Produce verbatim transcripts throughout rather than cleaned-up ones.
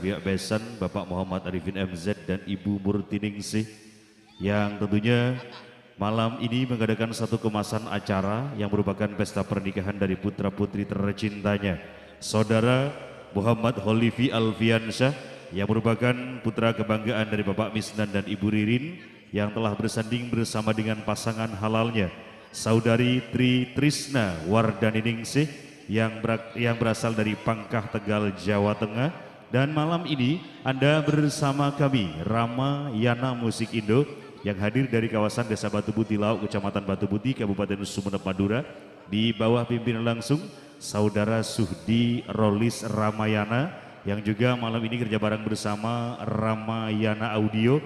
Pihak besan, Bapak Muhammad Arifin M Z dan Ibu Murtiningsih, yang tentunya malam ini mengadakan satu kemasan acara yang merupakan pesta pernikahan dari putra-putri tercintanya, Saudara Muhammad Holifi Alfiansyah, yang merupakan putra kebanggaan dari Bapak Misnan dan Ibu Ririn, yang telah bersanding bersama dengan pasangan halalnya, Saudari Tri Trisna Wardaniningsih, yang berak-, yang berasal dari Pangkah, Tegal, Jawa Tengah. Dan malam ini Anda bersama kami, Ramayana Musik Indo, yang hadir dari kawasan Desa Batu Putih Lauk, Kecamatan Batu Putih, Kabupaten Sumenep, Madura, di bawah pimpinan langsung Saudara Suhdi Rolis Ramayana, yang juga malam ini kerja bareng bersama Ramayana Audio.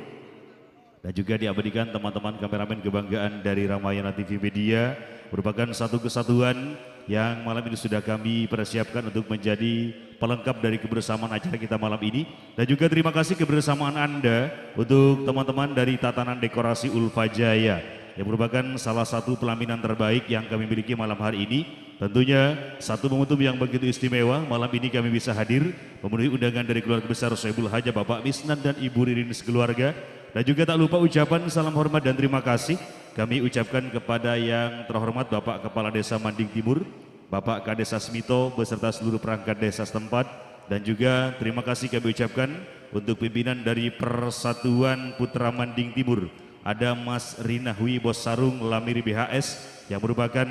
Dan juga diabadikan teman-teman kameramen kebanggaan dari Ramayana T V Media, merupakan satu kesatuan yang malam ini sudah kami persiapkan untuk menjadi pelengkap dari kebersamaan acara kita malam ini. Dan juga terima kasih kebersamaan Anda untuk teman-teman dari Tatanan Dekorasi Ulfa Jaya, yang merupakan salah satu pelaminan terbaik yang kami miliki malam hari ini. Tentunya satu momentum yang begitu istimewa, malam ini kami bisa hadir memenuhi undangan dari keluarga besar Soebul Hajah, Bapak Misnan dan Ibu Ririn sekeluarga. Dan juga tak lupa ucapan salam hormat dan terima kasih kami ucapkan kepada yang terhormat Bapak Kepala Desa Manding Timur, Bapak Kades Asmito beserta seluruh perangkat desa setempat. Dan juga terima kasih kami ucapkan untuk pimpinan dari Persatuan Putra Manding Timur, ada Mas Rinahwi Bos Sarung Lamiri B H S, yang merupakan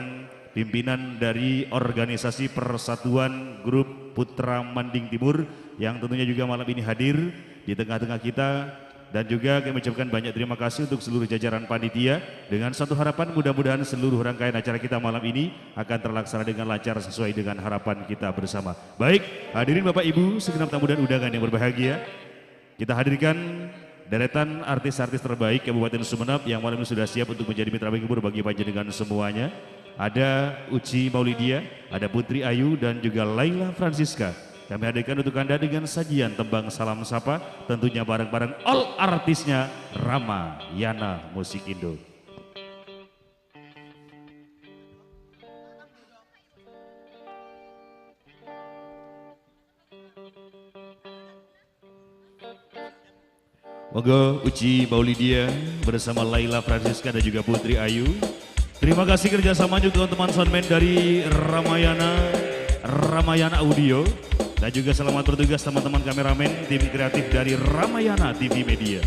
pimpinan dari organisasi Persatuan Grup Putra Manding Timur, yang tentunya juga malam ini hadir di tengah-tengah kita. Dan juga kami ucapkan banyak terima kasih untuk seluruh jajaran panitia. Dengan satu harapan, mudah-mudahan seluruh rangkaian acara kita malam ini akan terlaksana dengan lancar sesuai dengan harapan kita bersama. Baik, hadirin Bapak Ibu, segenap tamu dan undangan yang berbahagia, kita hadirkan deretan artis-artis terbaik Kabupaten Sumenep yang malam ini sudah siap untuk menjadi mitra penghibur bagi panjenengan semuanya. Ada Uci Maulidia, ada Putri Ayu, dan juga Laila Francisca. Kami hadirkan untuk Anda dengan sajian tembang Salam Sapa, tentunya bareng-bareng all artisnya Ramayana Musik Indo. Monggo Uci Maulidia bersama Laila Francisca dan juga Putri Ayu. Terima kasih kerjasama juga teman-teman soundman dari Ramayana, Ramayana Audio. Dan juga selamat bertugas teman-teman kameramen, tim kreatif dari Ramayana T V Media.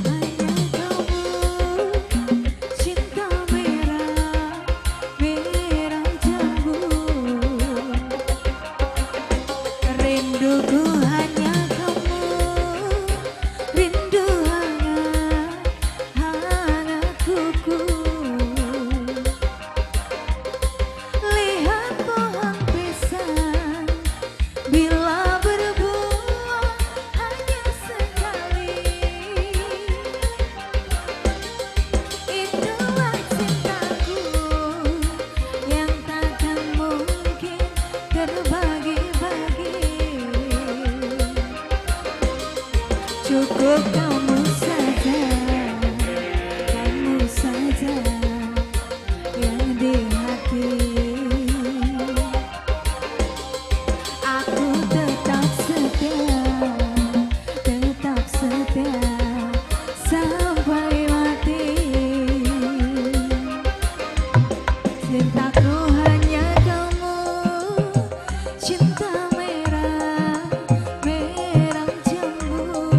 Hanya kamu, cinta merah, merah jambu. Rinduku hanya kamu, rindu hangat, hangat kuku. Lihat pohon pisang, bila berbuah hanya sekali. Itulah cintaku yang takkan mungkin terbagi-bagi. Cukup kamu saja, kamu saja yang di hati. Aku tetap setia, tetap setia sampai mati. Cintaku hanya kamu, cinta merah, merah jambu.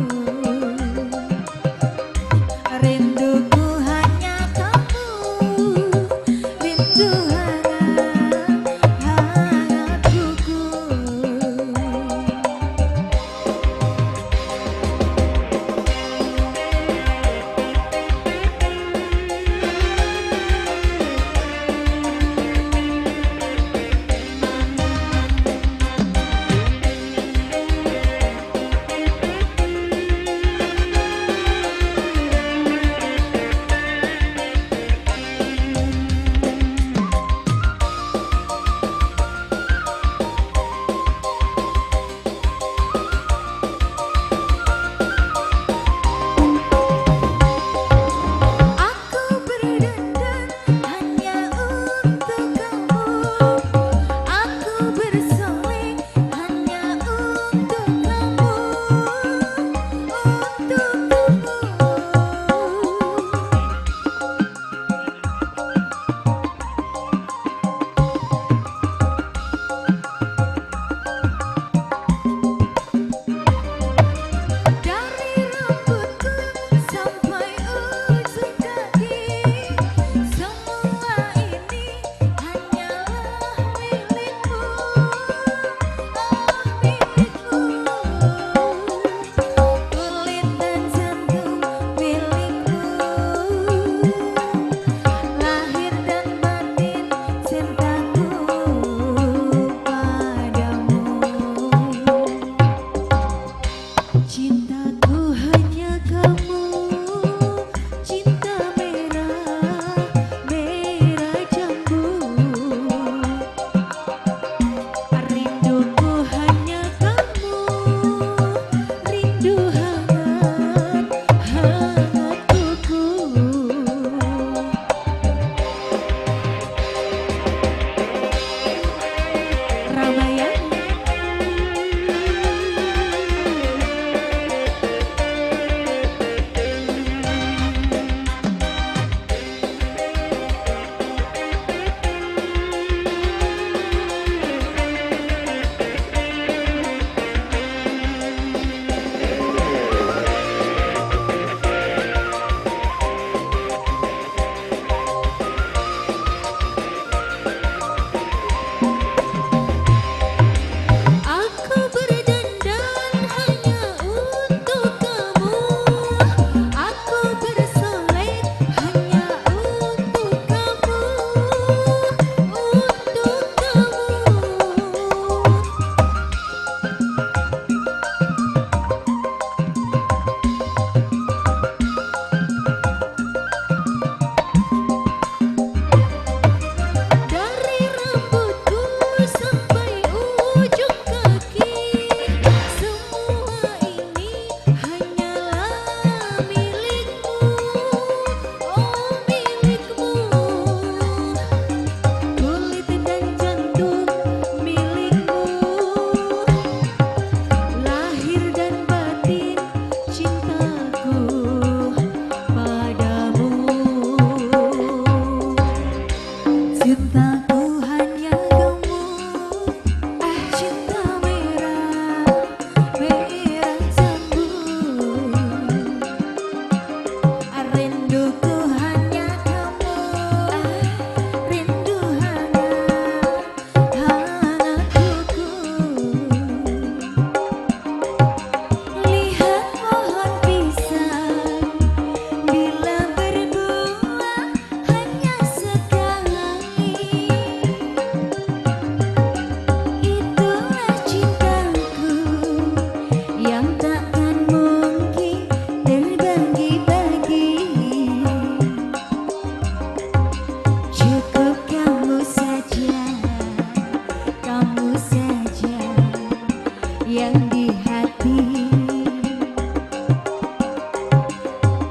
yang di hati.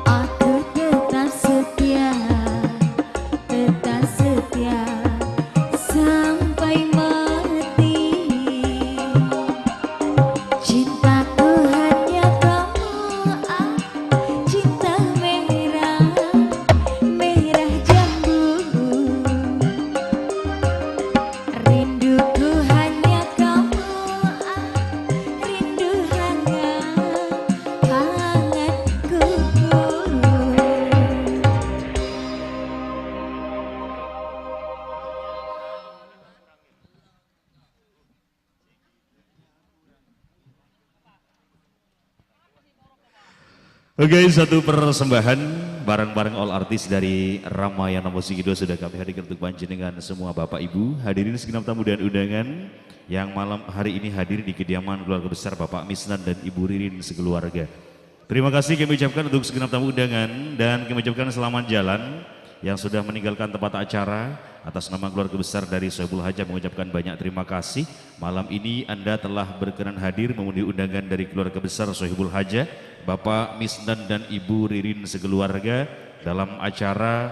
Aku tetap setia, tetap setia sampai mati. Cintaku hanya kamu, ah, cinta merah, merah jambu. Rinduku hanya kamu, ah, rindu hangat, hangat kuku. Oke, satu persembahan bareng-bareng all artis dari Ramayana Musik Indo sudah kami hadirkan untuk panjenengan semua, Bapak Ibu, hadirin segenap tamu dan undangan yang malam hari ini hadir di kediaman keluarga besar Bapak Misnan dan Ibu Ririn sekeluarga. Terima kasih kami ucapkan untuk segenap tamu undangan dan kami ucapkan selamat jalan yang sudah meninggalkan tempat acara. Atas nama keluarga besar dari Sohibul Hajah mengucapkan banyak terima kasih. Malam ini Anda telah berkenan hadir memenuhi undangan dari keluarga besar Sohibul Hajah, Bapak Misnan dan Ibu Ririn sekeluarga dalam acara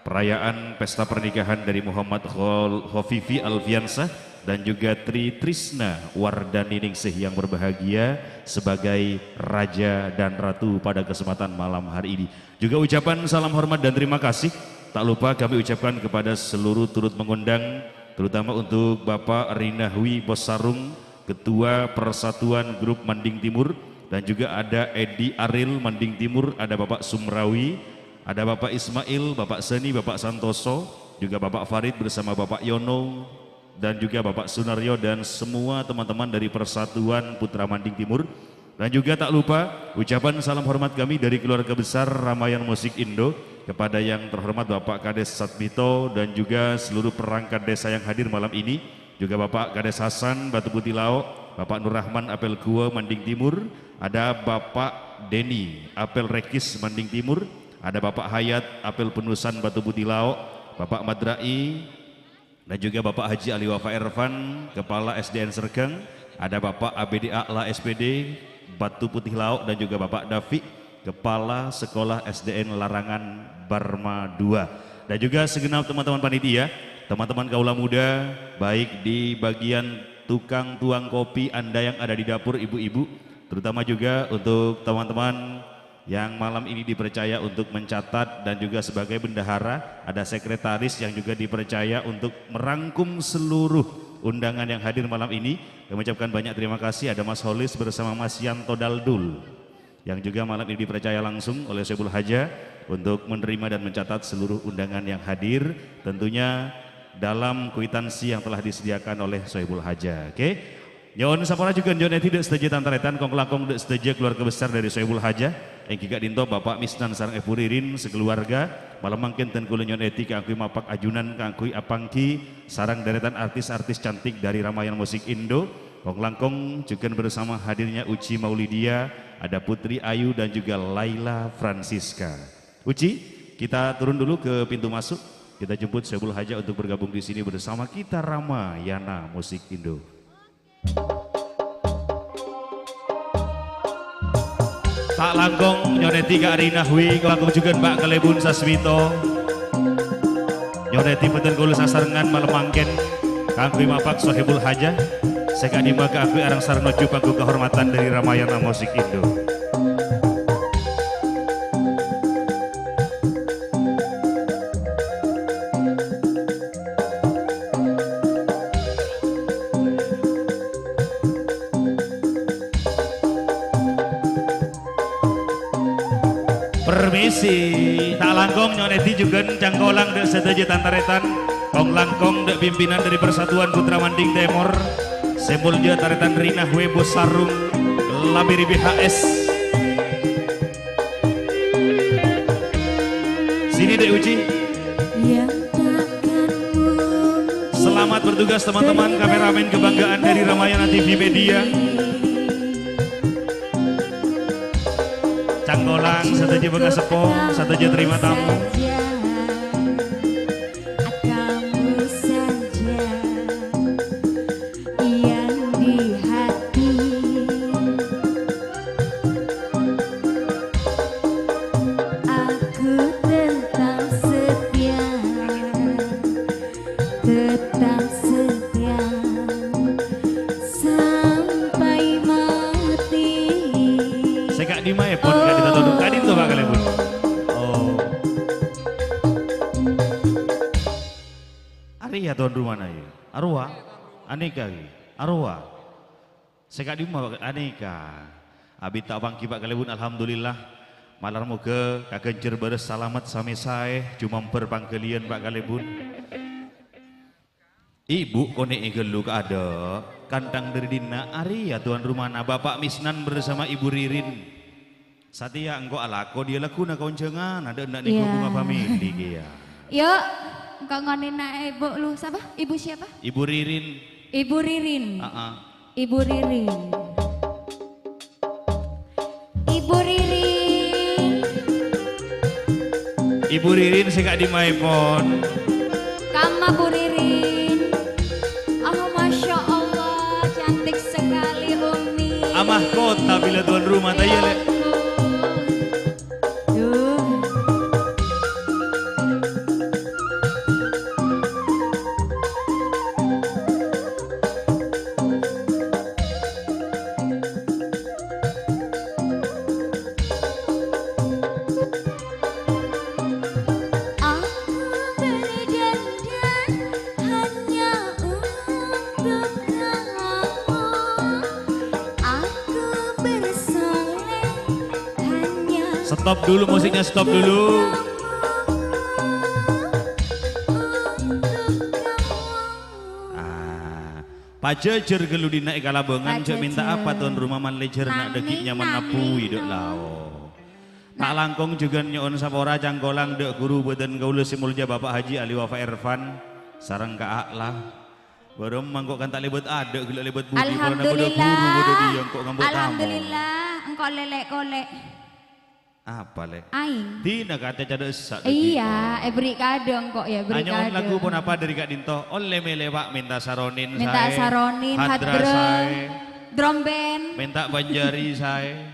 perayaan pesta pernikahan dari Muhammad Khol-, Khofifi Alfiansah dan juga Tri Trisna Wardani Ningsih yang berbahagia sebagai raja dan ratu pada kesempatan malam hari ini. Juga ucapan salam hormat dan terima kasih tak lupa kami ucapkan kepada seluruh turut mengundang, terutama untuk Bapak Rinahwi Bosarung, Ketua Persatuan Grup Manding Timur, dan juga ada Edi Aril Manding Timur, ada Bapak Sumrawi, ada Bapak Ismail, Bapak Seni, Bapak Santoso, juga Bapak Farid bersama Bapak Yono, dan juga Bapak Sunaryo dan semua teman-teman dari Persatuan Putra Manding Timur. Dan juga tak lupa ucapan salam hormat kami dari keluarga besar Ramayana Musik Indo kepada yang terhormat Bapak Kades Satmito dan juga seluruh perangkat desa yang hadir malam ini. Juga Bapak Kades Hasan Batu Putih Laok, Bapak Nur Rahman Apel Gua Manding Timur, ada Bapak Denny Apel Rekis Manding Timur, ada Bapak Hayat Apel Penusan Batu Putih Laok, Bapak Madrai, dan juga Bapak Haji Ali Wafa Ervan, Kepala S D N Sergang, ada Bapak A B D A La S P D Batu Putih Laok, dan juga Bapak Dafiq, Kepala Sekolah S D N Larangan Barma dua. Dan juga segenap teman-teman panitia, teman-teman kaula muda, baik di bagian tukang tuang kopi Anda yang ada di dapur, ibu-ibu, terutama juga untuk teman-teman yang malam ini dipercaya untuk mencatat dan juga sebagai bendahara, ada sekretaris yang juga dipercaya untuk merangkum seluruh undangan yang hadir malam ini. Kami ucapkan banyak terima kasih ada Mas Holis bersama Mas Yanto Daldul yang juga malam ini dipercaya langsung oleh Sohibul Hajah untuk menerima dan mencatat seluruh undangan yang hadir, tentunya dalam kwitansi yang telah disediakan oleh Sohibul Hajah. Oke? Nyo'on sapora jhughân nyo'on èdhi dhâ' sadhâjâ tan-tarètan, kong-langkong dhâ' sadhâjâ keluarga besar dhâri Sohibul Hajah, èngghi ka'dinto Bapa' Misnan sareng Èbhu Ririn sakaluwarga. Malem mangkèn dân kaulâ nyo'on èdhi kaangghuy mapak ajunan kaangghuy apangghi sareng dârètan artis-artis cantik dhâri Ramayana Musik Indo. Kong-langkong jhughân bersama hadirnya Uci Maulidia, ada Putri Ayu dan juga Laila Francisca. Uci, kita turun dulu ke pintu masuk. Kita jemput Sohibul Hajah untuk bergabung di sini bersama kita Ramayana Musik Indo. Ta' langkong nyo'on èdhi ka Arina Hwi, langkong jhughân Pak Kalèbun Sasmito. Nyo'on èdhi bhâdhân kaulâ sasarengan malem mangkèn kaangghuy mapak Sohibul Hajah sè ka'dimma kaangghuy areng-sareng noju panggung kahormadhân dhâri Ramayana Musik Indo. Permisi, ta' langkong nyo'on èdhi jhughân cangkolang dhâ' sadhâjâ tan-tarètan, kong-langkong dhâ' pimpinan dhâri Persatuan Putra Manding Tèmor, sè molja tarètan Rina Webo Sarung, Labiri B H S. Sini, Dek Uci. Yang takkan mungkin. Selamat bertugas, teman-teman kameramen kebanggaan dari Ramayana T V Media. Cangkolang sadhâjâ bângasèppo, sadhâjâ terima tamu. Kamu saja yang di hati. Dimaèpon ka'dinto, Pak, kalèbun. Oh. Arèya tuan rumana, yâ. Arowa. Anèka, yâ. Arowa. Sè ka'dimma, Pak? Anèka. Abit ta' pangghi, Pak, kalèbun, alhamdulillah. Malar moghâ kaghânjhâr bârâs salamet samè saè, jumambhâr pangghâliyân, Pak, kalèbun. Ibu konè'è ghâllu kaadâ', kantang dâri dinna', arèya tuan rumana, Bapak Misnan bersama Ibu Ririn. Satèya engko' alako diyâ lagghuna kaonjhângan, adâ' enna' nèko Iya. bunga famili kèya. Yuk, engko' ngonèna Ibu lu, sapa? Ibu siapa? Ibu Ririn. Ibu Ririn. Aa. Ibu Ririn. Ibu Ririn. Ibu Ririn sè ka'dimmaèpon? Kamma Bu Ririn. Oh, Masya Allah, cantik sekali, Umi. Amah kota bila tuan rumah, ta' iyâ, Lè'? Ya ampun. Duh. Aku berdandan hanya untuk kamu. Aku bersolek hanya Stop dulu musiknya, stop dulu. untuk kamu, untuk kamu. Ah. Pajhâjhâr ghâllu dinna' è Kalabângan, jhâ' mènta apa, tuan rumah, man lèjhâr na' dhâggi' nyaman abuwi dâ' lao. Ta' langkong jhughân nyo'on sapora cangkolang dâ' ghuru bâdân kaulâ sè molja Bapak Haji Ali Wafa Ervan sareng Ka' A'la. Bârâmma engko' kan ta' lèbât adâ', ghellâ' lèbât budi, polana bâdâ ghuru bâdâ diyâ engko' ngambâ' tamoy. Alhamdulillah, engko' lèlè' kolè'. Apa, Lè'? Aèng. Dina kate cadâ' essa' dhâggi'. Iyâ, èberri' kadâ' engko', yâ, èberri' kadâ'. Anyo'on lagu ponapa dâri ka'dinto? Ollè mèlè, Pak, mènta saronin saè. Mènta saronin, hadrah saè. Drum band. Mènta banjari saè.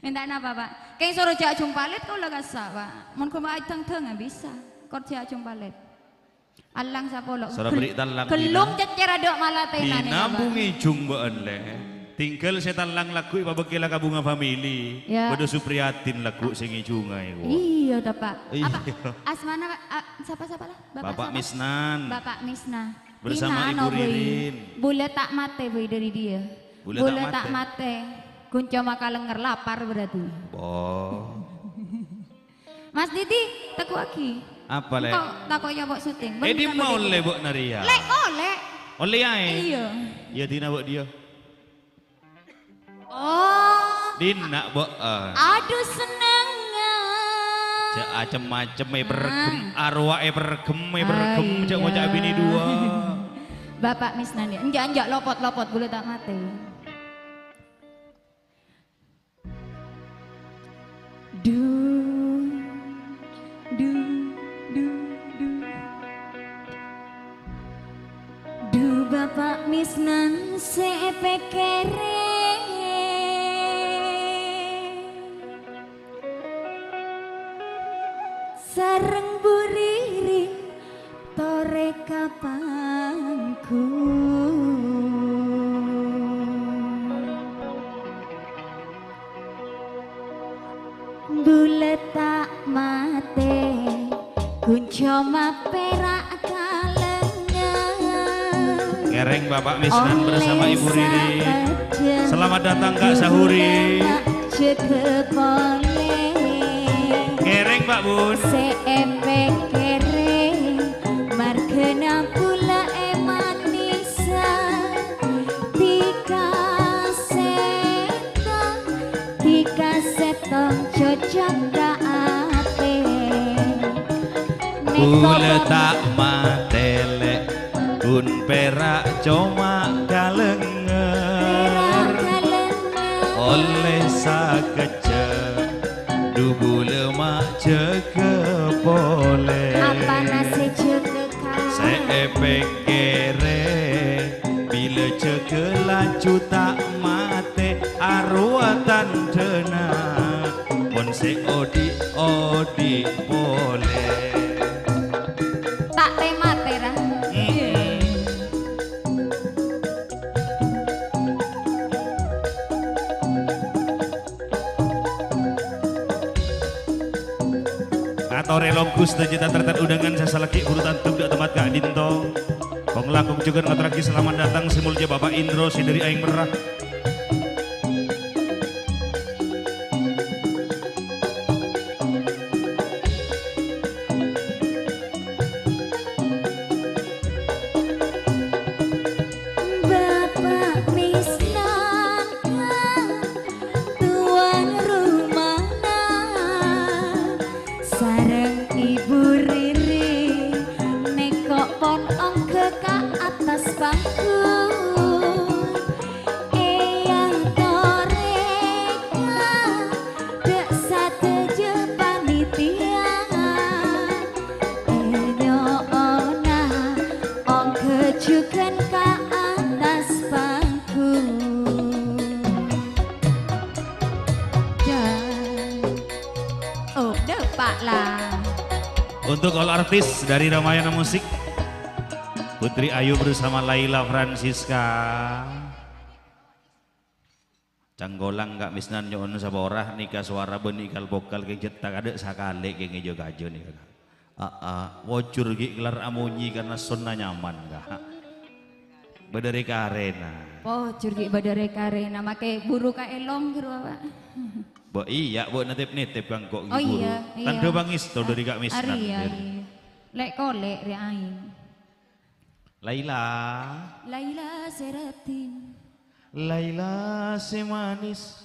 Mènta napa, Pak? Kèng soro jhâ' jumpalèt kaulâ kassa', Pak. Mon ghun adhâng-dhâng bisa. Kor jhâ' jumpalèt. Allang sapolo. Soro berri' tallang, ghellung cèccèr adâ' malatèna nèka, Pak. Dinambungi jung bâ'ân, Lè'. Tinggal sè tallang lagghu' èpabâkkèla ka Bunga Family. Ya. Bâdâ Supriyadin lagghu' sè ngèjunga èko. Iyâ, ta, Pak. Iyâ. Apa asmana, Pak? A, sapa, sapa, lah? Bapak sapa? Misnan. Bapak Misnan. Bersama Ibu Ririn. Bulâ ta' matè, Bu, dâri diyâ. Bulâ ta' matè. Bulâ ta' matè. Ghun coma kalengnger, lapar berarti. Oh. Mas Didi, tekkuwaghi. Apa, Lè'? Engko' tako' nyobok syuting. Eh, dimma ollè, Bu, narèya? Lè', ollè. Ollè aè? Iyâ. Iyâ, dina, Bu, diyâ. Oh. Dina, Bu, eh. Aduh, senengnga. Jhâ' acem-macem, eh, pergem, arwah, eh, pergem, eh, pergem, jhâ' ngoca' binè duwâ'. Bapak Misnan, ya. Enjâ', enjâ', lopot, lopot, bulâ ta' matè. Du, du, du, du. Du, Bapak Misnan sè èpèkkèrè. Sareng Bu Ririn torè ka panggung. Bulâ ta' matè, ghun coma pèra' kalengnger. Ngèrèng Bapak Misnan bersama Ibu Riri. Selamat datang, Kak Sahuri. Jâgâ polè. Ngèrèng, Pak Bun. Sè èpèkkèrè, marghâna bulâ èmanisa. Dhika sèttong, dhika sèttong cocok ka atè. Bulâ ta' matè, Lè'. Ghun pèra' coma kalengnger. Pèra' kalengnger. Ollè sakejjhâ', du bulâ ma' jâgâ polè. Apana sè jâgâ, Kak? Sè èpèkkèrè, bilâ jâgâ laju ta' matè, arowa tandhâna, mon sè odi'-odi' polè. Ta' tè-matè, ra? Mm-mm. Torè longghu sadhâjâ tan-tarètan undangan sè salaghi buru tandhuk dâ' tempat ka'dinto. Kong-langkong jhughân ngatorraghi salamet dâteng sè moljâ Bapa' Indro sè dâri Aèng Merrah. Bapa' Misnan, towan rumana, sareng Ibu Riri, nèko pon ongghâ ka attas panggung. Eyang torèka dâ' sadhâjâ panitia, ènyo'ona ongghâ jhughân ka attas panggung. Dan, oh, dâpa' la. Untuk all artis dari Ramayana Musik, Putri Ayu bersama Laila Francisca. Cangkolang, Ka' Misnan, nyo'on sapora, nèka sowara bânnè kal-pokal kèng jhât ta' kadâ' sakalè kèng èjâ-kajâ nèka, Ka'. Aa, wojur ghi' kellar amonyè karna sonna nyaman, Ka'. Bâdâ rè-karèna. Wojur ghi' bâdâ rè-karèna, makè buru kaèlong, ghâru, Pak. Bâ, iyâ, bâ'na tep-nètep ka engko' ghi' Oh, buru. Iyâ, iyâ. Tandhâ pangèsto dâri Ka' Misnan, Arèya, Dir. Iyâ. Lè'-kolè' rè aèng. Laila. Laila sè raddhin. Laila sè manis,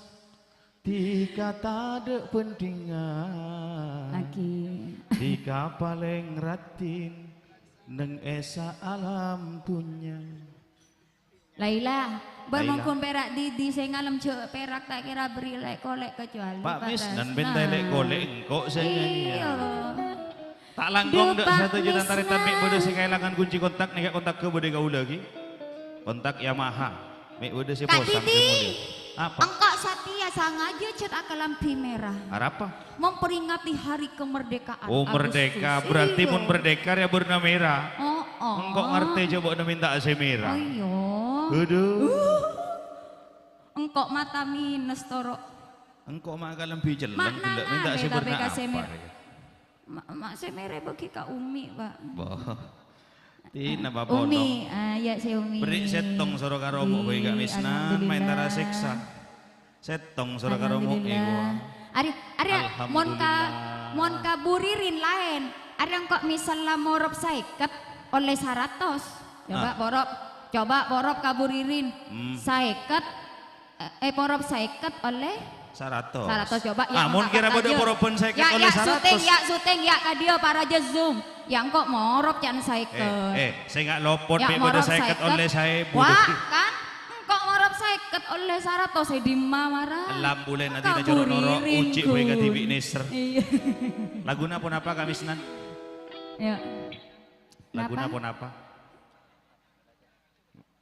dhika tadâ' bhândhingan. Lagi. Dhika palèng raddhin, neng è saalam dhunnya. Laila, bâ Laila. Mongghun pèra' didi sè ngalem jhâ' pèrak ta' kèra bâri' lè'-kolè' kecuali Pak Pak Misnan Tasna. Benteng lè'-kolè' engko' sè nyanyi. Iyâ. Ta' langkong dâ' Duh, Pak sadhâjâ tan-tarètan mè' bâdâ sè Misnan. Kaèlangan kunci kontak, nèka kontak ghâ bâdâ kaulâ ghi. Kontak Yamaha. Mè' bâdâ sè Kak posang Didi, sè molè. Apa? Engko' satèya sangajâ cèt akalambhi mèra. Arapa? Memperingati hari kemerdekaan Oh, merdeka. Agustus. Berarti Iyâ. Mon merdeka rèya bârna mèra. Oh, oh. Engko' ngartè jhâ' bâ'na mènta'a sè mèra. Oh, iyâ. Aduh. Uh. Engko' mata minus toro'. Engko' ma' akalambhi celleng, Makna ghellâ' mènta'a sè ngarè bârna tapè ka sè apa mèra. Rèya? Ma-, ma' sè mèrè bâgi ka Umi, Pak. Boh. Tina, Pak Umi, Polong. Ah, ya, sè Umi. Beri' sèttong soro karo mo' bhâi Ka' Misnan, alhamdulillah. Maèn tara sèksa. Sèttong soro karo mo' Alhamdulillah. Ègo. Arè, arè, mon ka, Alhamdulillah. Mon ka Bu Ririn laèn. Arè engko' misal la morop saèket, ollè saratos. Coba Ah. porop, coba porop ka Bu Ririn. Hmm. Saèket, Eh, eh, porop saèket ollè? Saratos. Saratos, coba, ya, Ah, mon kèra bâdâ poroban saèket ollè saratos. Ya, ya, syuting, ya, syuting, ya, ka dia para jezum. Ya, engko' morop can saèket. Eh, eh, sènga' lopot, Ya, mè' bâdâ morop saèket saèket. Ollè saèbu. Wah, kan? Engko' morop saèket ollè saratos, è dimma mara? Lam bulè nanti Ka na coro' noro', Buririn, uji' bhâi ka Gun. Dibi' nèser. Iya. Laguna ponapa, Ka' Misnan? Ya. Laguna Napa? Ponapa?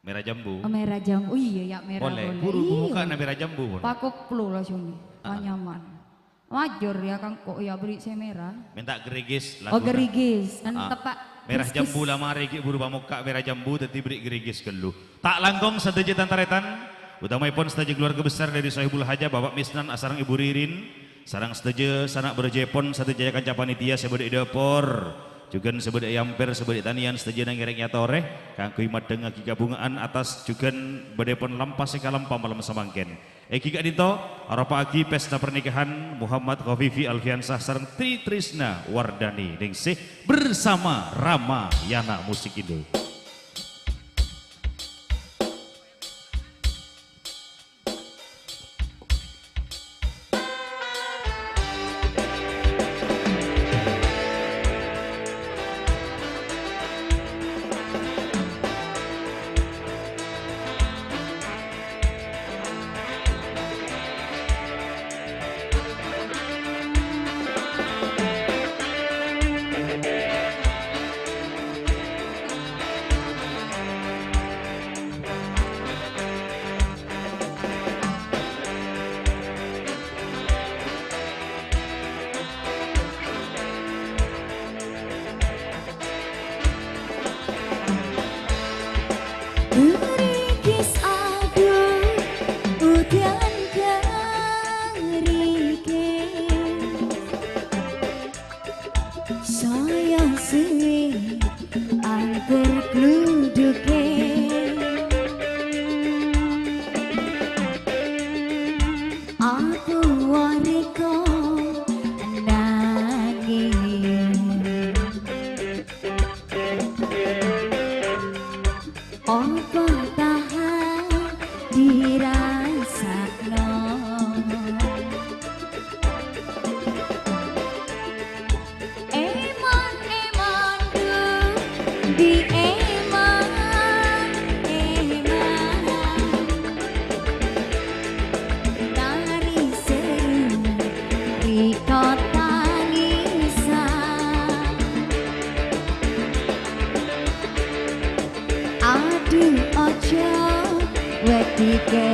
Mèra jambu. Oh, mèra jambu. Oh, iyâ, ya, mèra Polè. Polè. Buru Iyâ. Buka'na mèra jambu, polè. Pakoplo la sini. Ah. Nyaman. Wajur ya, kangko ya, beri sè mèra. Mènta gerigis, Oh, laguna. Gerigis. Kan Ah. tepak Mèra kis-kis. Jambu la marè ghi' buru pamokka' mèra jambu, dhâddhi beri gerigis ghâllu. Ta' langkong sadhâjâ tan-tarètan, utamaèpon sadhâjâ keluarga besar dari Sohibul Hajah, Bapak Misnan asareng Ibu Ririn. Sareng sadhâjâ sana' bârâjâèpon, sadhâjâ kanca panitia sè bâdâ è dâpor, jhughân sè bâdâ è ampèr, sè bâdâ è tanèyan, sadhâjâna ngèrèng èyatorè kaangghuy maddhengngaghi kabhunga'an attas jhughân bâdâèpon lampa sè kalampa malem samangkèn. Èngghi ka'dinto, aropa'aghi pesta pernikahan Muhammad Khofifi Alfiansah sareng Tri Trisna Wardani Ningsih bersama Ramayana Musik Indo.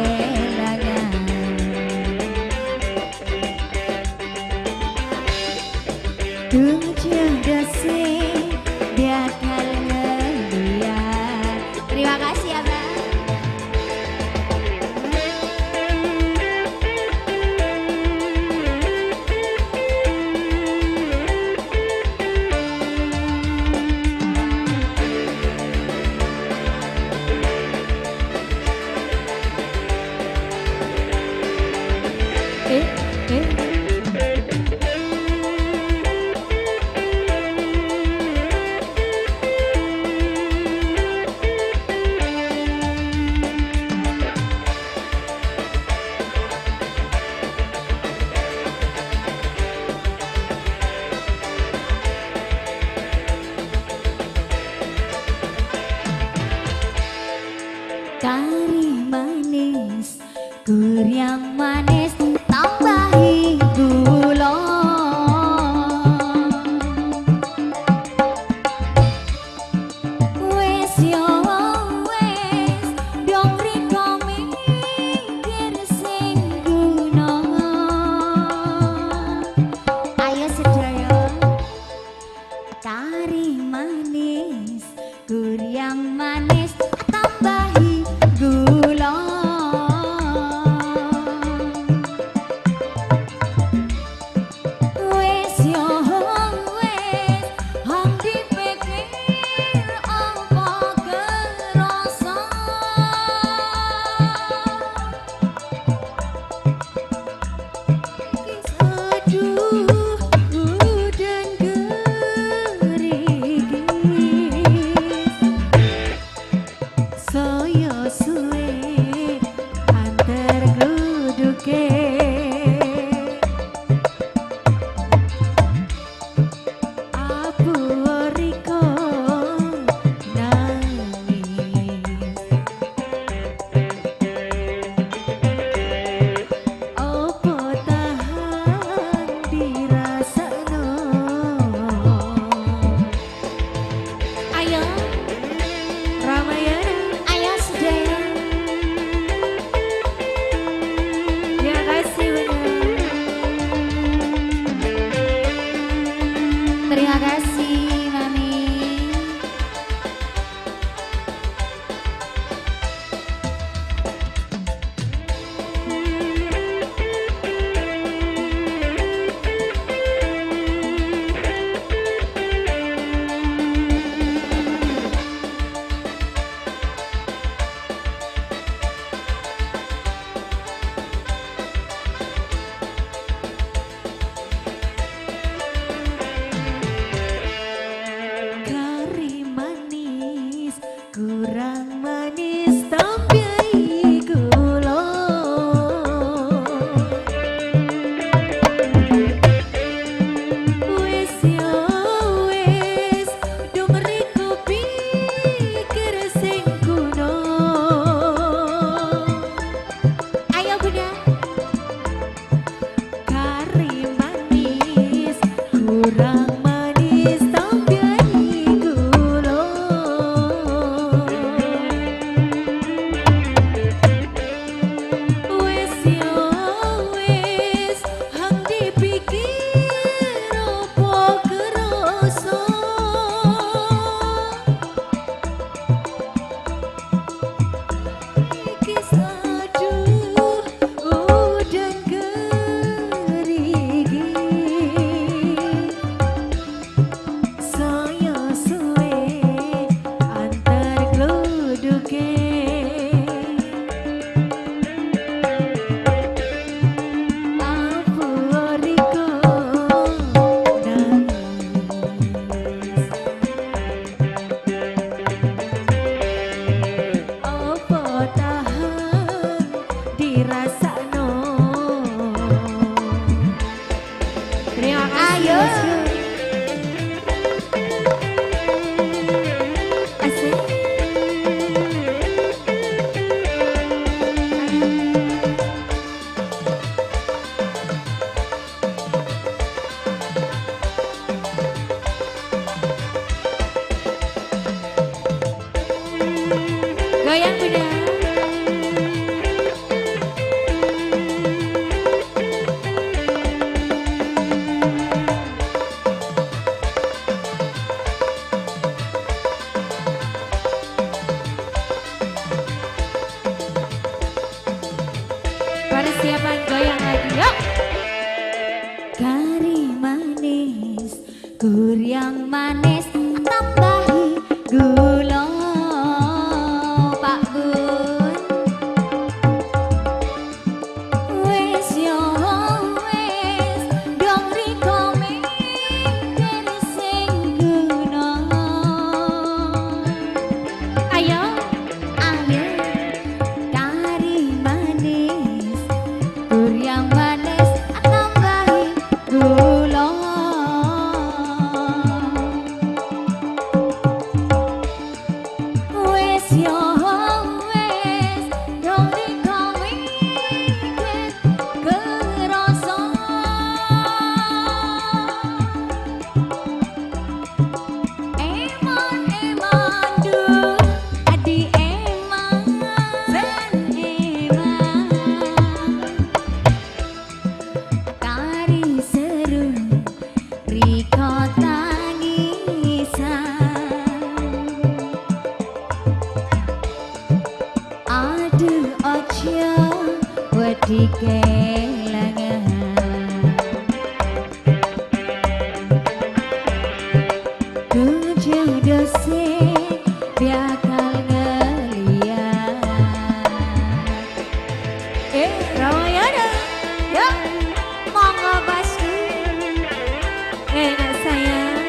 Kelangan. Tujuh dosen biakal ngeliat. Terima kasih, Abang. Eh, eh. Kari manis, kurang manis, tambahi gula. Wes yo wes, dong riko mikir sing guna. Ayo sadaya. Kari manis, kurang manis, tambahi gula. Wes yo wes, hang dipikir apa kerasa. Aduh, udan gerigis. Saya suwe antar gluduke. Abu riko nangis. Opo tahan dirasakno? Ayo, Ramayana. Ayo, sadaya. Terima kasih, Bunda. Terima kasih, Mami. Kari manis, kurang manis, tambahi gula. Wis ya wis, dong riko pikir sing guna. Ayo, Bunda. Kari manis, kurang manis, tambahi gula. Wis ya wis, hang dipikir apa kerasa. Iki saduh udan gerigi. Saya suwe antar gluduke. Abu riko nangis. Apa tahan dirasakno? Terima kasih, ayo, bosku. Asik. Goyang, Bunda. Persiapan goyang lagi, yuk. Kari manis, kurang manis, tambahi gula, Pak Bun. Wis yo wis, dong riko mikir sing guna. Ayo, ayo, kari manis, kurang manis, tambahi gula. Wis yo wis, dong riko mikir kerasa. Eman, eman, duh, adi eman, eman. Kari seru, riko tangisan. Adhu, ojo wedi kelangan. Tujuh dosen bakal ngeliat. Eh, Ramayana. Ya, monggo, Bosku. Enak, sayang.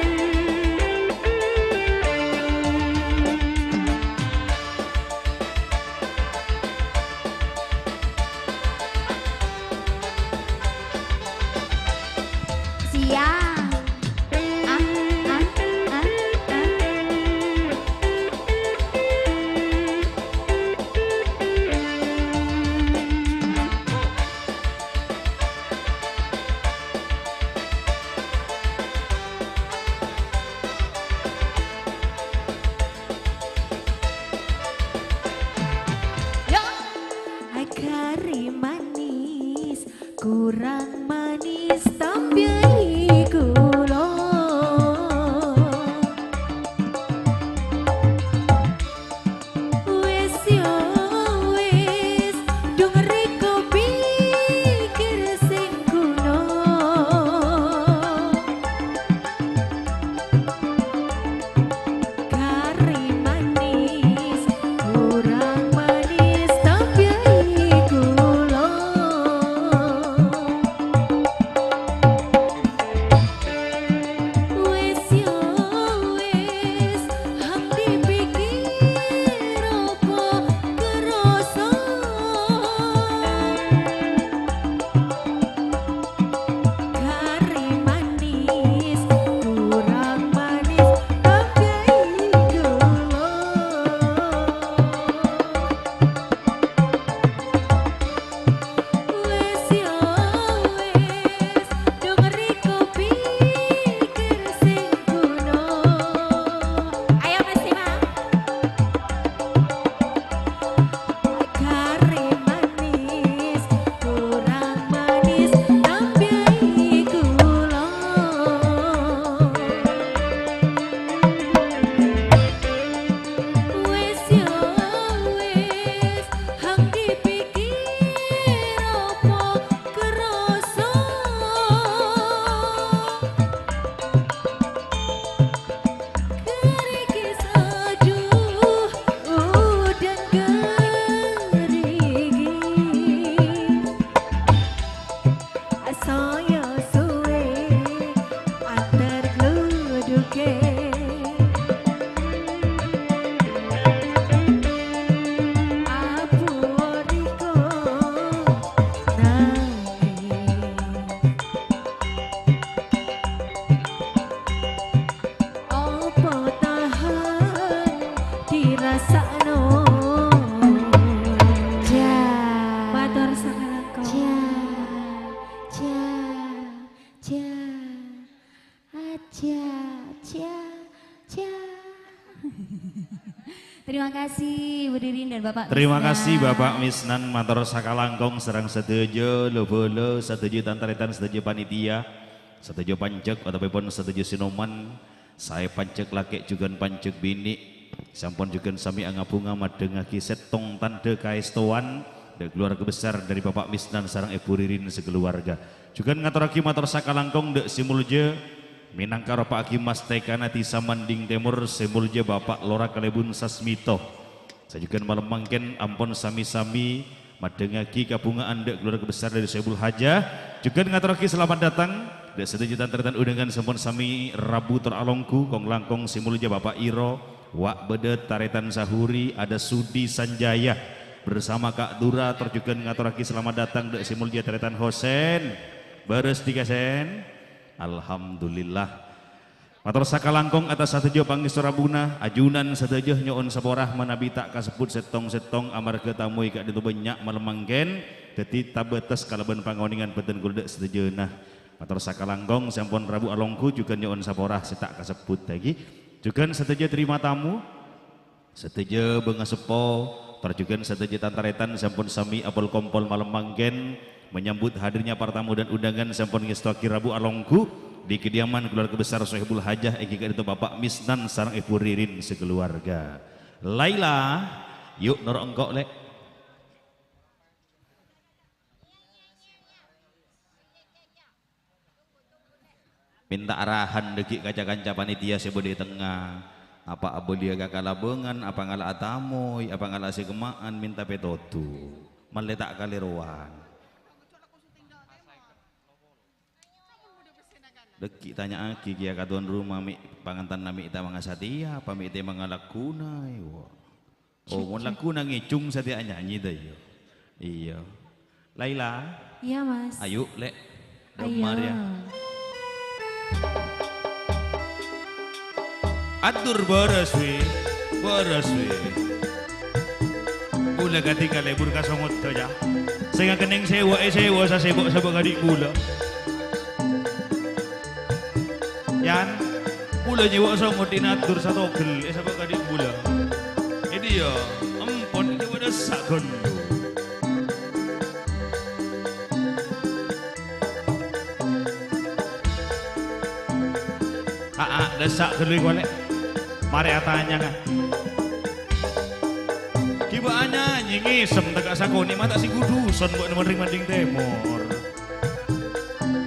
Siap. Ah, ah, ah, ah. Yo. Kari manis, kurang manis, tambahi gula. Wis ya wis, dongeri kopi kir sing kuno. Kari manis, kurang manis, tambahi gula. Wis ya wis, hang dipikir apa kerasa. Kari manis, kurang manis, tambahi gula. Wis ya wis, dongeri kopi kir sing kuno. Ayo, Mas Imam. Kari manis, kurang manis, tambahi gula. Wis ya wis, hang dipikir apa kerasa. Gerigi saduh, udan gerigi. Saya suwe antar gluduke. Abu oriko nangis. Apa tahan dirasakno? Ja. Matur sakalangkong. Ja, ja, ja. Aja, ja, ja. Terima kasih, Bu Dirin dan Bapak Terima Misnan. kasih, Bapak Misnan. Mator sakalangkong sareng sadhâjâ, lo-bolo, sadhâjâ tan-tarètan, sadhâjâ panitia, sadhâjâ panjhek, otabâèpon sadhâjâ sinoman. Saè panjhek lakè' jhughân panjhek binè', sampon jhughân samè anga-bhunga madhengngaghi sèttong tandhâ kaèstowan, Dâ' keluarga besar dari Bapak Misnan sareng Ibu Ririn sakeluarga. Jhughân ngatorraghi mator sakalangkong dâ' sè molja, mènangka ropa'aghi mastekana Dhisa Manding Tèmor sè molja Bapak Lora Kalèbun Sasmito. Sajhughân malem mangkèn ampon sami-sami madhengngaghi kabhungaan dâ' keluarga besar dari Sohibul Hajah. Jhughân ngatorraghi selamat datang dâ' sadhâjâ tan-tarètan undangan sè ampon sami rabu tor alongghu, kong-langkong sè molja Bapak Iro, Wa' Bâdâ, Tarètan Sahuri, ada Sudi Sanjaya bersama Kak Dura, tor jhughân ngatorraghi selamat datang dâ' sè molja Tarètan Hosen. Bârâs dhika, Sen? Alhamdulillah. Mator sakalangkong atas sadhâjâ pangèsto rabuna, ajunan sadhâjâ nyo'on sapora manabi ta' kasebbhut sèttong-sèttong amarghâ tamoy ka'dinto bânnya' malem mangkèn, dhâddhi tabâtes kalabân pangonèngan bhâdhân kaulâ dâ' sadhâjâna. Mator sakalangkong sè ampon rabu alongghu jhughân nyo'on sapora sè ta' kasebbhut, ghi. Jhughân sadhâjâ tarèma tamu, sadhâjâ bângaseppo, tor jhughân sadhâjâ tan-tarètan sè ampon sami apol-kompol malem mangkèn menyambut hadirnya para tamu dan undangan sè ampon ngèstoaghi rabu alongghu di kediaman keluarga besar Sohibul Hajah èngghi ka'dinto Bapak Misnan sareng Ibu Ririn sakeluarga. Laila, yu' noro' engko', Lè'. Mènta arahan dâggi' ka ca-kanca panitia sè bâdâ è tengnga. Apa abâliyâ ka kalabângan, apa ngala'a tamoy, apa ngala'a sè kemma'an, mènta pètodhu'. Mallè ta' kalèrowan. Dâggi' tanya'aghi kèya ka tuan rumah, mè' pangantanna mè' ta' mangasa tèya, apa mè' ta' mangalagguna, èwa. Oh, mon lagguna ngèjung satèya anyanyi ta, iyâ? Iyâ. Laila? Iya, Mas. Ayu, Lè'. Ayo. Damar, ya. Atur bârâs, wi. Bârâs, wi. Kaulâ kadhi kalèbur ka Songot, ya. Sè ngakennèng sèwa, èsèwa sasèbok-sèbok kadhi kaulâ. Yan, kaulâ nyèwa songot è nadur satogel, è sabâ' kadhi kaulâ. È diyâ, empon nyèwa dâssa' ghâllu. Aa, dâssa' ghâllu, Lè'. Marè atanya, nga. Ghibâ anyanyi ngèsem tèka sakonè', mata' sè guduson kok nèmon rèng Manding Tèmor.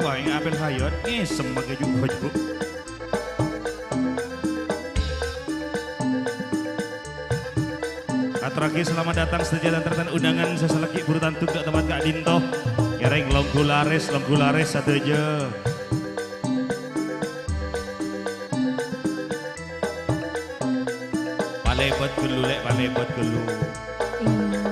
Wah, ing apel hayat ngèsem makè ju-, ju-. Atorraghi salamet dâteng sadhâjâ tan-tarètan undangan sè salaghi buru tandhuk dâ' tempat ka'dinto. Ngèrèng longghu larès, longghu larès sadhâjâ. Palèbât ghâllu, Lè', palèbât ghâllu. Iya.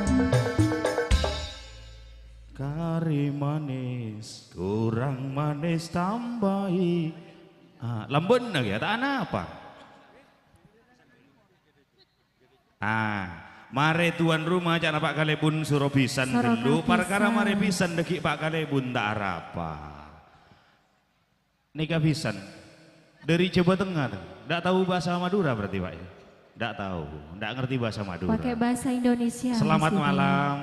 Karè manès, korang manès tambâi. Ah, lambâna ya, ta' anapa. Ah, marè tuan rumah ca'na Pa' Kalèbun soro bhisan ghâllu, parkara marè bhisan dâggi' Pa' Kalèbun ta' arapa. Nèka bhisan. Dâri Jhâbâ Tengnga, ta? Ndak tahu bahasa Madura berarti, Pak, ya? Ndak tahu, ndak ngerti bahasa Madura. Pakai bahasa Indonesia, Mas Didi. Selamat malam.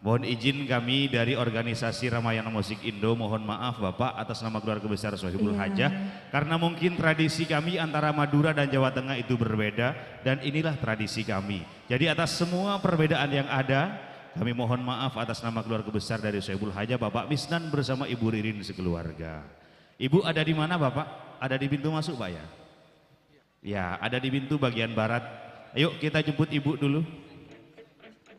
Mohon izin kami dari organisasi Ramayana Musik Indo, mohon maaf, Bapak, atas nama keluarga besar Sohibul Hajah, karena mungkin tradisi kami antara Madura dan Jawa Tengah itu berbeda, dan inilah tradisi kami. Jadi, atas semua perbedaan yang ada, kami mohon maaf atas nama keluarga besar dari Sohibul Hajah, Bapak Misnan bersama Ibu Ririn sekeluarga. Ibu ada di mana, Bapak? Ada di pintu masuk, Pak, ya? Ya, ada di pintu bagian barat. Ayo, kita jemput Ibu dulu.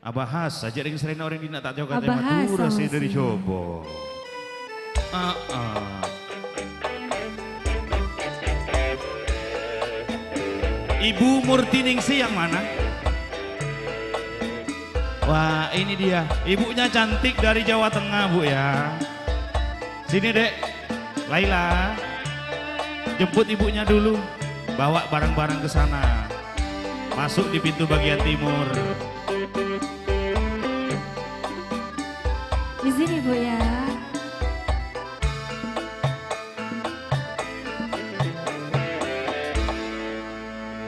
Abahas, aja ring serena orang dina tak jauh katanya Madura sih dari Jobo. Ah, ah. Ibu Murtiningsih yang mana? Wah, ini dia. Ibunya cantik dari Jawa Tengah, Bu, ya. Sini, Dek. Laila, jemput ibunya dulu. Bawa barang-barang ke sana. Masuk di pintu bagian timur. Izin, Ibu, ya.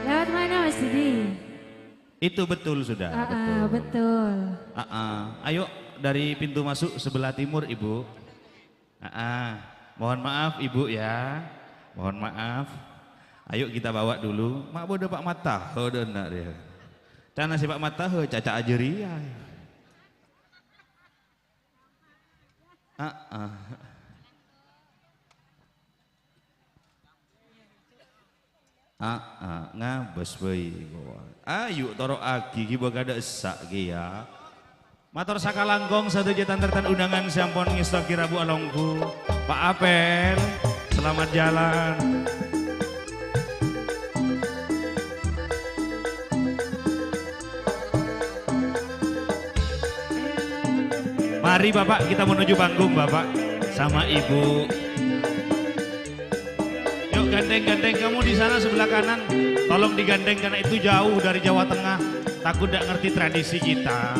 Lewat mana, Mas Didi? Itu betul sudah, ah, ah, betul. Betul. Ah, ah. Ayo, dari pintu masuk sebelah timur, Ibu. Ah, ah. Mohon maaf, Ibu, ya. Mohon maaf. Ayo kita bawa dulu. Mak bodoh Pak Mataho dona dia. Cana si Pak Mataho, caca ajaria. Aa. Aa, ngabâs bhâi. Ayu, toro'aghi, ghibâ kaḍâ' essa' kèya. Mator sakalangkong sadhâjâ tan-tarètan undangan sè ampon ngèstowaghi rabu alongghu. Pa' Apel, selamat jalan. Mari, Bapak, kita menuju panggung, Bapak, sama Ibu. Yuk, gandeng-gandeng kamu di sana sebelah kanan. Tolong digandeng karena itu jauh dari Jawa Tengah. Takut ndak ngerti tradisi kita.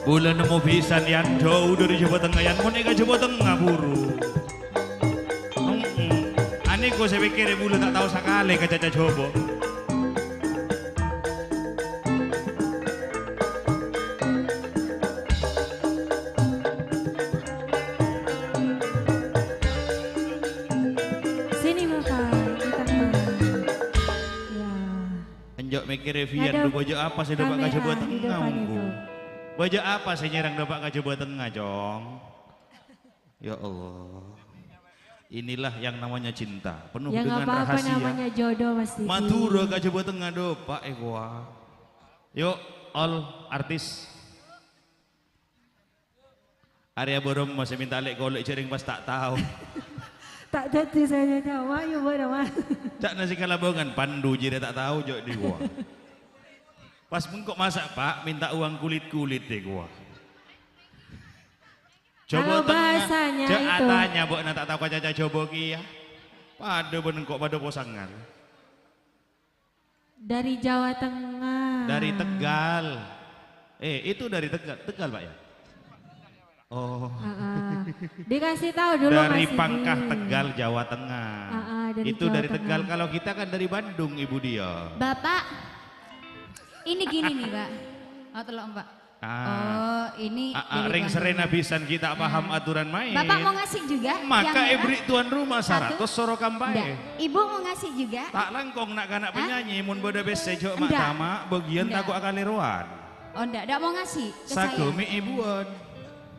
Bulâ nemmo bhisan, Yan, jhâu ḍâri Jhâbâ Tengnga, Yan, mon è ka Jhâbâ Tengnga buru. Mm-mm. Anèko sè pèkkèrè bulâ ta' tao sakalè ka Caca Jhâbâ. Sini, Bapak, di tengah. Ya. Enjâ' mèkkèrè Fian, Ada, ḍu bâjâ apa sè ḍâpa' ka Jhâbâ Tengnga, ongghu. Bâjâ apa sè nyèrang ḍâpa' ka Jhâbâ Tengnga, Cong? Ya Allah. Inilah yang namanya cinta, penuh dengan rahasia. Ya, nggak apa-apa, namanya jodoh, Mas Didi. Madhurâ ka Jhâbâ Tengnga ḍâpa', è, kowa. Yuk, all artis. Arèya bârâmma sè mènta lè'-kolè' jhârèng pas ta' tao. Ta' dhâddhi sè nyamana, yâ, bârâmma. Ca'na sè kalabângan, Pandu jârèya ta' tao jhâ' ḍi kowa. Pas mèngko' masa', Pak, mènta uang kulit-kulit ḍi kowa. Jhâbâ Tengnga, bahasanya jhâ' itu. Atanya bâ'na ta' tao ka Caca Jhâbâ kèya. Paḍâ bân engko' paḍâ posangan. Dari Jawa Tengah. Dari Tegal. Eh, itu dari Tegal. Tegal, Pak, ya? Oh. Heeh. Dikasih tahu dulu, dari Mas Didi. Pangkah Tegal, Jawa Tengah. Heeh, dari Jawa Tengah. Itu dari Tegal. Kalau kita kan dari Bandung, Ibu dia. Bapak, ini gini nih, Pak. Oh, telok, Pak. Ah. Oh, ini ah, ah, dari ring Bandung. Serena bhisan ghi' ta' paham aturan main. Bapak mau ngasih juga yang merah? Maka èberri' tuan rumah satu? Saratos soro kampaè. Ndak. Ibu mau ngasih juga? Ta' langkong na'-kana' penyanyi, mon bâḍâ pèssè jhâ' ma'-tama', bâgiyân tako' akalèrowan. Oh, ndak, ndak mau ngasih ke saya. Saghâmè' ibuwân.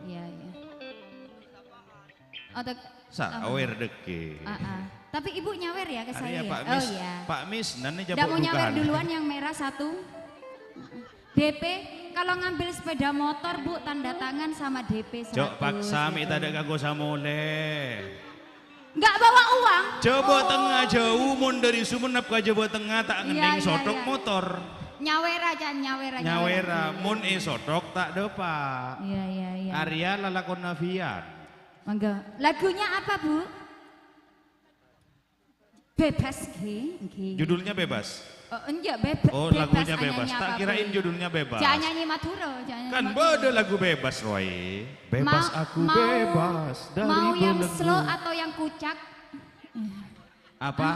Iya, iya. Atau sawer ḍâgghi'. Ah, ah. Tapi Ibu nyawer ya ke saya ya? Pak Mis, oh, iya. Pak Mis, nanti ndak mau nyawer duluan yang merah satu. D P, kalau ngambil sepeda motor, Bu, tanda tangan sama D P seratus. Jhâ' paksa, mè' tadâ' kanggo samolè. Nggak bawa uang? Jhâbâ Tengnga jhâu, mon ḍâri Sumenep ka Jhâbâ Tengnga ta' ngendhing sothok motor. Nyawer aja, nyawer aja. Nyawer, mon è sothok ta' ḍâpa'. Iya, iya, iya. Arèya lalakonna Fian. Monggo. Lagunya apa, Bu? Bebas, nggih, nggih. Judulnya Bebas? Oh, enggak, bebas. Oh, lagunya Bebas. Tak kirain judulnya Bebas. Jangan nyanyi Madura, jangan nyanyi Madura. Kan bâḍâ lagu Bebas, Roy. Bebas aku, bebas dari belenggu. Mau yang slow atau yang kucak? Apa?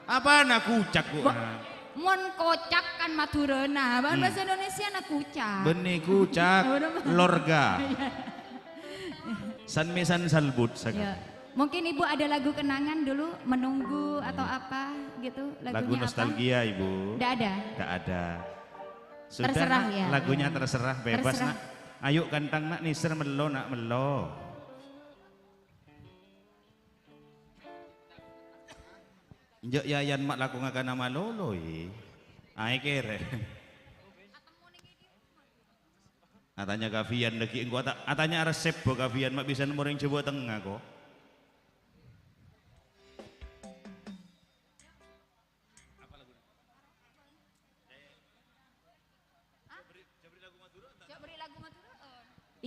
Apa na kucak, Bu? Mon kocak kan Madurâna, bahasa Indonesiana kucak. Bânnè kucak, lorga. San-mèsan salbut, sakan. Ya. Mungkin Ibu ada lagu kenangan dulu, Menunggu atau apa gitu, lagunya apa? Lagu nostalgia, Ibu. Ndak ada? Ndak ada. Sudah, terserah, Nak, ya, lagunya terserah, bebas, Nak. Ayo, kantang, Nak, nèser mello, Nak, mello. Enjâ' Yayan ma' lako ngakana malolo, è. Aè kèrè. Atanya ka Fian ḍâgghi' engko' ata-, atanya resep bâ ka Fian ma' bisa nemmo rèng Jhâbâ Tengnga, ko'.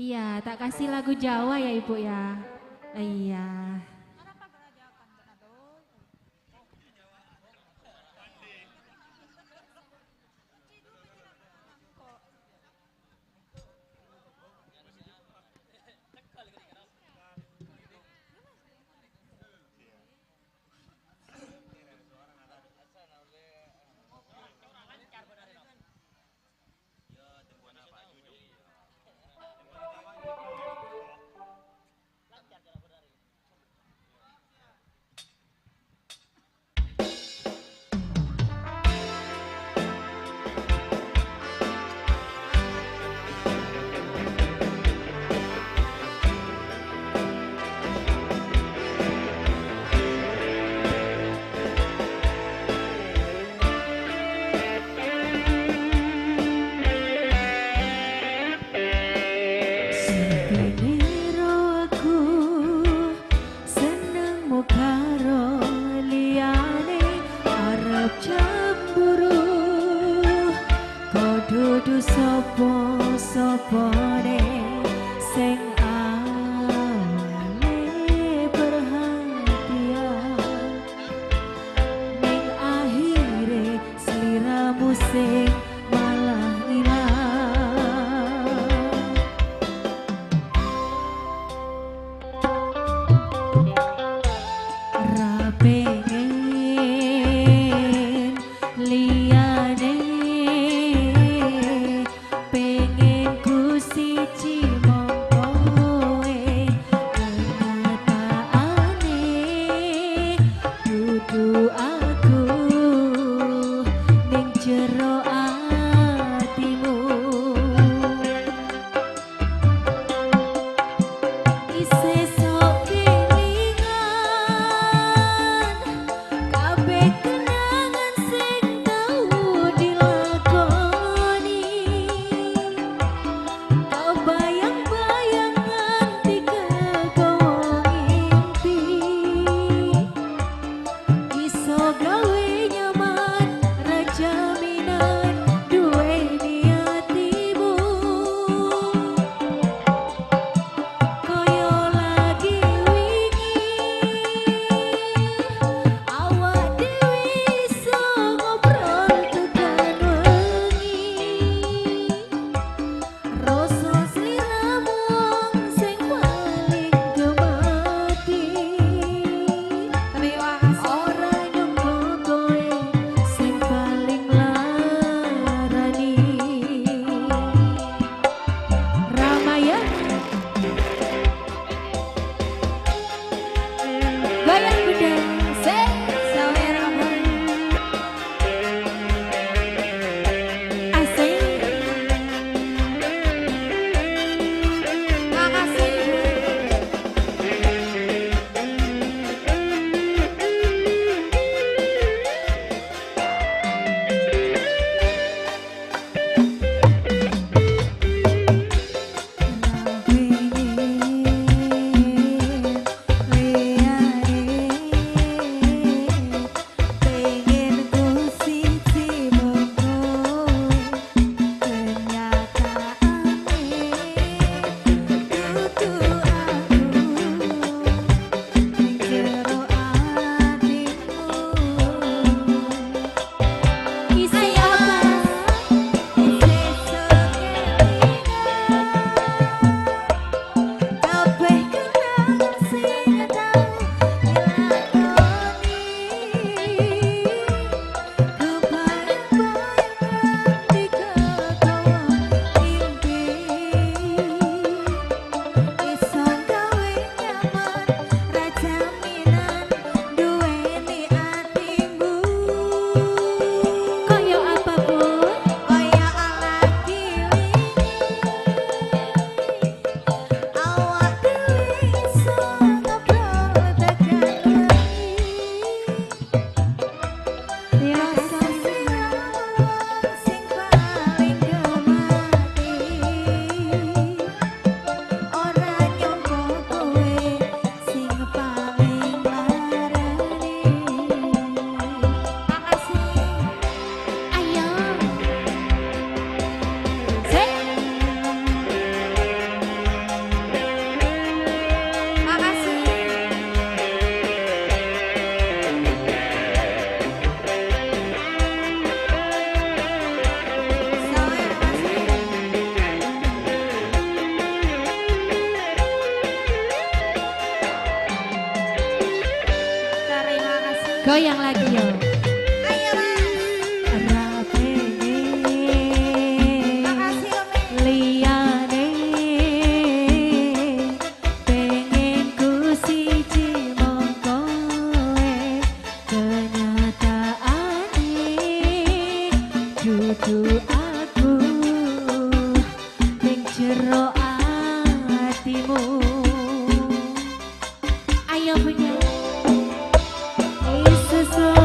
Iya, tak kasih lagu Jawa ya, Ibu, ya. Iya. sè malah ilang. Ra pèngèn liyane, pèngèn ku siji mong kowe. Kenyataane dudu aku ning jero atimu. Isè sok kèlingan, kabeh kenangan sè tao dilakoni. Tao bayang-bayang nganti ka kowa ngimpi. Iso gawe nyaman, ra jaminan duweni atimu. Koyo lagi wingi, awak dhewe iso ngobrol tekan wengi. Rasa sliramu sing paling gemati. Terima kasih. Ora nyongko kowe sing paling larani. Ramayana. Goyang beda, sing selera. Asik. Makasih. Isi apa? Kabeh kenangan sing tau dilakoni. Kebayang-bayangan di kekawan mimpi. Iso gawe nyaman, ra jaminan duweni atimu. Kaya apa, Bun? Kaya alagi wingi. Awak dhewe iso ngobrol tekan wengi. Rasa sing paling gemati. Ora nyongko kowe sing paling larani. Makasih. Ayo. Sik. Makasih. Terima kasih. Goyang lagi, yo. Ayo, Mas. Rape. Makasih, Umi. Liyane pengen ku siji mong kowe. Kenyataane dudu aku ning jero atimu. Ayo, punya. Iso sok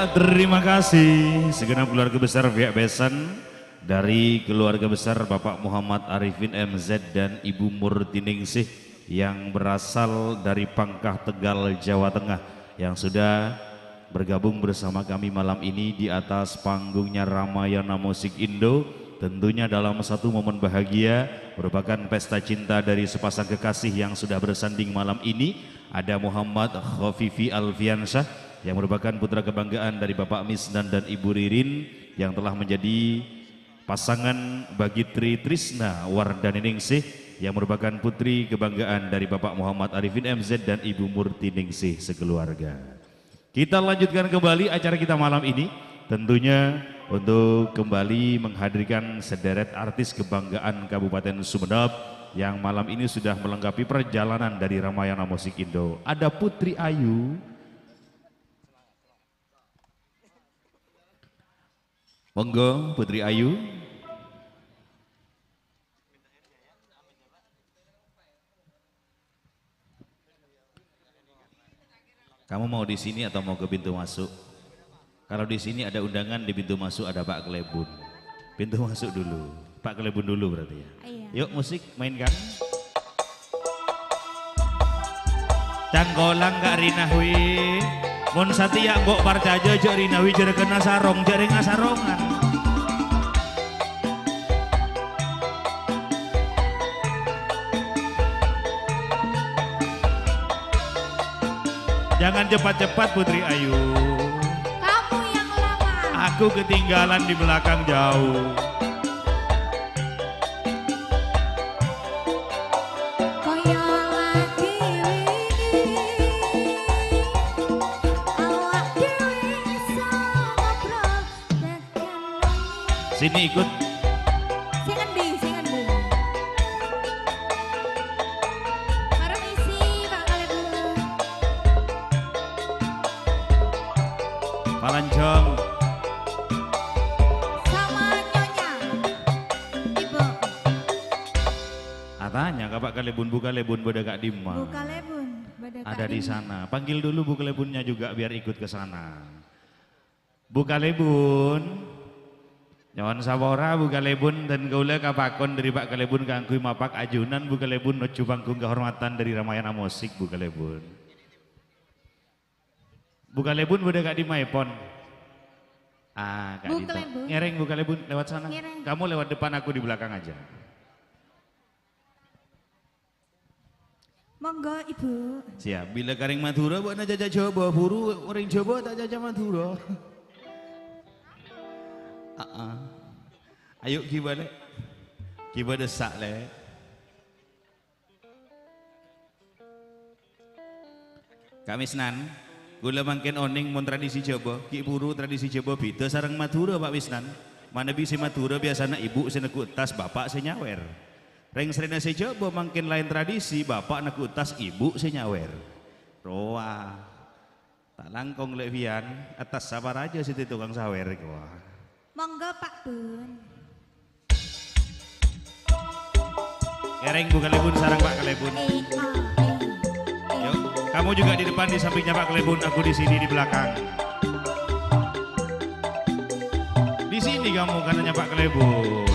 Terima kasih segenap keluarga besar pihak besan dari keluarga besar Bapak Muhammad Arifin M Z dan Ibu Murtiningsih yang berasal dari Pangkah Tegal, Jawa Tengah, yang sudah bergabung bersama kami malam ini di atas panggungnya Ramayana Musik Indo. Tentunya dalam satu momen bahagia, merupakan pesta cinta dari sepasang kekasih yang sudah bersanding malam ini. Ada Muhammad Khofifi Alfiansyah yang merupakan putra kebanggaan dari Bapak Misnan dan Ibu Ririn, yang telah menjadi pasangan bagi Tri Trisna Wardaniningsih yang merupakan putri kebanggaan dari Bapak Muhammad Arifin M Z dan Ibu Murtiningsih sekeluarga. Kita lanjutkan kembali acara kita malam ini. Tentunya untuk kembali menghadirkan sederet artis kebanggaan Kabupaten Sumenep yang malam ini sudah melengkapi perjalanan dari Ramayana Musik Indo. Ada Putri Ayu. Monggo, Putri Ayu. Kamu mau di sini atau mau ke pintu masuk? Kalau di sini ada undangan, di pintu masuk ada Pak Klebun. Pintu masuk dulu. Pak Klebun dulu berarti ya. Iya. Yuk, musik mainkan. Cangkolang Kak Rina wi. Mon satèya mbok parcajâ jhâ' Rina wi jhâ' rèng kena sarong, jhâ' rèng asarongan. Jangan cepat-cepat, Putri Ayu. Kamu yang lama. Aku ketinggalan di belakang jauh. Kaya lagi wingi, awak dhewe iso ngobrol tekan wengi. Sini ikut. Sing endi, sing endi? Permisi, Pak Kalebun. Palanjong. Sama Nyonya. Ibu. Atanya ka Pak Kalebun, Bu Kalebun bâdâ ka'dimma? Bu Kalebun bâdâ ka'dimma? Ada di sana. Panggil dulu Bu Kalebunnya juga biar ikut ke sana. Bu Kalebun. Nyo'on sapora, Bu Kalebun, dân kaulâ kapakon dâri Pak Kalebun kaangghuy mapak ajunan Bu Kalebun nojjhu panggung kahormadhân dâri Ramayana Musik, Bu Kalebun. Bu Kalebun bâdâ ka'dimmaèpon? Ah, Bu ka'dinto. Kalebun. Ngèrèng, Bu Kalebun, lewat sana. Ngèrèng. Kamu lewat depan, aku di belakang aja. Monggo, Ibu. Siap. Bilâ ka rèng Madhurâ, bâ'na caca Jhâbâ. Buru orèng Jhâbâ ta' caca Madhurâ. Aa. Ayo, ghibâ, Lè'. Ghibâ dessa', Lè'. Ka' Misnan, kaulâ mangkèn onèng mon tradisi Jhâbâ, ghi' bhuru tradisi Jhâbâ bhidhâ sareng Madhurâ, Pak Misnan. Manabi sè Madhurâ biyasana ibu' sè neggu' tas, bapa' sè nyawèr. Rèng-sarèna sè Jhâbâ mangkèn laèn tradisi, bapa' neggu' tas, ibu' sè nyawèr. Rowa. Ta' langkong, Lè', biyan, attas sapa rajâ sè dhâddhi tokang sawèr, kowa. Monggo, Pak Bun. Ngèrèng Bu Kalèbun sareng Pak Kalèbun. Eh, ah, eh, eh. Yuk, kamu juga di depan, di sampingnya Pak Kalèbun, aku di sini, di belakang. Di sini kamu, kanannya Pak Kalèbun.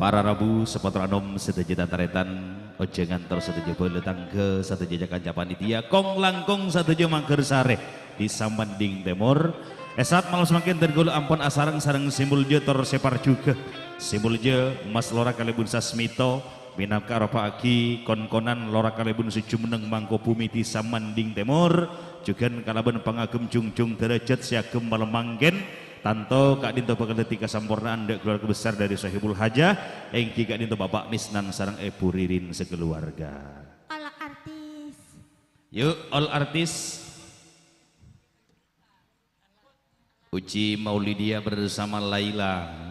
Ararabu, sapatoro anom sadhâjâ tan-tarètan, ojhângan tor sadhâjâ bhâlâ tangghâ, sadhâjâ ca-kanca panitia, kong-langkong sadhâjâ Manggarsarè, Dhisa Manding Tèmor. È saat malem samangkèn dhân kaulâ ampon asareng sareng sè moljâ tor sè parjhughâ. Sè moljâ Mas Lora kalèbun Sasmito, mènangka aropa'aghi kon-konan Lora kalèbun sè jhumenneng Mangkobhumi Dhisa Manding Tèmor, jhughân kalabân pangagem jhungjhung dârâjhât sè agem malem mangkèn, tanto ka'dinto bhâkal dhâddhi kasamporna'an dâ' keluarga besar dâri Sohibul Hajah, èngghi ka'dinto Bapak Misnan sareng Èbhu Ririn sakaluarga. All artis. Yuk, all artis. Uci Maulidia bersama Laila.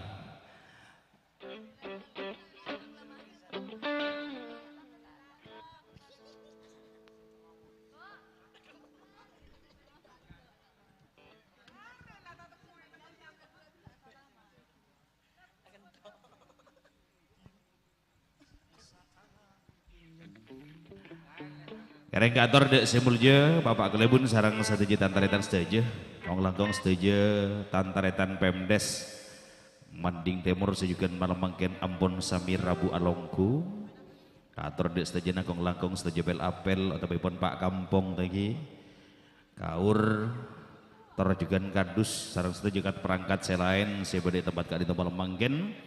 Ngèrèng kaator dâ' sè moljâ Bapak Kalèbun sareng sadhâjâ tan-tarètan sadhâjâ, kong-langkong sadhâjâ tan-tarètan Pemdes Manding Tèmor sè jhughân malem mangkèn ampon sami rabu alongghu. Kaator dâ' sadhâjâna kong-langkong sadhâjâ pel-apel otabâèpon pa' kampong taghi. Kaur, tor jhughân kardus sareng sadhâjâ kat-parangkat sè laèn sè bâdâ è tempat ka'dinto malem mangkèn.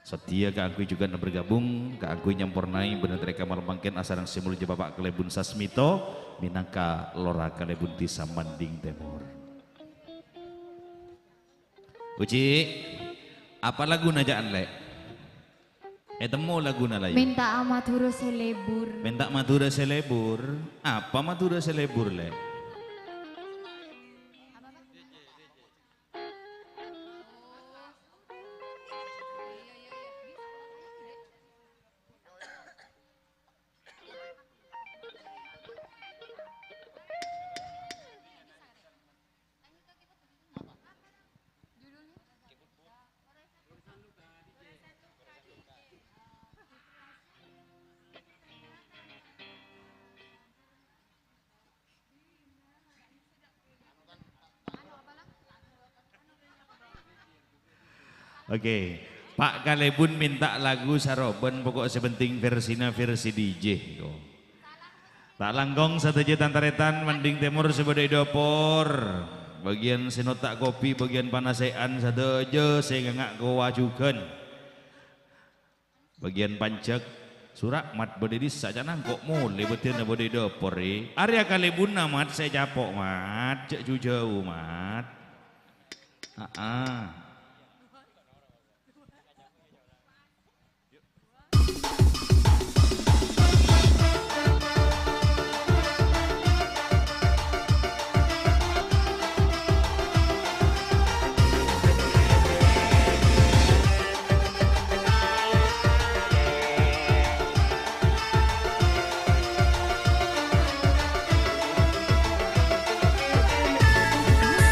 Sadhiyâ kaangghuy jhughân bergabung, kaangghuy nyampornaè bâdâ tarèka malem mangkèn asareng sè moljâ Bapak Kalèbun Sasmito, mènangka Lora Kalèbun Dhisa Manding Tèmor. Uci, apa laguna ca'an, Lè'? Ètemmo laguna la, yâ? Mènta'a Madhurâ sè lebur. Mènta' Madhurâ sè lebur? Apa Madhurâ sè lebur, Lè'? Oke. Pak Kalèbun mènta lagu sarobân, pokok sè penting vèrsina vèrsi D J, ko. Ta' langkong sadhâjâ tan-tarètan Manding Tèmor sè bâdâ è dâpor. Bâgiyân sè notta' kopi, bâgiyân panasè'an sadhâjâ sè nganga' kowa jhughân. Bâgiyân panjhâk, sura' Mat bâdâ è dissa' ca'na engko' molè bâdâna bâdâ è dâpor, è. Arèya kalèbunna, Mat, sè ècapo', Mat. Jhâ' ju-jhâu, Mat. Aa.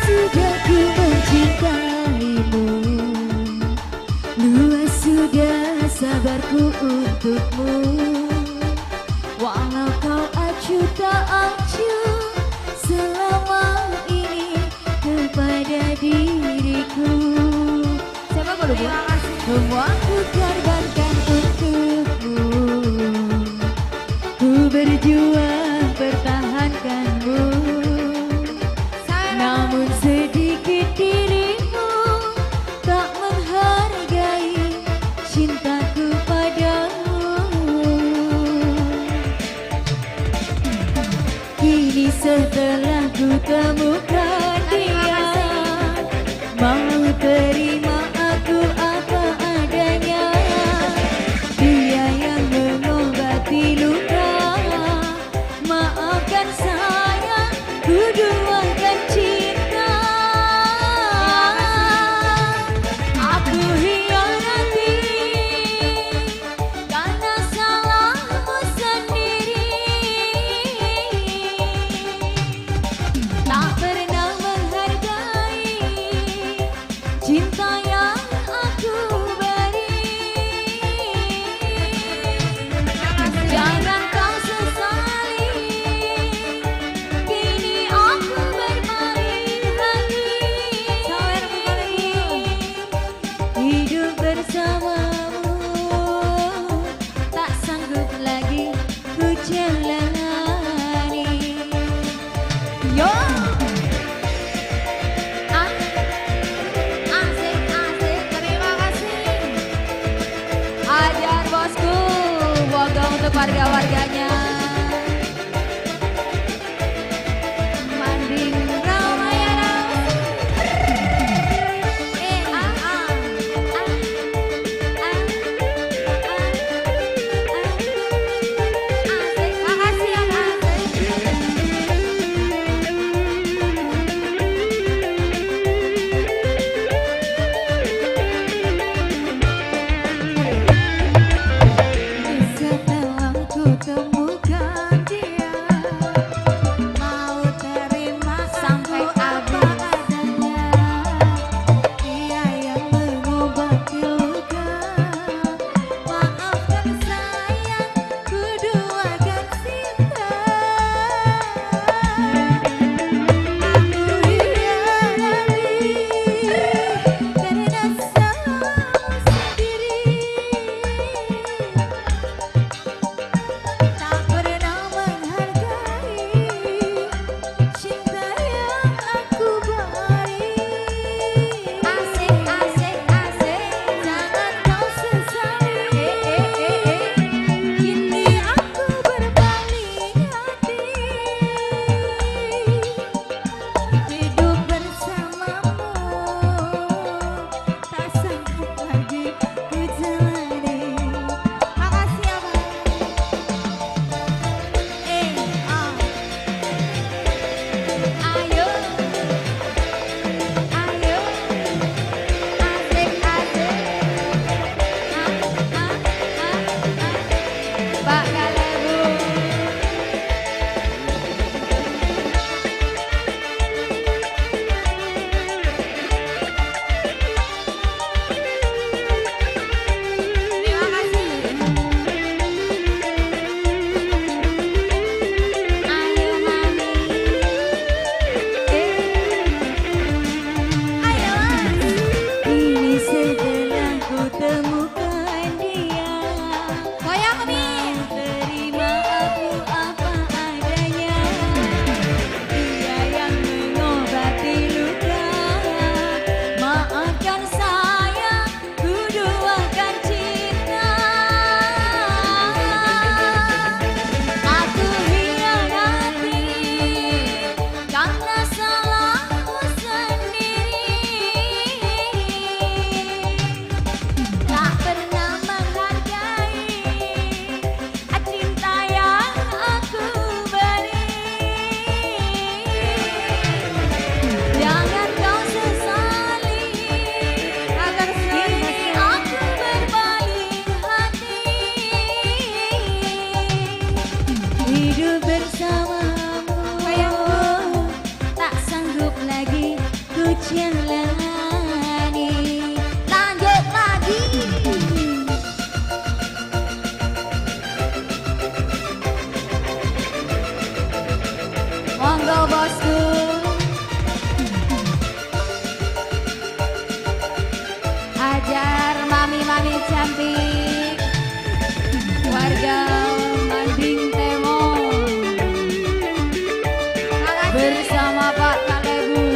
Sudah ku mencintaimu, luas sudah sabarku untukmu. Walau kau acuh tak acuh selama ini kepada diriku. Siapa, Bu? Terima kasih. Semua ku korbankan untukmu. Ku berjuang pertahankanmu. Namun sedikit dirimu tak menghargai cintaku padamu. Kini setelah ku temukan dia, mau terima aku apa adanya. Dia yang mengobati luka, maafkan saya, ku duakan cinta. Aku hianati karena salahmu sendiri. Tak pernah menghargai cinta Warga-warganya. Manding Ramayana. Eh, ah, ah, ah, ah, ah, ah. Asik, makasih ya, Kak. Setelah ku temukan dia, mau terima sampai aku apa habis. Adanya. Dia yang mengobati luka. Maafkan sayang, ku duakan cinta. Aku hianati karena salah sendiri. Tak pernah menghargai cinta yang aku beri. Asik, asik, asik. Jangan kau sesali. Eh, eh, eh, eh, eh. Kini aku berpaling hati. Hidup bersamamu tak sanggup lagi ku jalani. Makasih ya, Bang. Eh, ah. Ayo. Ayo. Asik, asik. Ah, ah, ah, ah. Pak Kalebu. Ini setelah ku temukan dia. Goyang, Mi. Terima aku apa adanya. Dia yang mengobati luka. Maafkan saya, ku duakan cinta. Aku hianati karena salahku sendiri. Tak pernah menghargai cinta yang aku beri. Jangan kau sesali, kini aku berpaling hati. Hidup bersamamu tak sanggup lagi ku jalani. Lanjut lagi. Monggo, Bosku. Ajar mami-mami cantik, warga Manding Temon, bersama Pak Kalebu.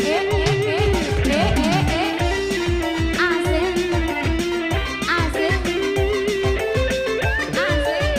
Eh, eh, eh, eh, eh, eh. Asik, asik, asik.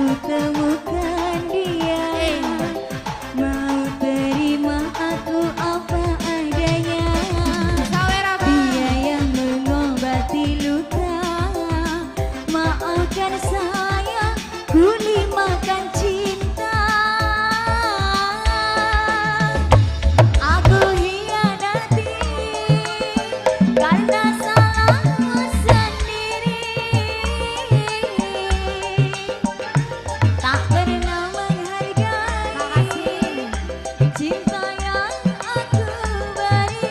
Temukan dia, mau terima aku apa adanya. Dia yang mengobati luka, maafkan saya, kuli makan cinta. Aku hianati karena salahmu sendiri. Tak pernah menghargai cinta yang aku beri.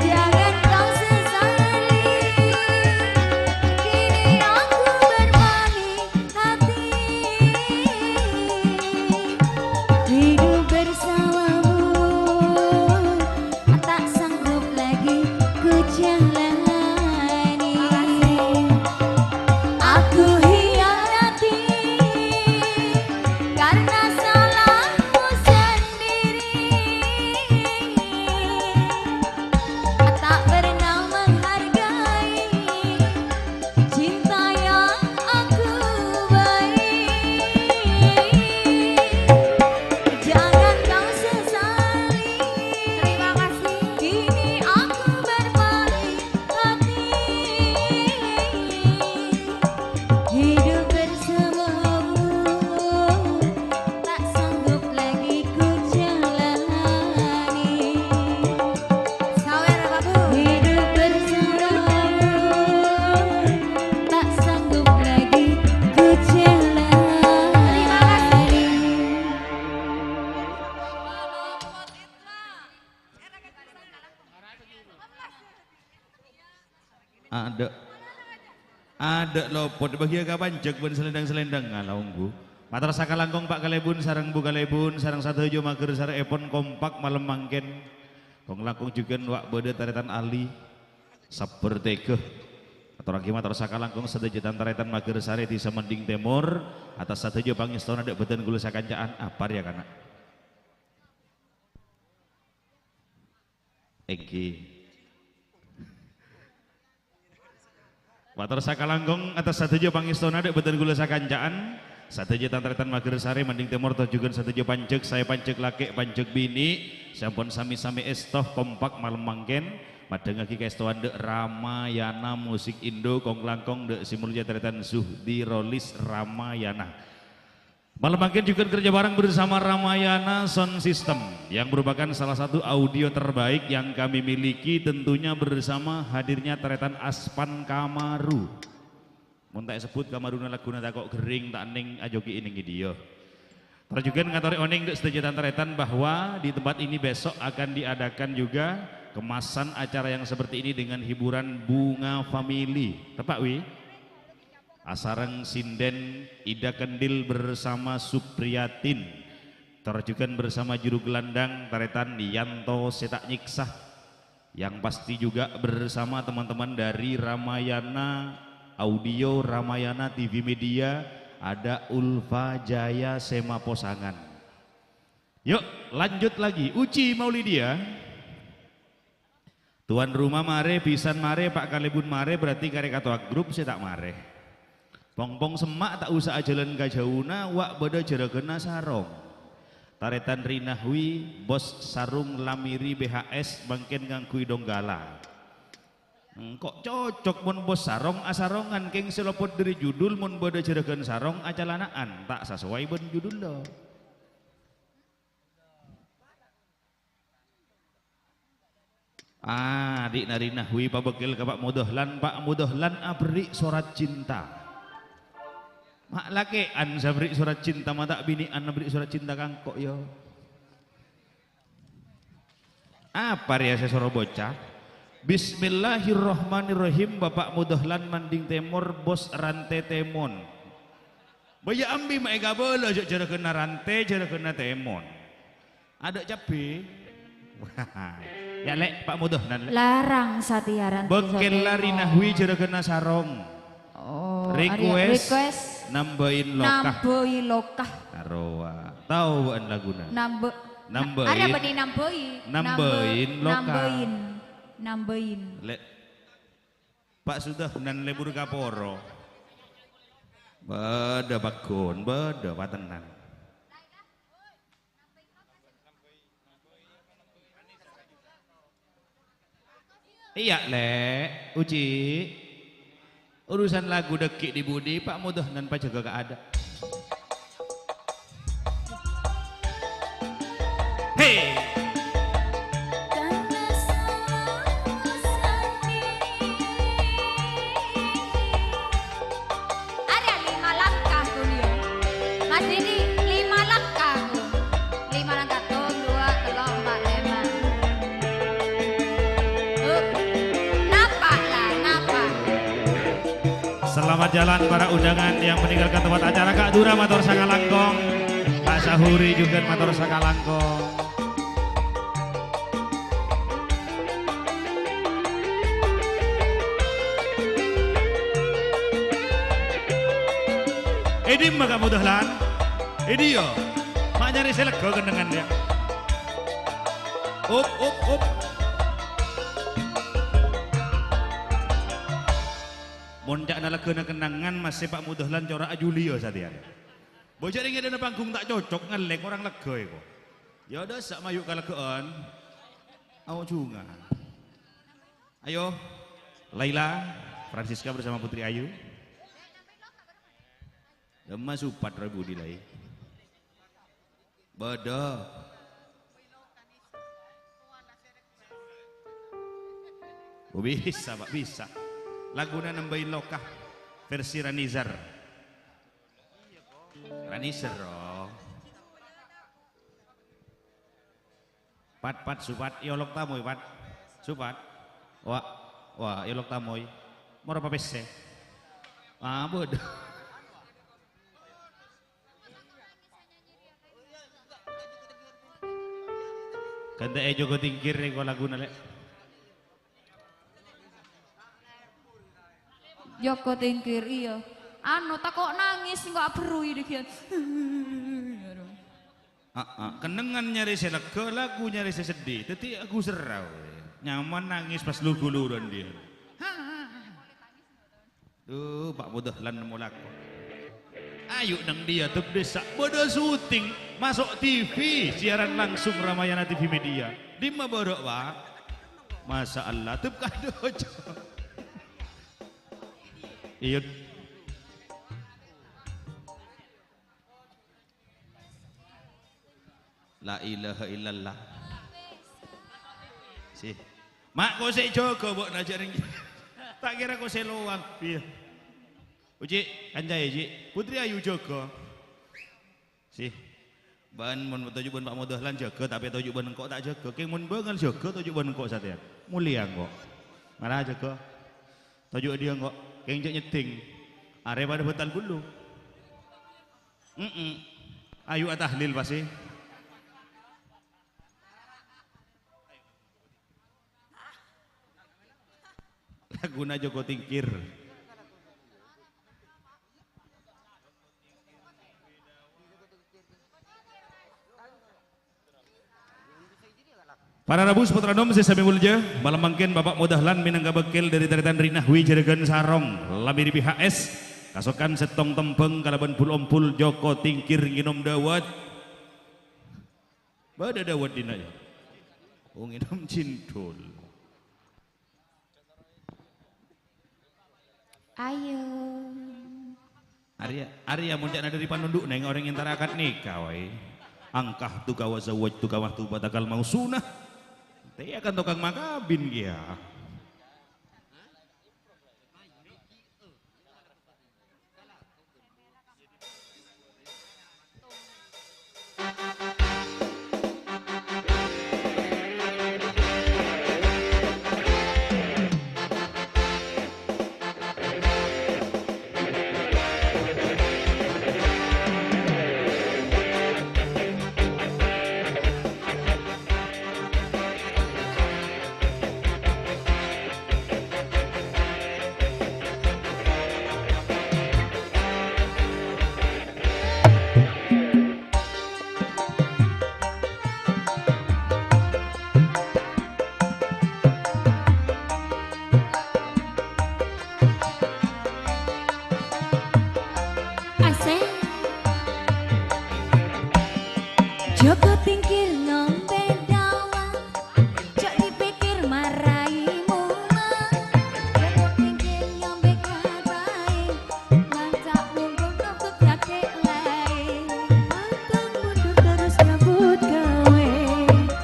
Jangan kau sesali, kini aku berbalik hati. Hidup bersamamu tak sanggup lagi ku jalani. Aku hianati karena salahmu sendiri. Tak pernah menghargai cinta yang aku beri. Jangan kau sesali. Terima kasih. Kini aku berbalik hati. Hidup bersamamu tak sanggup lagi ku jalani. Sawer, Pak Bu. Hidup bersamamu tak sanggup lagi ku jalani. Terima kasih. Adâ', adâ' lopot bâgiyâ ka panjhâk bân salendhâng-salendhâng ngala ongghu. Mator sakalangkong Pa' Kalèbun sareng Bu Kalèbun sareng sadhâjâ maghârsarèèpon kompak malem mangkèn. Kong-langkong jhughân wa' bâdâ tarètan ali. Sabbhâr tèghâ. Atorraghi mator sakalangkong sadhâjâ tan-tarètan maghârsarè Dhisa Mending Tèmor, atas sadhâjâ pangèstona dâ' bâdân kaulâ sakanca'an. Apar yâ, kana'? Èngghi. Mator sakalangkong atas sadhâjâ pangèstona dâ' bâdân kaulâ sakanca'an, sadhâjâ tan-tarètan maghârsarè Mending Tèmor tor jhughân sadhâjâ panjhâk, saè panjhâk lakè', panjhâk binè', sampon sami-sami èsto kompak malem mangkèn, madhângaghi kaèstowan dâ' Ramayana Musik Indo, kong-langkong dâ' sè molja tarètan Zuhdi Rolis Ramayana. Malem mangkèn jhughân kerja bareng bersama Ramayana Sound System, yang merupakan salah satu audio terbaik yang kami miliki, tentunya bersama hadirnya tarètan Aspan Kamaru. Mon ta' èsebbhut Kamaruna lagghuna tako' ghering, ta' ennèng ajhughi'i neng ngèdiyâ. Tor jhughân ngatorè onèng dâ' sadhâjâ tan-tarètan bahwa di tempat ini besok akan diadakan juga kemasan acara yang seperti ini dengan hiburan Bunga Family. Teppa', Wi? Asareng sindhèn Ida Kendil bersama Supriyatin. Tor jhughân bersama juru gelandang tarètan Yanto sè ta' nyèksa. Yang pasti juga bersama teman-teman dari Ramayana Audio, Ramayana T V Media, ada Ulfa Jaya sè maposangan. Yuk, lanjut lagi. Uci Maulidia. Tuan rumah marè, bhisan marè, Pa' Kalèbun marè, berarti karè katowa grup sè ta' marè. Pong-pong semma' ta' osa ajhâlân ka jhâuna, wa' bâdâ jhârâghânna sarong. Tarètan Rinahwi, Bos Sarung Lamiri B H S, mangkèn ngangghuy Donggala. Engko' cocok mon Bos Sarong asarongan, kèng sè lopot dâri judul, mon bâdâ jhârâghân sarong acalana'an, ta' sasowai bân judulla. Ah, adi' narina, wi, pabâkkèl ka Pa' Mudahlan, Pa' Mudahlan aberri' sorat cinta. Ma' lakè'an sè aberri' sorat cinta, ma' ta' binè'an aberri' sorat cinta ka engko', yâ. Apa rèya sè soro bocah? Bismillahirrahmanirrahim, Bapa' Mudahlan Manding Tèmor, Bos Rantè Tèmon. Bâjâ ambi ma' èkabâlâ, jhâ' jhârâghânna Rantè, jhârâghânna Tèmon. Adâ' cabbhi. Yâ, Lè', Pa' Mudahlan, Lè'. Larang satèya Rantè. Bâkkèl satèya. Larina, wi, jhârâghânna sarong. Oh, arèya request, request nambâi lokah. Nambâi lokah. Arowa. Tao bâ'ân laguna? Nambâ-, nambâi. Arèya bânnè nambâi. Nambâi lokah. Nambâi. Nambâi. Lè'. Pa' Sudah nan lebur ka poro. Bâdâ pagghun, bâdâ patennan. Iyâ, Lè', Uci. Urusan lagu dâggi' dhi-budhi, Pa' Modholan pajâgâ kaadâ'. He! Arèya lima langkah, Ghun, yâ. Mas Didi, lima langkah, Ghun. Lima langkah, tung, duwâ', tello', empa', lèma'. Up. Napa', la, napa'? Selamat jalan para undangan yang meninggalkan tempat acara. Kak Dura mator sakalangkong. Kak Sahuri juga mator sakalangkong. È dimma Ka' Modholan? È diyâ. Ma' nyarè sè lega kennengngan, yâ. Up, up, up. Mon ca'na legghâna kennengngan, massè Pa' Modholan cora' ajuliyâ satèya. Bâjâ rèng è dâlem panggung ta' cocok, ngellèng orèng lega èko. Yâ, dâ' sa' mayu' kaleggâ'ân. Aojhunga. Ayo, Laila, Francisca bersama Putri Ayu. Dâmma supat roy budi, Lai. Bâdâ. Oh, bisa, Pak, bisa. Laguna Nembâi Loka, versi Ranizar. Ranizar, oh. Pat, pat, supat, èolok tamoy, pat. Supat. Wa, wa, èolok tamoy. Moro papèssè. Ah, bâdâ. Kantè è Joko Tingkir rèko laguna, Lè'. Joko Tingkir, iyâ. Anu, tako' nangès, engko' aberrui dâgghiyân. Ah, ah, kennengngan nyarè sè lega, lagu nyarè sè seddhi. Dhâddhi lagu serra, wè. Nyaman nangès pas lu-ghuluran diyâ. Duh, Pa' Modholan nemmo lako. Ayu neng diyâ, tep dissa'. Bâdâ syuting, maso' T V, siaran langsung Ramayana T V Media. Dimma bârâ', Pak? Masya Allah, tep kadhâjâ. Iyâ. La ilaha illallah. Sih. Ma' kosè jâgâ, bâ'na jârèng. Ta' kèra kosè lowang. Iyâ. Uci, kancaè, Ci. Putri Ayu jâgâ. Sih. Bân mon toju' bân Pa' Modholan jâgâ, tapè toju' bân engko' ta' jâgâ. Kèng mon bângal jâgâ toju' bân engko' satèya. Molèya engko'. Mara jâgâ. Toju' diyâ engko'. Kèng jhâ' nyeddhing. Arè padâ bhâtal ghâllu. Mm-mm. Ayu atahlil pastè. Laguna Joko Tingkir. Para rabu sapotra nom sè samè molja, malem mangkèn Bapa' Modholan mènangka bâkkèl dâri tarètan Ri Nahwi Jhârâghân Sarong, la mèrèp H S, kasokan sèttong tembhâng kalabân bul-ombul Joko Tingkir ngènom dâwât. Bâdâ dâwât dinna', yâ. Oh, ngènom cindhul. Ayo. Arèya, arèya mon ca'na dâri panondu'na orèng èntara akad nikah, wè. Ankahtuka wa zawwajtuka mahtubatakal mausunah. Tèya kan tokang makabin kèya. Pikir ngambè dawa, jhâ' dipikir marai mowa. Jhâ' dipikir ngambè kabaè, nganca' monggo nyombut kakè laèn. Pantang mundur terros nyambut gawè.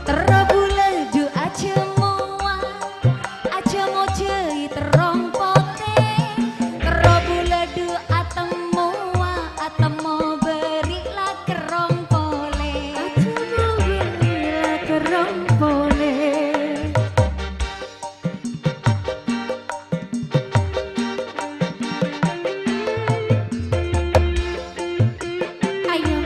Terro bulâ du ajhâ mowa, ajhâ mojhâi terrong potè. Terro bulâ du atemmowa, atemmo bâri' la kerrong polè. Atemmo bâri' la kerrong polè. Ayo.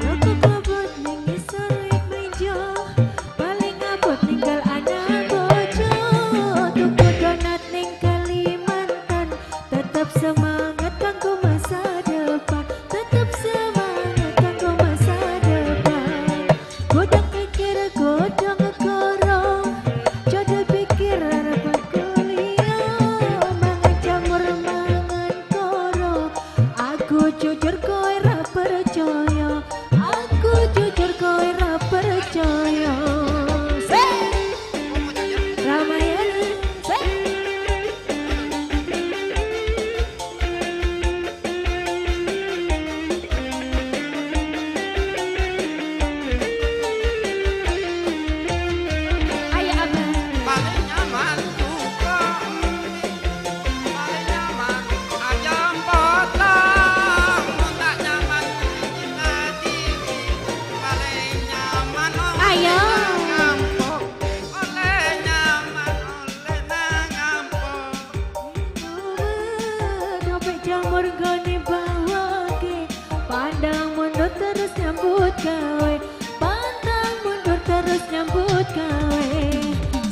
Roko kabut neng ngisor wit meja, palèng abot nèngghâl ana' bojhâ. Toko donat neng Kalimantan, tetep semangat kanggo masa depan, tetep semangat kanggo masa depan. Godhâng kèkèr, godhâng koro, jhâ' dipikir arep kuliah. Mangan jamur, mangan koro, aku jujur kowe ra percaya, aku jujur kowe ra percaya. Sè! Ramayana, sè! Ayo, Abang. Palèng nyaman jhuko'. Palèng nyaman ajâm potong. Mon ta' nyaman, ngadi. Palèng nyaman, oh, Ayo. Ngampo. Ollè nyaman, ollè nang ampo. Topè' jamur goni bawaghi. Pantang mundur terros nyambut gawè. Pantang mundur terros nyambut gawè.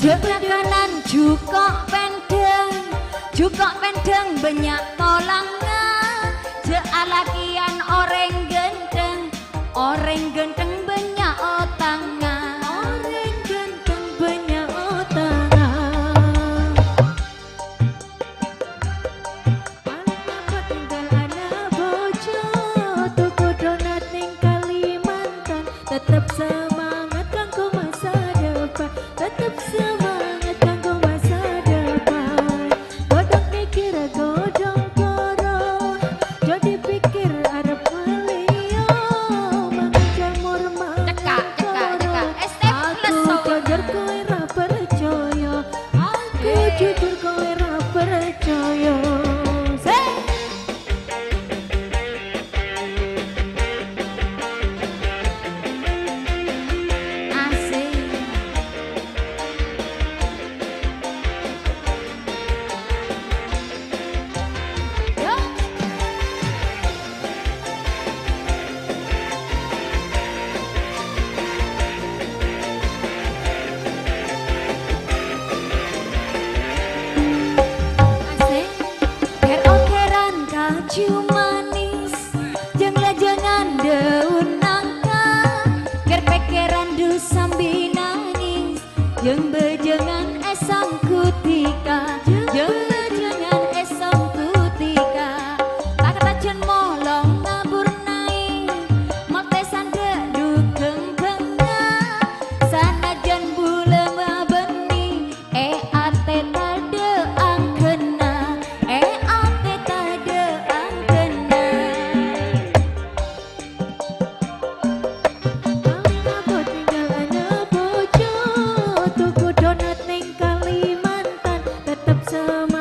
Jhâ' nyakanan jhuko' pèndhâng. Jhuko' pèndhâng bânnya' tolangnga. Jhâ' alakèyan orèng ghântheng. Orèng ghântheng bânnya' otangnga. Orèng ghântheng bânnya' otangnga. Palèng abot nèngghâl ana' bojhâ. Toko donat neng Kalimantan. Tetep semangat kanggo masa depan. Tetep semangat kanggo masa depan. Godhâng kèkèr, godhâng koro, jhâ' dipikir arep malèya. Mangan jamur, mangan koro. Cekak, cekak, cekak. Aku jujur kowe ra percaya. Aku jujur kowe ra percaya. Sè! Asik. Yo. Asik. Kèr-okèran kaju manis, jâng-lajângan daun nangka, kèr-pèkkèran du sambi nangis. Jâng-bâjângan èsanggutika, jâng-bâjângan èsanggutika. Takatajân molong ngabur naè, motè sandhâ' dhughâng bângnga. Sanajjân bulâ mabânnè, è atè tadâ' angghânna, è atè tadâ' angghânna. Palèng abot nèngghâl ana' bojhâ, toko donat neng Kalimantan, tetep sem-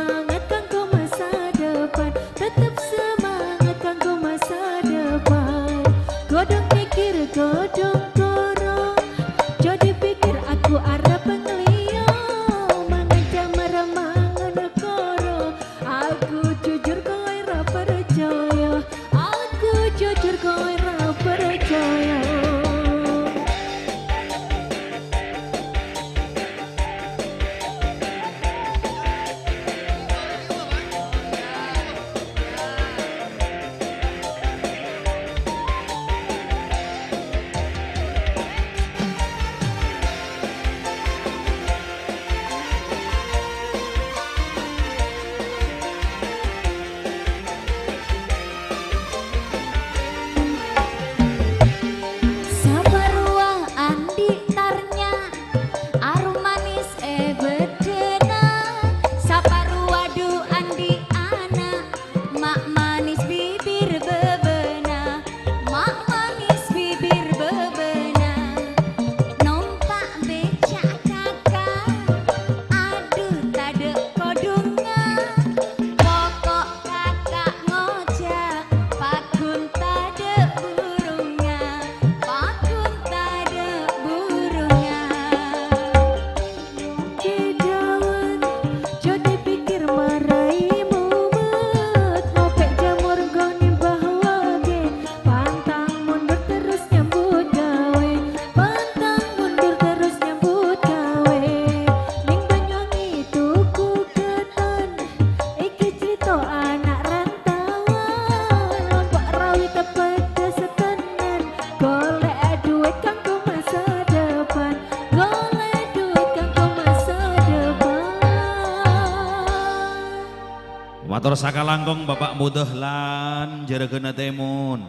Tor sakalangkong Bapak Mudahlan, Jhârâghâna Tèmon.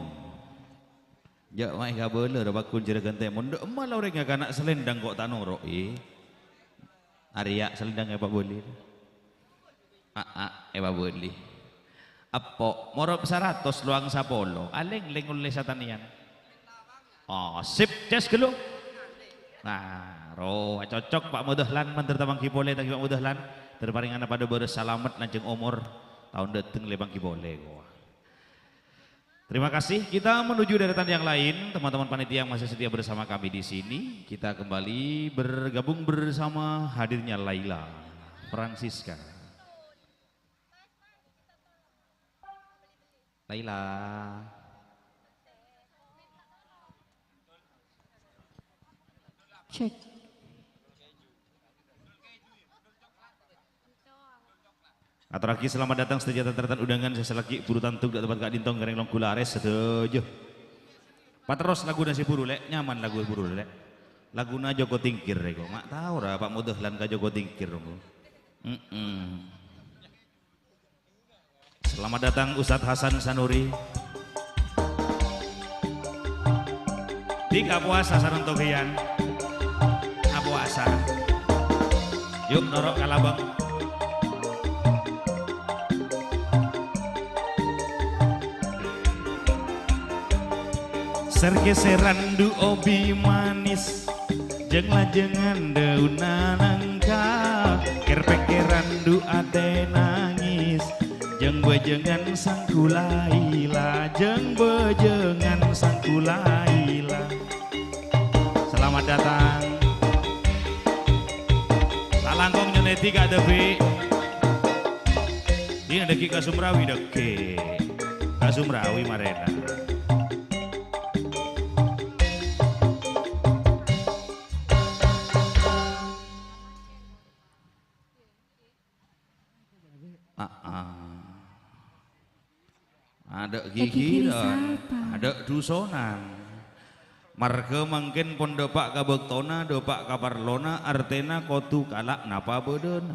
Jhâ' ma' èkabâlâ ra pagghun Jhârâghâna Tèmon. Dâ' emma la orèng ghâ' kana' Selendang ko' ta' noro'è. Arèya Selendang èpabâli. Aa, èpabâli. Eppo', morop saratos lowang sapolo. Alèng-lèng ollè satanèyan. Oh, sip, ces ghâllu. Nah, rowa cocok Pak Mudahlan, mandhâr ta' mangghi polè, ta' ghi Pak Mudahlan. Dâr parèngana padâ bârâs salamet lanjhâng omor. Taon dâteng lè mangghi polè, kowa. Terima kasih. Kita menuju deretan yang lain, teman-teman panitia yang masih setia bersama kami di sini. Kita kembali bergabung bersama hadirnya Laila Francisca. Laila. Cek. Atorraghi selamat datang sadhâjâ tan-tarètan undangan sè salaghi buru tandhuk dâ' tempat ka'dinto ngèrèng longghu larès sadhâjâ. Paterros laguna sè buru, Lè'. Nyaman lagu buru, Lè'. Laguna Joko Tingkir, rèko. Ma' tao ra, Pak Mudahlan ka Joko Tingkir, rèko. Mm-mm. Selamat datang, Ustadz Hasan Sanuri. Dhika powasa sareng toghiyan. Apowasa. Yu', noro' ka labâng. Ser-gheseran dhu obi manis. Jeng-lajengan daunna nangka, kèr-pèkkèran dhu atè nangis. Jeng-bâjângan sangku Laila, jeng-bâjângan sangku Laila. Selamat datang. Lalangkong nyonèdi ka' dhâbbi'. Ini dhâggi' ka Sumrawi dhâggi'. Ka Sumrawi marèna. Aa. Adâ' ghighirân, adâ' dhusonan. Marghâ mangkèn pon dâpa' ka bâktona, dâpa' ka parlona, artèna kodhu kala' napa bâdâna.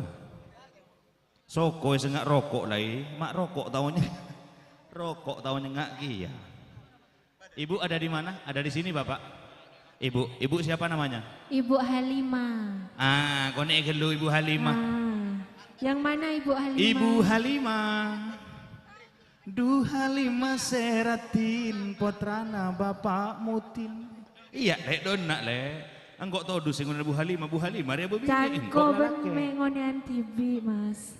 Soko sè nga' roko' laè, ma' roko' tao nyè-, roko' tao nyengnga' kèya. Ibu ada di mana? Ada di sini, Bapak. Ibu, Ibu siapa namanya? Ibu Halimah. Ah, konè'è ghâllu Ibu Halimah. Ah, yang mana Ibu Halimah? Ibu Halimah. Dhu Halimah sè raddhin, pottrana Bapak Mudin. Iyâ, Lè', dhunna', Lè'. Engko' todus sè ngonè'è Bu Halimah, Bu Halimah rèya bâbinè', engko' lalakè'. Cangkoban mè' ngonè'an dhibi', Mas.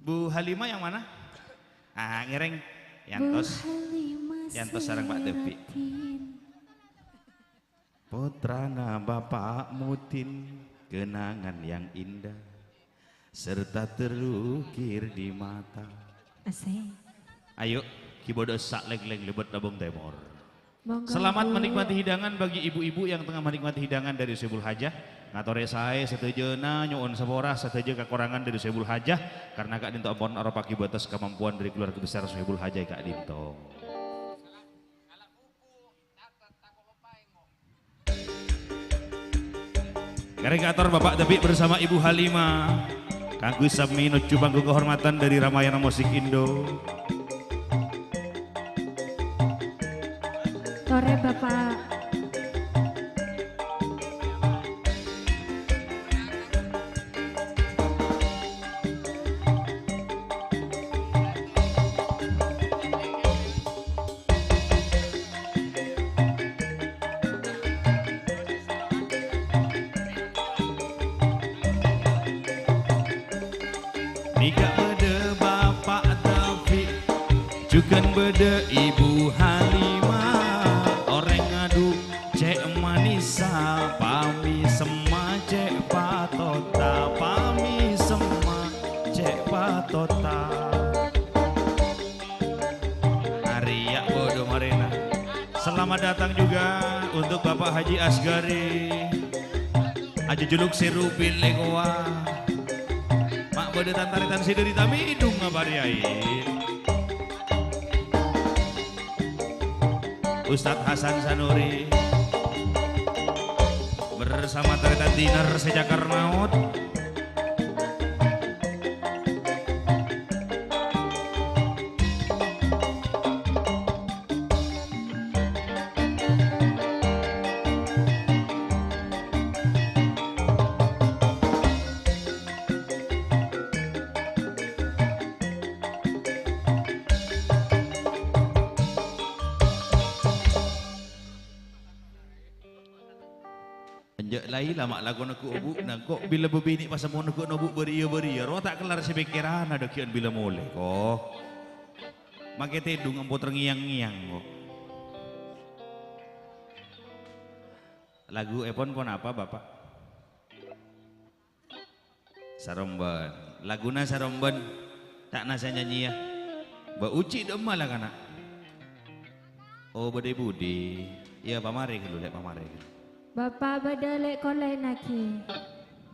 Bu Halimah yang mana? Ah, ngèrèng. Yantos. Bu Halimah yantos sareng Pak Depi. Siratin. Pottrana Bapak Mudin, kenangan yang indah, serta terukir di mata. Asik. Ayo, keyboard sak leng-leng lebet Labang Tèmor. Monggo, selamat Bu. Menikmati hidangan bagi ibu-ibu yang tengah menikmati hidangan dari Sohibul Hajah. Ngatorè saè sadhâjâna, nyo'on sapora sadhâjâ kakorangan dari Sohibul Hajah, karena ka'dinto ampon aropa'aghi bâtes kamampuan dari keluarga besar Sohibul Hajah ka'dinto. Karekator Bapak Depi bersama Ibu Halimah, kaangghuy sami nojjhu panggung kehormatan dari Ramayana Musik Indo. Torè, Bapak. Nèka bâdâ Bapak Taufik, jhughân bâdâ Ibu Halimah. Orèng adu cè' manissa, pami semma cè' patota, pami semma cè' patota. Arèya bâdâ marèna. Selamat datang juga untuk Bapak Haji Asgari. Ajhâjhuluk sè rubil lèkowa. Ma' bâdâ tan-tarètan sè dâri Tamidung apa rèya, è? Ustadz Hasan Sanuri bersama tarètan dinner sè cakar maot. Laila ma' lakona ghu' obu'na, ko' bilâ bâbinè' pasamponna ghu' nobu' bâriyâ-bâriyâ, rowa ta' kellar sè pèkkèranna dhâggi'ân bilâ molè, ko'. Makè tèdung empo' terngiang-ngiang, ko'. Laguèpon ponapa, Bapa'? Sarombân. Laguna Sarombân. Ca'na sè nyanyiyâ. Bâ' Uci dâ'emma la kana'? Oh, bâdâ è budi. Iyâ, pamarè ghâllu, Lè', pamarè ghâllu. Bapa' bâdâ lè' kolènaghi.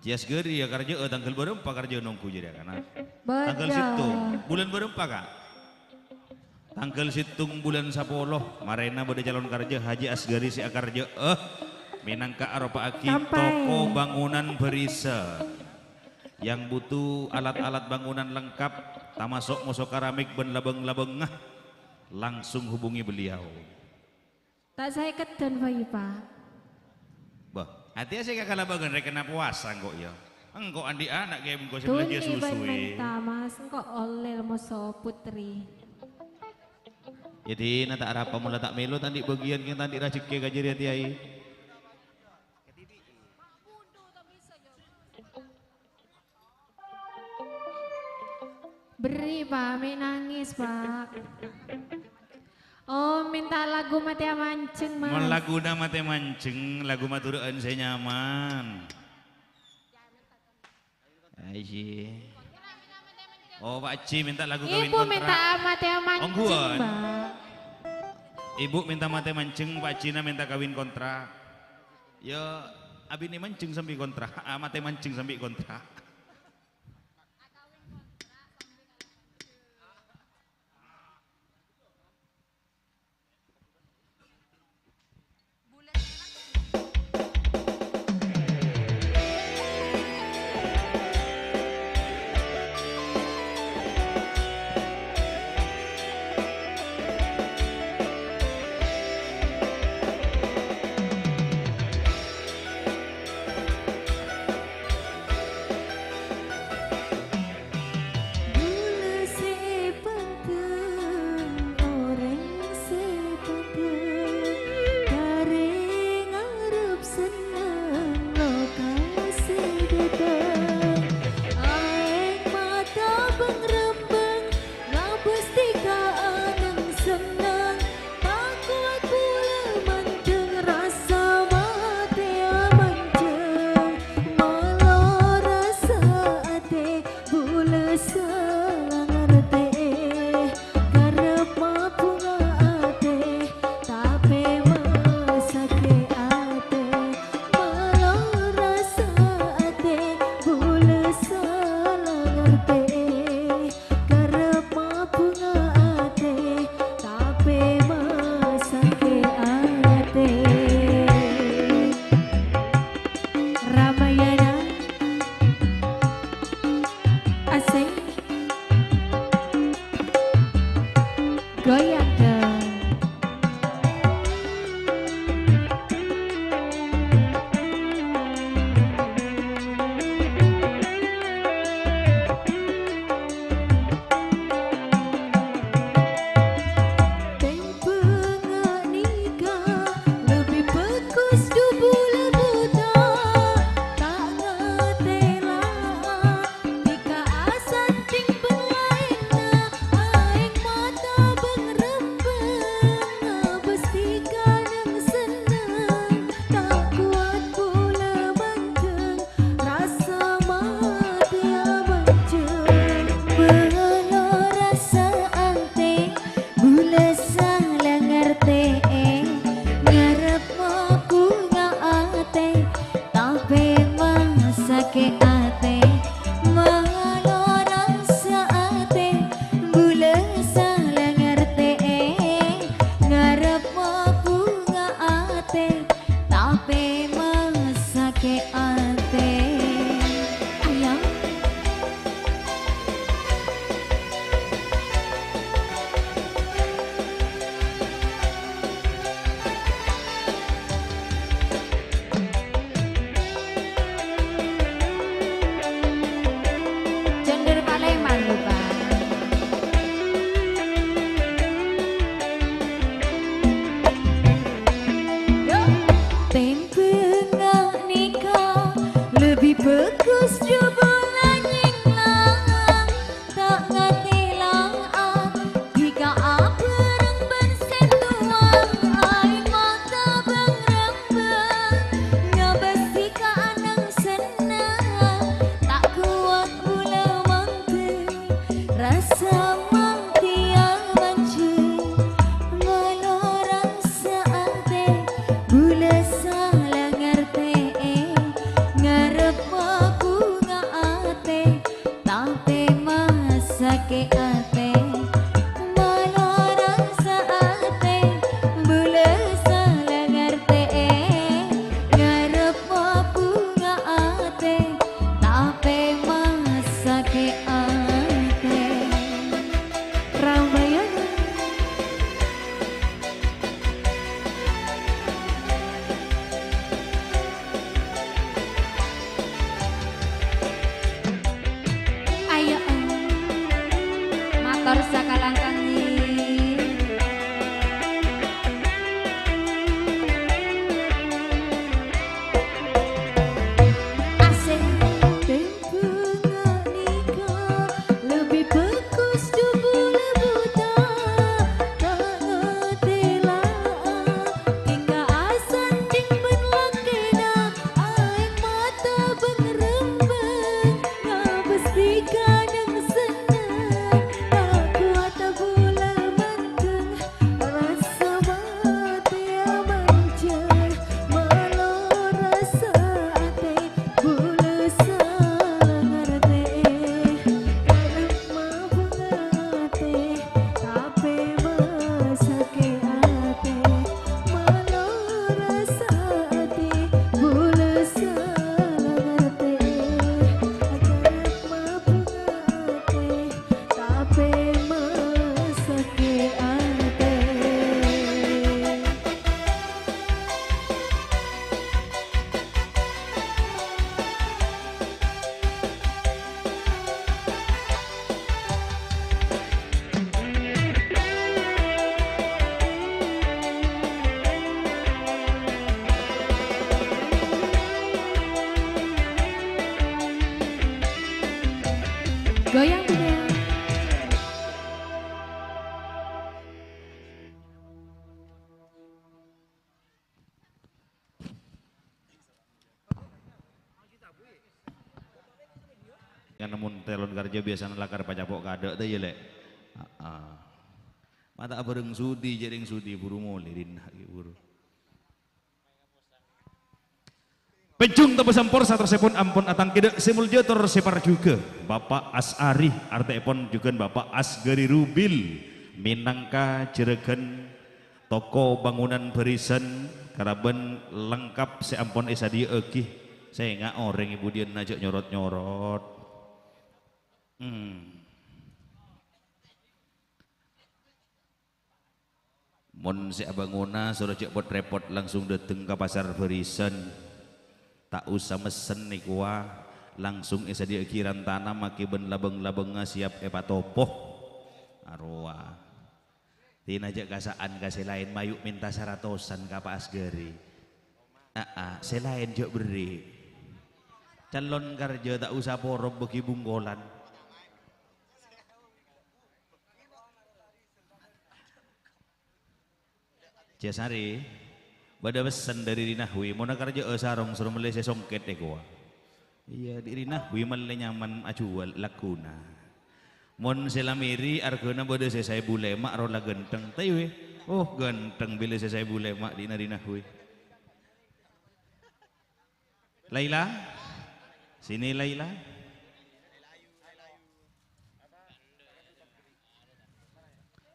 Jiyâ asghâri yâ karjâ'â tangghâl bârâmpa karjâ'â nongghu jârèya kana'? Bâdâ. Tangghâl sèttong. Bulân bârâmpa, Ka'? Tangghâl sèttong bulân sapolo, marèna bâdâ calon karjâ Haji Asghari sè akarjâ'â mènangka aropa'aghi Sampai. Toko bangunan barisan. Yang butuh alat-alat bangunan lengkap, tamaso' moso keramik bân labâng-labângnga, langsung hubungi beliau. Ta' saè keddhân, Bayu, Pa'. Bâh, atèya sè kakala bâgân rèkènna powasa engko' yâ. Engko' andi' ana' kèya bengko sè Tuli belanja susu, bân eh. Menta, Mas, engko' ollè moso putri. Yâ, Dina, ta' arapa mola ta' mèlo ta' andi' bâgiyân kèng ta' andi' rajhekkè ka jârèya, Tèya, eh. Berri', Pa', mè' nangès, Pa'. Oh, mènta lagu Matèa Manjeng, Mas. Mon laguna Matèa Manjeng, lagu Madhurâ'ân sè nyaman. Aji. Oh, Pak Haji mènta lagu kawin Ibu kontra. Mènta Matèa Manjeng, Ongghuwân. Pa'. Ibu mènta Matèa Manjeng, Pak Hajina mènta kawin kontra. Yâ, abinè manjeng sambi kontra. Ah, Matèa Manjeng sambi kontra. Lebbi bhâghus jhubâ' la nyènglang, ta' ngatèla'a, dhika abhâreng bân sè towang, aèng mata bâng-rembâng, ngabâs dhika neng-senneng, ta' kowat bulâ mandeng, rassa matèya manjheng, malolo rassa atè, bulâ sala ngartè'è, ngarep mabhunga atè, tapè masakè' atè, malolo rassa atè, bulâ sala ngartè'è, ngarep mabhunga atè, tapè masakè' atè. Ramayana. Ayo, mator sakalangkang, ngghi. Asik. Bhunga nèka lebbi bhâghus jhubâ' la buta, ta' ngatèla'a, dhika asandhing bân lakèna, aèng mata bâng-rembâng, ngabâs dhika neng-senneng, ta' kowat bulâ mandeng, rassa matèya manjheng, malolo rassa atè, bulâ sala ngartè'è, ngarep mabhunga atè, tapè masakè' atè, malolo rassa atè, bulâ sala ngartè'è, ngarep mabhunga atè, tapè masakè' atè. Goyang, goyang. Kan mon calon kerja biasana lakar pacapo' kadâ' ta' iyâ, Lè'? Heeh. Ma' ta' abhâreng sudi, jhâreng sudi, buru molè dinna' ghi' buru. Pènjhung teppa' sampor, saterrossèpon ampon atangkèdhâ' sè molja tor sè parjhughâ, Bapak As'ari, artèèpon jhughân Bapak Asgari Rubil, mènangka jhurâghân toko bangunan barisan kalabân lengkap sè ampon èsadhiyâ'aghi. Sènga' orèng è budiyânna jhâ' nyorot-nyorot. Hmm. Mon sè abângona, soro jhâ' pot-rèpot, langsung dâteng ka pasar barisan. Ta' osa messen è kowa, langsung èsadhiyâ'aghi rantana makè bân labâng-labângnga siap èpatopo. Arowa. Dina jhâ' kasa'an ka sè laèn, mayu' mènta saratosan ka Pa' Asgari. Aa, sè laèn jhâ' berri'. Calon kerja ta' osa poro bâgi bungkolan. Jhâ' Sari, bâdâ pessen dâri Ri Nahwi, mon akarjâ'â sarong soro mellè sè songkèt è kowa. Iyâ, dhi' Ri Nahwi mellè nyaman ajhuwâl lagghuna. Mon sè la mèrè arghâna bâdâ sè saèbu lèma' ro la ghântheng, ta' iyâ? Oh, ghântheng bilâ sè saèbu lèma' dhinna Ri Nahwi. Laila? Sini, Laila.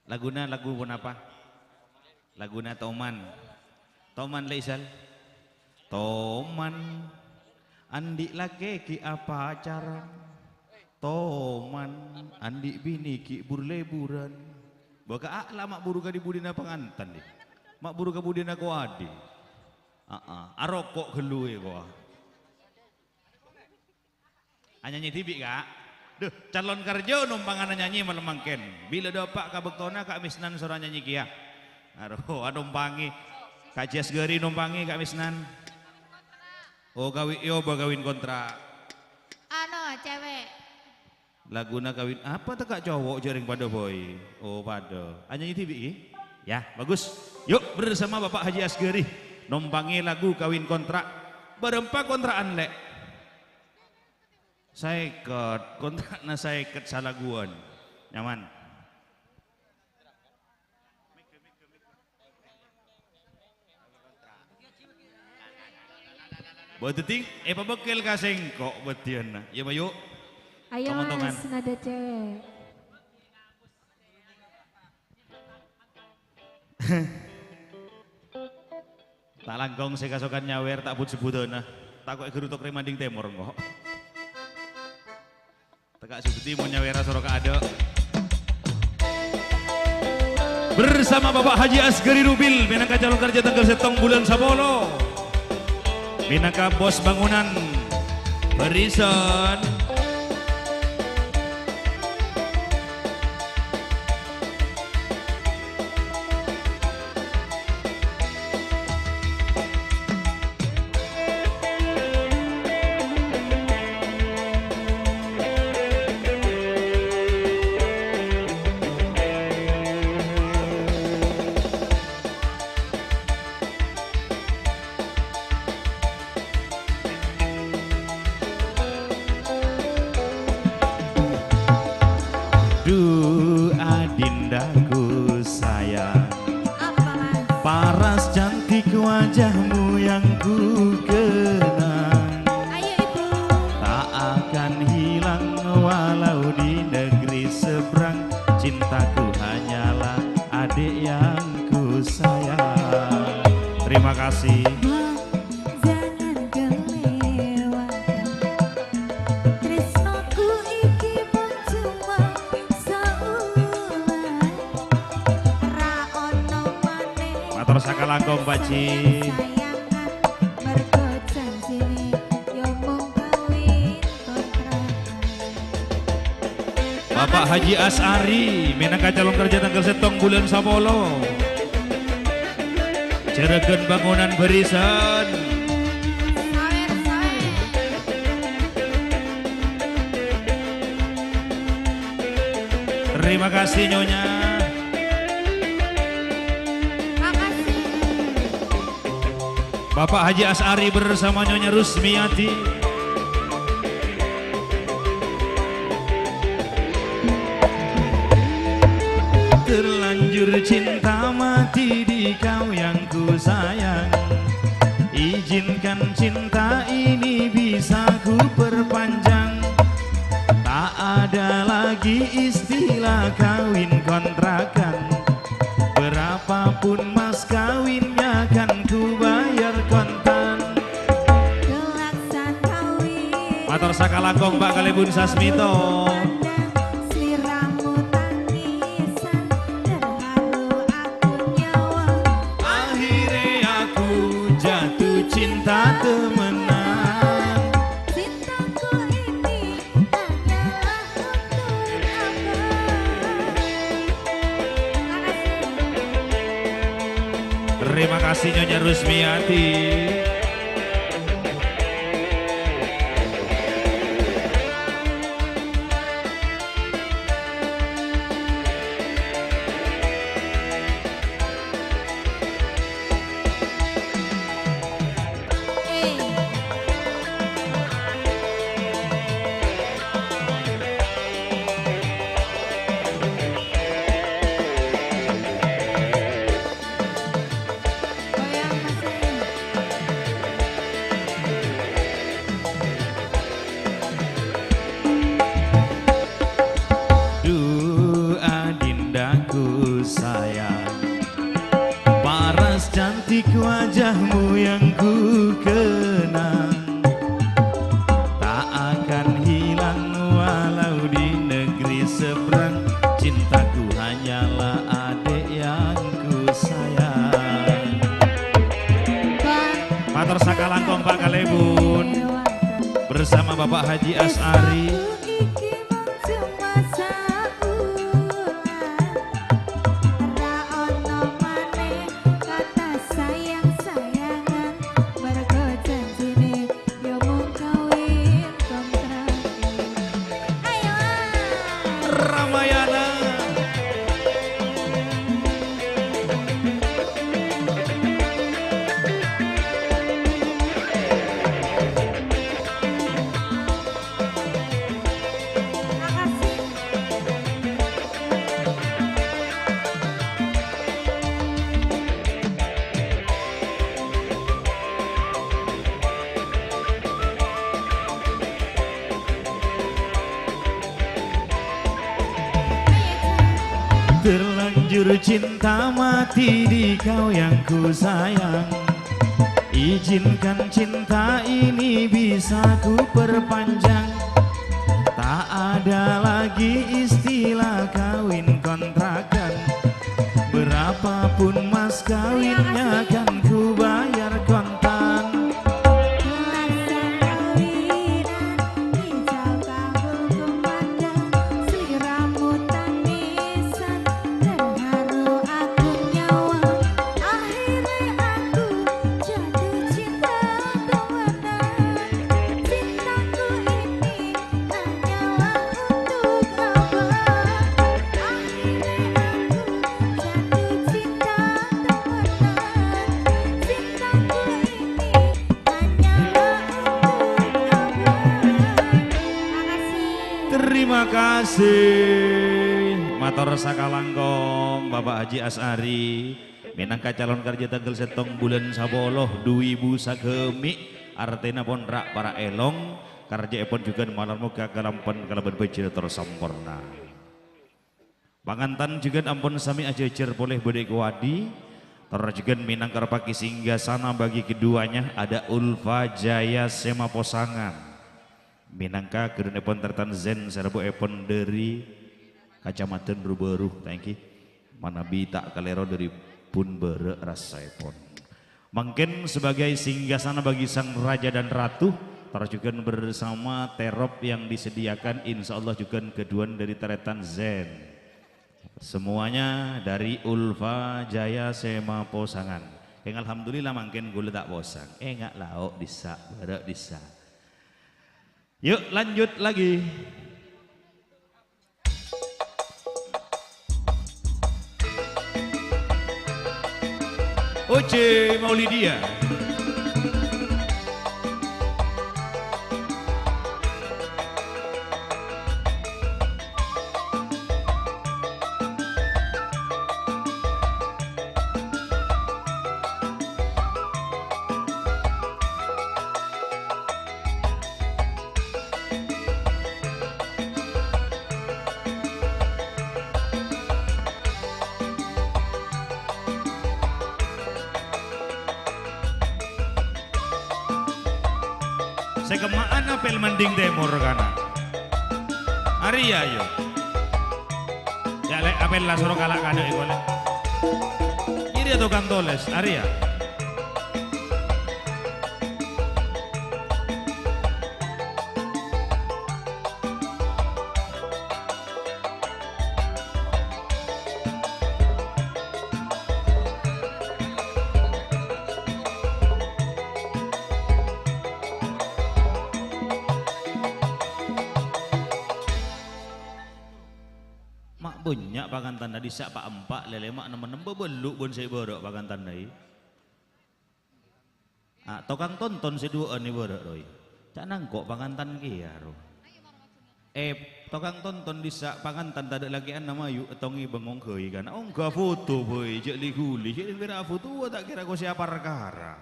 Laguna lagu ponapa? Laguna Toman. Toman, Laisal. Toman. Andi' lakè ghi' apacaran. Toman. Andi' binè ghi' bur-lèburan. Bâ ka a'la ma' buru ka dhi-budhina pangantan, dhi. Ma' buru ka budhina kowadi. Aa, aroko' ghâllu è kowa. Anyanyi dhibi', Ka'. Duh, calon kerja nompangana nyanyi malem mangkèn. Bilâ dâpa' ka bâktona Ka' Misnan soro nyanyi kèya. Aro, anompangè. Ka' Jas Gari nompangè Ka' Misnan. Oh, kawi-, èobâ kawin kontrak. Ano, cewek. Laguna kawin apa tèka' cowo' jhâ' rèng padâ, Boy? Oh, padâ. Anyanyi dhibi', ghi? Ya, bagus. Yuk, bersama Bapak Haji Asgari. Nompangè lagu kawin kontrak. Bârâmpa kontra'an, Lè'? Sèket. Kontra'na sèket salaguwân. Nyaman. Bâdâddhi èpabâkkèl ka sèngko' bâdiyânna. Iyâ, Mayu? Ayo, Tong-ontongan. Mas, nada cewek. Ta' langkong sè kasokan nyawèr, ta' but-sebbhudhâna. Tako' ègherruk tokè manding tèmor, engko'. Tèka' Subdi mon nyawèra soro kaadâ'. Bersama Bapak Haji Asgari Rubil, mènangka calon kerja tanggal sèttong bulân sapolo. Mènangka bos bangunan barisan. Duh, adindaku sayang, apa, Mas? Paras cantik wajahmu yang ku kenang. Ayo, Ibu. Tak akan hilang walau di negeri seberang. Cintaku hanyalah adik yang ku sayang. Terima kasih. Jangan kelewatan. Tresnoku iki mung cuma saulâ. Ra ono manèh. Mator sakalangkong, Pak Ji. Sayang-sayangan, mergo janjine yo mung kawin kontrak. Bapak Haji As'ari, mènangka calon kerja tanggal sèttong bulân sapolo. Jhârâghân bangunan barisan. Terima kasih, Nyonya. Makasih. Bapak Haji As'ari bersama Nyonya Rusmiyati. Terlanjur cinta mati di kau yang ku sayang. Izinkan cinta ini bisa ku perpanjang. Tak ada lagi istilah kawin kontrakan. Berapapun mas kawinnya kan ku bayar kontan. Mator sakalangkong, Pak, kalèbun Sasmito. Akhirnya aku jatuh cinta temenan. Terima kasih, Nyonya Rusmiyati. Duh, adindaku sayang, paras cantik wajahmu yang ku kenang. Tak akan hilang walau di negeri seberang. Cintaku hanyalah adik yang ku sayang. Mator sakalangkong, Pak, kalèbun. Bersama Bapak Haji As'ari. Terlanjur cinta mati di kau yang ku sayang. Izinkan cinta ini bisa ku perpanjang. Tak ada lagi istilah kawin kontrakan. Berapapun mas kawinnya kan ku bayar kontan. Masa kawinan, hijau kabul kumandang, sliramu tangisan, terharu aku nyawang. Akhirnya aku jatuh cinta temenan. Cintaku ini hanyalah untuk abang. Akhirnya aku jatuh cinta temenan. Cintaku ini Terima kasih. Mator sakalangkong, Bapak Haji As'ari, mènangka calon karjâ tangghâl sèttong bulân sapolo, du èbu sagâmè', artèna pon ra'-para' èlong, karjâèpon jhughân malar moghâ kalampan kalabân bhâjhrâ tor samporna. Pangantan jhughân ampon samè ajhâjhâr polè bâdâ è kowadi. Tor jhughân mènangka paghi singgasana bagi keduanya ada Ulfa Jaya Sema Posangan. Mènangka ghârunèpon tarètan Zen sè rabuèpon dâri Kacamadhân Rubaru, ta' ènggi. Manabi ta' kalèro dâri Bun Bârâ' rasaèpon. Mangkèn sebagai singgasana bagi sang raja dan ratu, tor jhughân bersama terop yang disediakan, insyaallah jhughân ghâdhuwân dâri tarètan Zen. Semuanya dari Ulfa Jaya Sema Posangan. Kèng alhamdulillah mangkèn kaulâ ta' posang. Enga' lao' dissa', bârâ' dissa'. Yuk, lanjut lagi. Oce Maulidia. Sè kemma'an apel mending tèmor kana. Arèya, yo. Ya, Lè', apella soro kala' kadâ' è kolè. Kiri atau kang toles, arèya. Ma' bânnya' pangantanna dissa' pa'-empa' lèlè ma' nem-ennem bâbâllu' bân sè bârâ' pangantanna, i. Ah, tokang tonton sè duwâ'ân è bârâ', roy. Ca' nangko' pangantan kèya, ro. Eh, tokang tonton dissa' pangantan tadâ' lakè'anna mayu' ètongè bengong ghâi kana. Ongghâ foto, bhâi, jhâ' li-ghuli. Jhâ' rèng pèra' foto, ta' kèra kosèya parkara.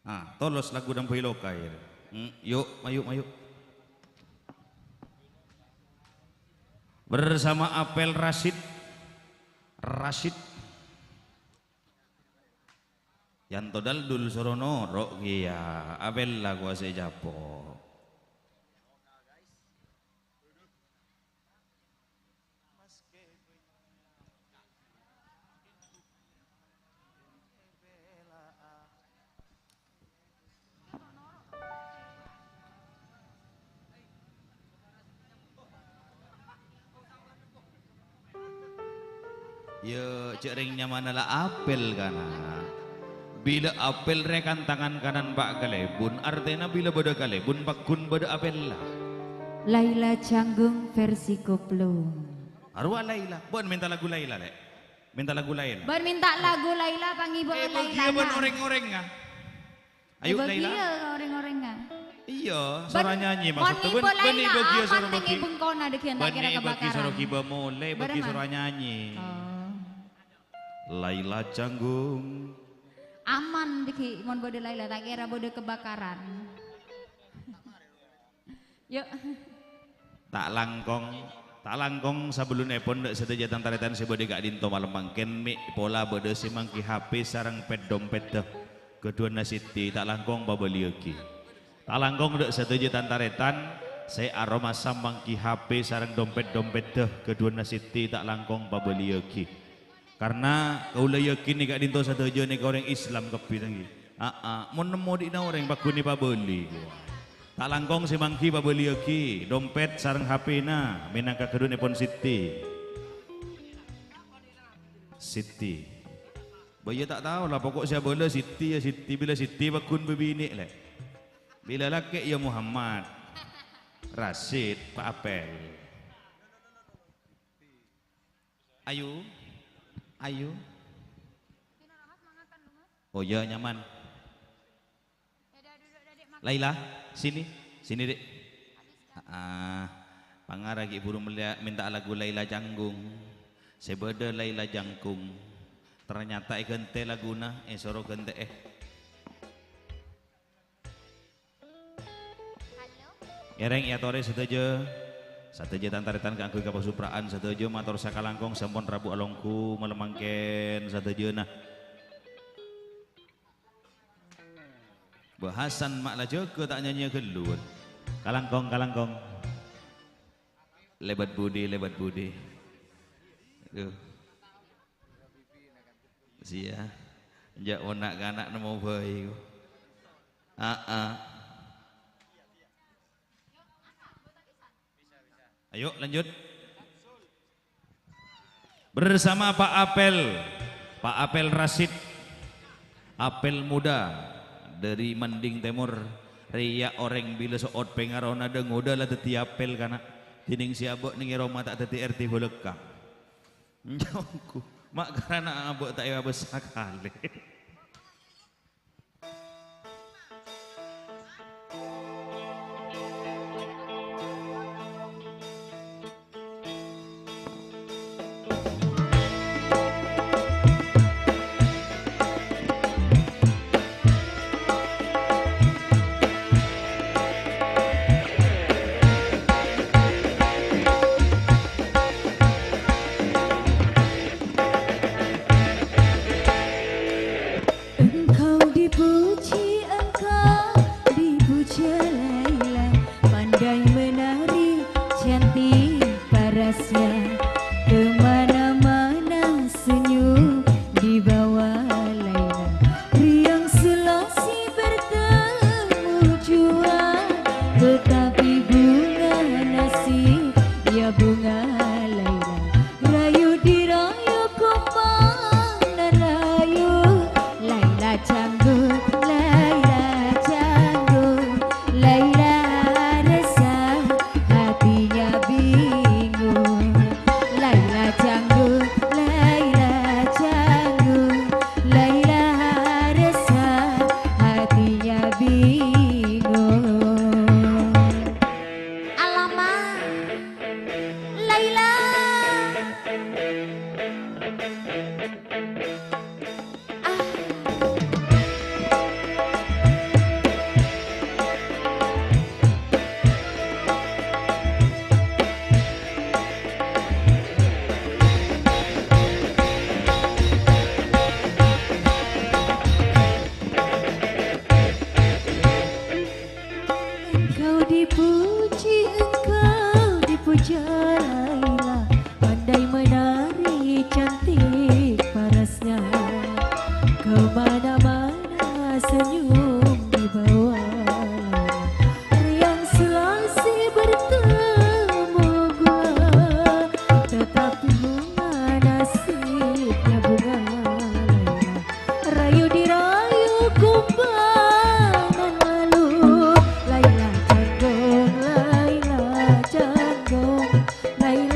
Ah, tolos lagu nambhâi loka, ya. Hmm, yuk, mayu', mayu'. Bersama Apel Rasid. Rasid. Yanto Daldul soro noro' kèya, apella kowasè japo. Iyâ, jhâ' rèng nyamana la Apel, kana. Bilâ Apel rè kan tangan kanan pa' kalèbun, artèna bilâ bâdâ kalèbun, pagghun bâdâ apella. Laila Canggung versi Koplung. Arowa Laila. Bân mènta lagu Laila, Lè'. Mènta lagu Laila. Bân mènta lagu Laila, panghibur Laila. Eh, bâgiyâ bân orèng-orèngnga. Ayo, Laila. Bâgiyâ ka orèng-orèngnga. Iyâ, soro nyanyi maksudnya. Bân, bân bâgiyâ soro bâgi. Bânnè bâgi soro ghibâ molè, bâgi soro nyanyi. Oh. Laila Canggung. Aman bâgi mon bâdâ Laila, ta' kèra bâdâ kebakaran. Yuk. Ta' langkong. Ta' langkong sabellunnèpon, dâ' sadhâjâ tan-tarètan sè bâdâ è ka'dinto malem mangkèn, mè' pola bâdâ sè mangghi H P sareng pèt-dompèddhâ ghâdhuwânna Siti, ta' langkong pabâliyâghi. Ta' langkong dâ' sadhâjâ tan-tarètan sè aromasa mangghi H P sareng dompèt-dompèddhâ ghâdhuwânna Siti, ta' langkong pabâliyâghi. Karna kaulâ yakin è ka'dinto sadhâjâ nèka orèng Islam kabbhi, ta' ènggi? Aa, mon nemmo dina orèng pagghun èpabâli. Ta' langkong sè mangghi pabâliyâghi dompèt sareng H P-na mènangka ghâdhuwânèpon Siti. Siti. Bâ, iyâ ta' tao la, pokok sè abâlâ Siti, yâ Siti, bilâ Siti pagghun bâbinè', Lè'. Bilâ lakè', yâ Muhammad. Rasid, Pa' Apel. Ayu. Ayu. Oh iyâ, nyaman. Laila, sini. Sini, Dek. Ah, pangara ghi' buru mellèya-, mènta'a lagu Laila Canggung. Sè bâdâ Laila Jangkung. Ternyata èghântè laguna, èsoro ghântè'è. Ngèrèng èyatorè sadhâjâ, sadhâjâ tan-tarètan kaangghuy kapasupra'an sadhâjâ mator sakalangkong sampon rabu alongghu malem mangkèn sadhâjâna. Bhâhasan ma' la jâgâ ta' nyanyiyâ ghâllu. Kalangkong, kalangkong. Lèbât budi, lèbât budi. Aduh. Siya. Jâ' mon na'-kana' nemmo bhâi. Aa. Ayo, lanjut. Bersama Pak Apel, Pak Apel Rasid, apel muda dari Manding Timur. Rèya orèng bilâ so'ot pèngarona dâ' ngodâ la dhâddhi apel, kana'. Dhinèng sè abâ' nèng è roma ta' dhâddhi R T bâlâkka'. Nyo'onku, ma' karana abâ' ta' èabâsa kalè. Engkau dipuji, engkau dipuja, Laila, pandai menari, cantik parasnya, kemana-mana senyum dibawa Laila. Riang selasi bertemu jua, tetapi bunga nasib, ya bunga Laila. Rayu dirayu kumbang nan rayu, Laila Canggung, Laila Canggung, Laila resah, hatinya bingung. Laila Canggung, Laila Canggung, Laila resah, hatinya bingung. Alamak, Laila. Ah. Engkau dipuji, engkau dipuja, Laila, pandai menari, cantik parasnya. Kemana-mana senyum dibawa Laila. Riang selasi bertemu gua, tetapi bunga nasibnya bunga Laila. Rayu dirayu kumbang nan malu, Laila Canggung, Laila Canggung, Laila.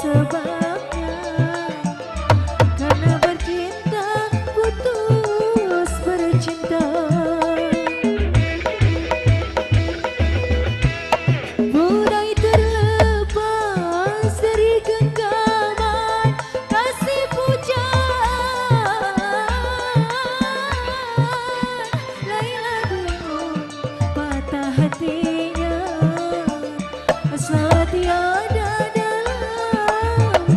Sebabnya karena bercinta putus bercinta. Mulai terlepas dari genggaman kasih pujaan. Laila bingung patah hatinya. Salah tiada dalam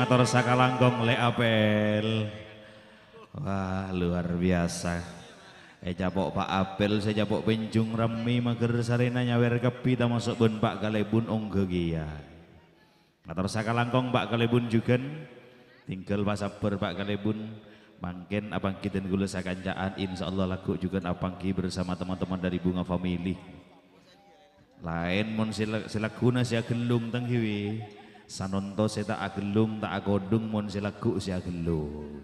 Ator sakalangkong Lè' Apel. Wah, luar biasa. Ècapo' Pa' Apel, sè capo' pènjung rammè maghâr sarèna nyawèr kabbhi, tamaso' bân Pa' Kalèbun ongghâ kèya. Ator sakalangkong Pa' Kalèbun jhughân. Tinggal pasabbhâr Pa' Kalèbun. Mangkèn apangghi dân kaulâ sakanca'an, insyaallah lagghu' jhughân apangghi bersama teman-teman dari Bunga Family. Laèn mon sè la-, sè lagghuna sè aghellung tang ghiwi. Sanonto sè ta' aghellung, ta' akodhung mon sè lagghu' sè aghellung.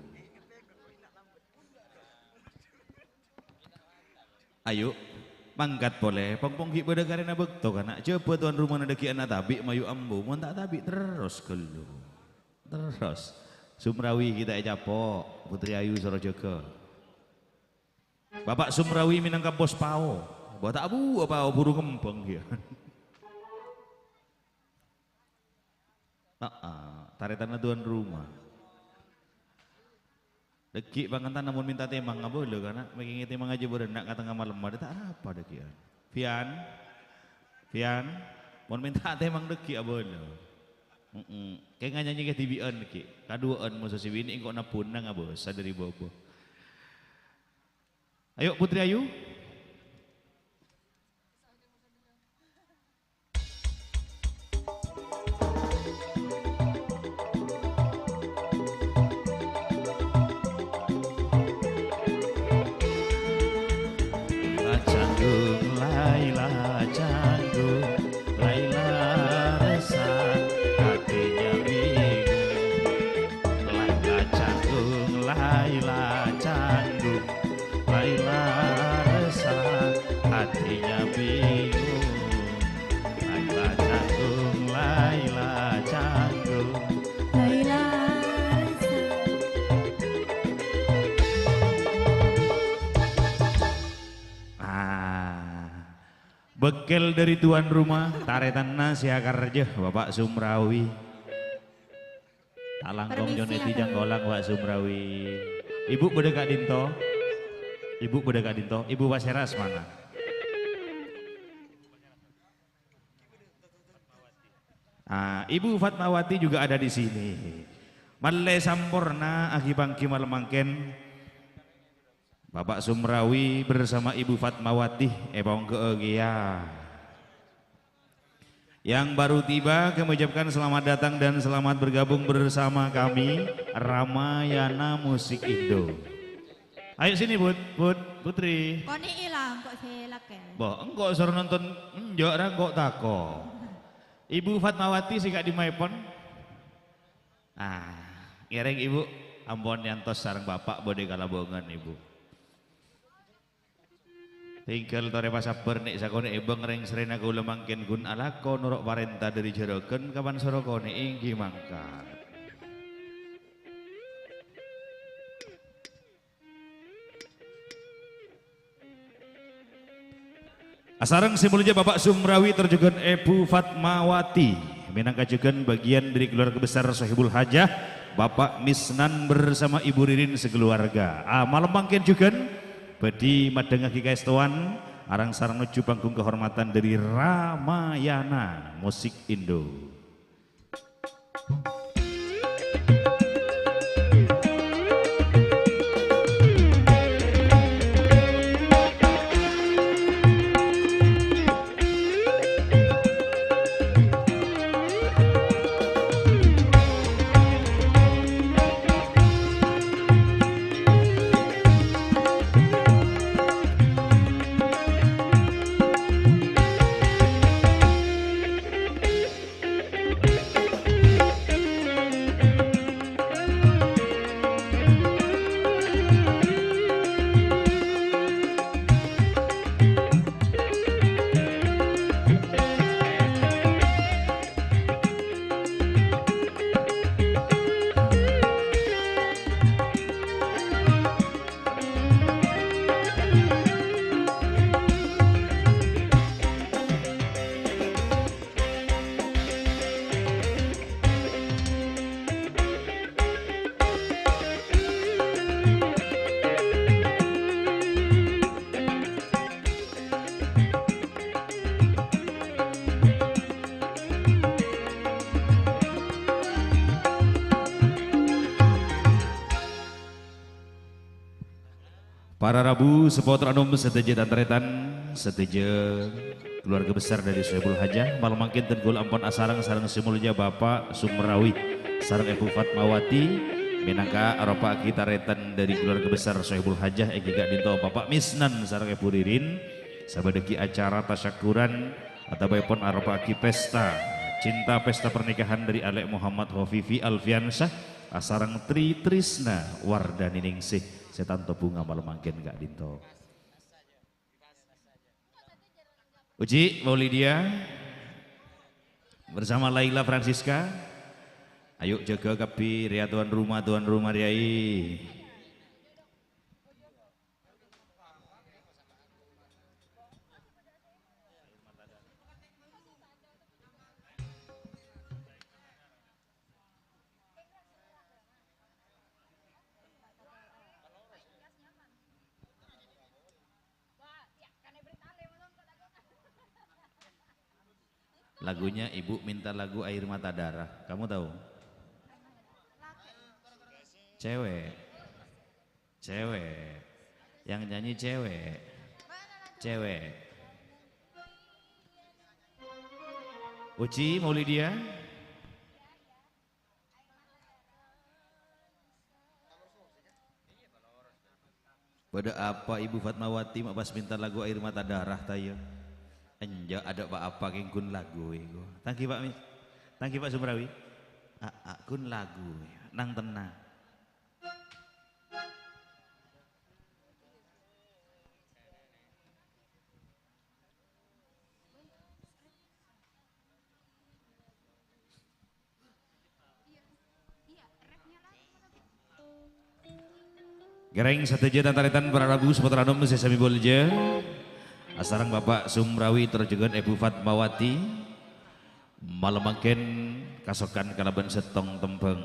Ayo, mangkat polè. Pong-pong ghi' bâdâ karèna bâkto, kana'. Jhâbâ tuan rumana dhâggi'ân atabi', mayu ambu. Mon ta' atabi', terros ghâllu. Terros. Sumrawi ghi' ta' ècapo'. Putri Ayu soro jâgâ. Bapa' Sumrawi mènangka bos pao. Bâ ta' buwâ pao buru ngembhâng, yâ. Heeh, tarètanna tuan rumah. Dhâggi' pangantana mon mènta tèmang abâlâ, kana', mèkèngè tèmang ajâ bârâ' na' ka tengnga malem, ta' arapa dhâggi'ân. Fian, Fian, mon mènta tèmang dhâggi' abâlâ. Heeh, kèng nganyanyi kadhibi'ân dhâggi'. Kaduwâ'ân moso sè binè' engko' nabbhuna ngabâsa dhâri bâbâ. Ayo, Putri Ayu. Laila Canggung, Laila Canggung, Laila resah, hatinya bingung. Laila Canggung, Laila Canggung, Laila resah, hatinya bingung. Laila Canggung, Laila Canggung, Laila resah. Ah. Bâkkèl dhâri tuan rumah, tarètanna sè akarjâ, Bapa' Sumrawi. Ta' langkong Permisi, nyonèdhi Abang. Cangkolang, Bapa' Sumrawi. Ibu bâdâ ka'dinto? Ibu bâdâ ka'dinto? Ibu pasèra asmana? Ah, Ibu Fatmawati juga ada di sini. Malè samporna aghi-pangghi malem mangkèn. Bapak Sumrawi bersama Ibu Fatmawati èpaongghâ'â kèya. Yang baru tiba, kami ucapkan selamat datang dan selamat bergabung bersama kami, Ramayana Musik Indo. Ayo sini, Put, Put, Putri. Konè'è la, engko' sè lakè. Bo, engko' soro nonton enjâ' ra engko' tako'. Ibu Fatmawati sè ka'dimmaèpon? Ah, ngèrèng, Ibu, ampon nyantos sareng Bapak bâdâ è kalabângan, Ibu. Tinggal torè pasabbhâr, nè', sakonè' è bâng rèng-sèrèna kaulâ mangkèn ghun alako noro' parènta dhâri jhârâghân, kapan soro konè'è èngghi mangkat. Asareng sè molja Bapak Sumrawi tor jhughân Èbhu Fatmawati, mènangka jhughân bâgiyân dhâri keluarga besar Sohibul Hajah, Bapak Misnan bersama Ibu Ririn sekeluarga. Ah, malem mangkèn jhughân bhâdhi madhângaghi kaèstowan, arang-sareng nojjhu panggung kehormatan dhâri Ramayana Musik Indo. Para rabu, seppo tor anom sadhâjâ tan-tarètan, sadhâjâ keluarga besar dari Sohibul Hajah, malem mangkèn dhân kaulâ ampon asareng sareng sè molja Bapak Sumrawi sareng Ibu Fatmawati, mènangka aropa'aghi tarètan dari keluarga besar Sohibul Hajah èngghi ka'dinto Bapak Misnan sareng Ibu Ririn, sabâdâ ghi acara tasyakuran, otabâèpon aropa'aghi pesta cinta, pesta pernikahan dari Alek Muhammad Khofifi Alfiansyah asareng Tri Trisna Wardani Ningsih sè tanto bhunga malem mangkèn ka'dinto. Uci Maulidia bersama Laila Francisca. Ayo jâgâ kabbhi rèya tuan rumah, tuan rumah rèya. Lagunya ibu minta lagu Air Mata Darah. Kamu tahu? Cewek. Cewek. Yang nyanyi cewek. Cewek. Uci Maulidia. Bâdâ apa Ibu Fatmawati ma' pas minta lagu Air Mata Darah ta' iyâ? Enjâ', adâ' pa-apa kèng ghun lagu iku. Thank you, Pak Mi-, thank you, Pak Sumrawi. A, a, ghun lagu. Nang tennang. Ngèrèng sadhâjâ tan-tarètan para rabu, sapotra anom sè samè molja. Asareng Bapak Sumrawi tor jhughân Ibu Fatmawati. Malem mangkèn kasokan kalabân sèttong tembhâng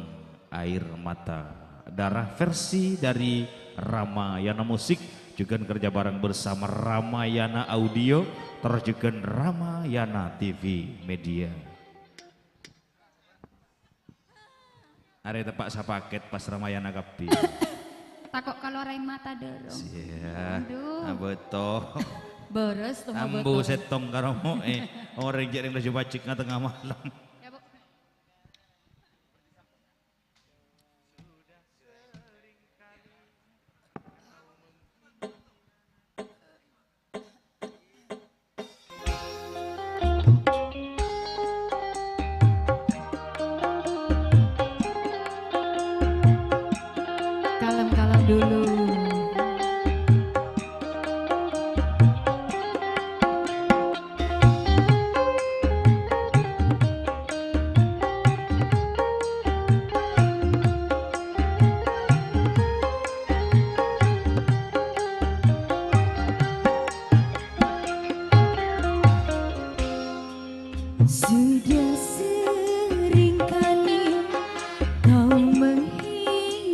Air Mata Darah versi dari Ramayana Musik, jhughân kerja bareng bersama Ramayana Audio, tor jhughân Ramayana T V Media. Arè teppa' sapakèt pas Ramayana kabbhi. Tako' kalowar aèng mata dârâ. Sia. Aduh. Abâto. Bârâs to. Ambu abâto. Sèttong karo mo'è. Orèng jhâ' rèng laju pajhek nga tengnga malem. Ya, Bu. Kalem-kalem dulu. Sudah sering kali kau mengkhianati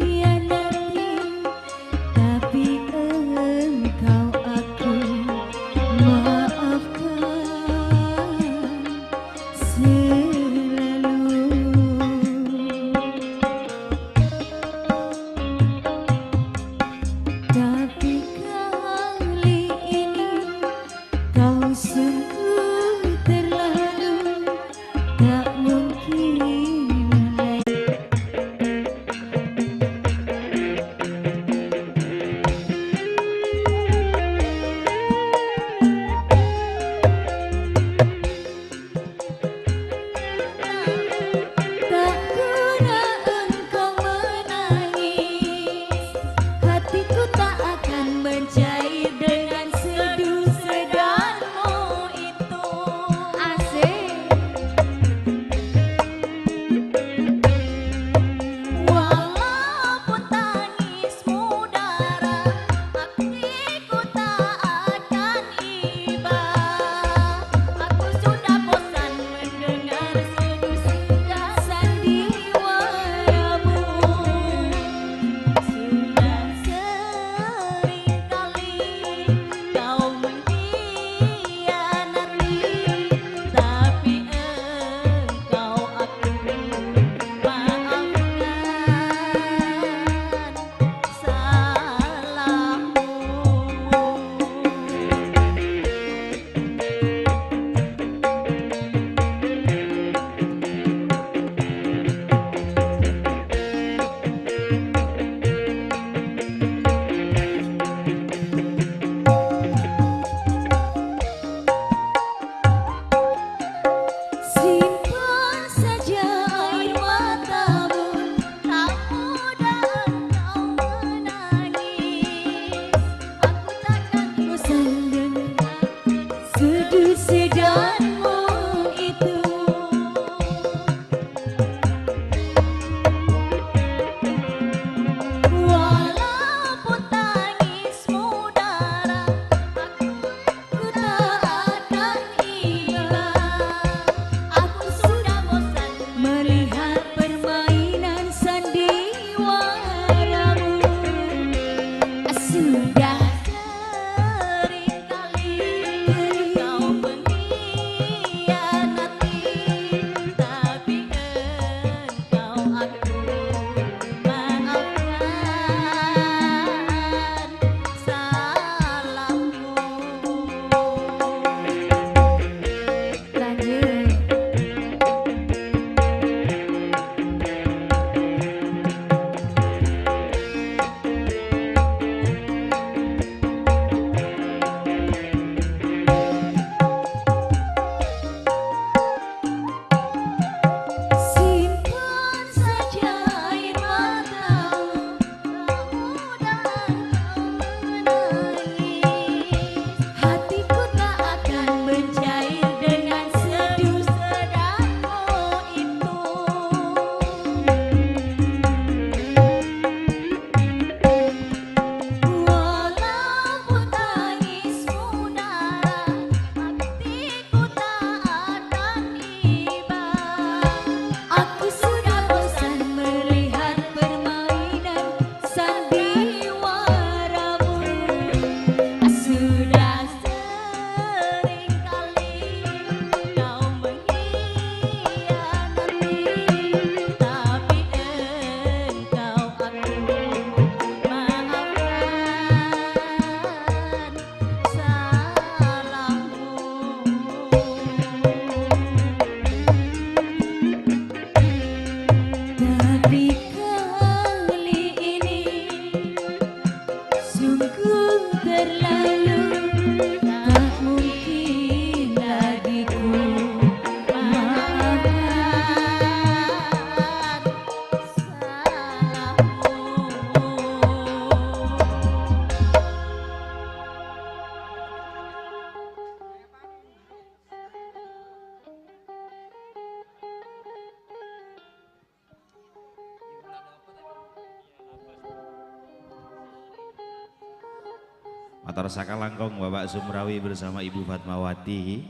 Mator sakalangkong Bapak Sumrawi bersama Ibu Fatmawati.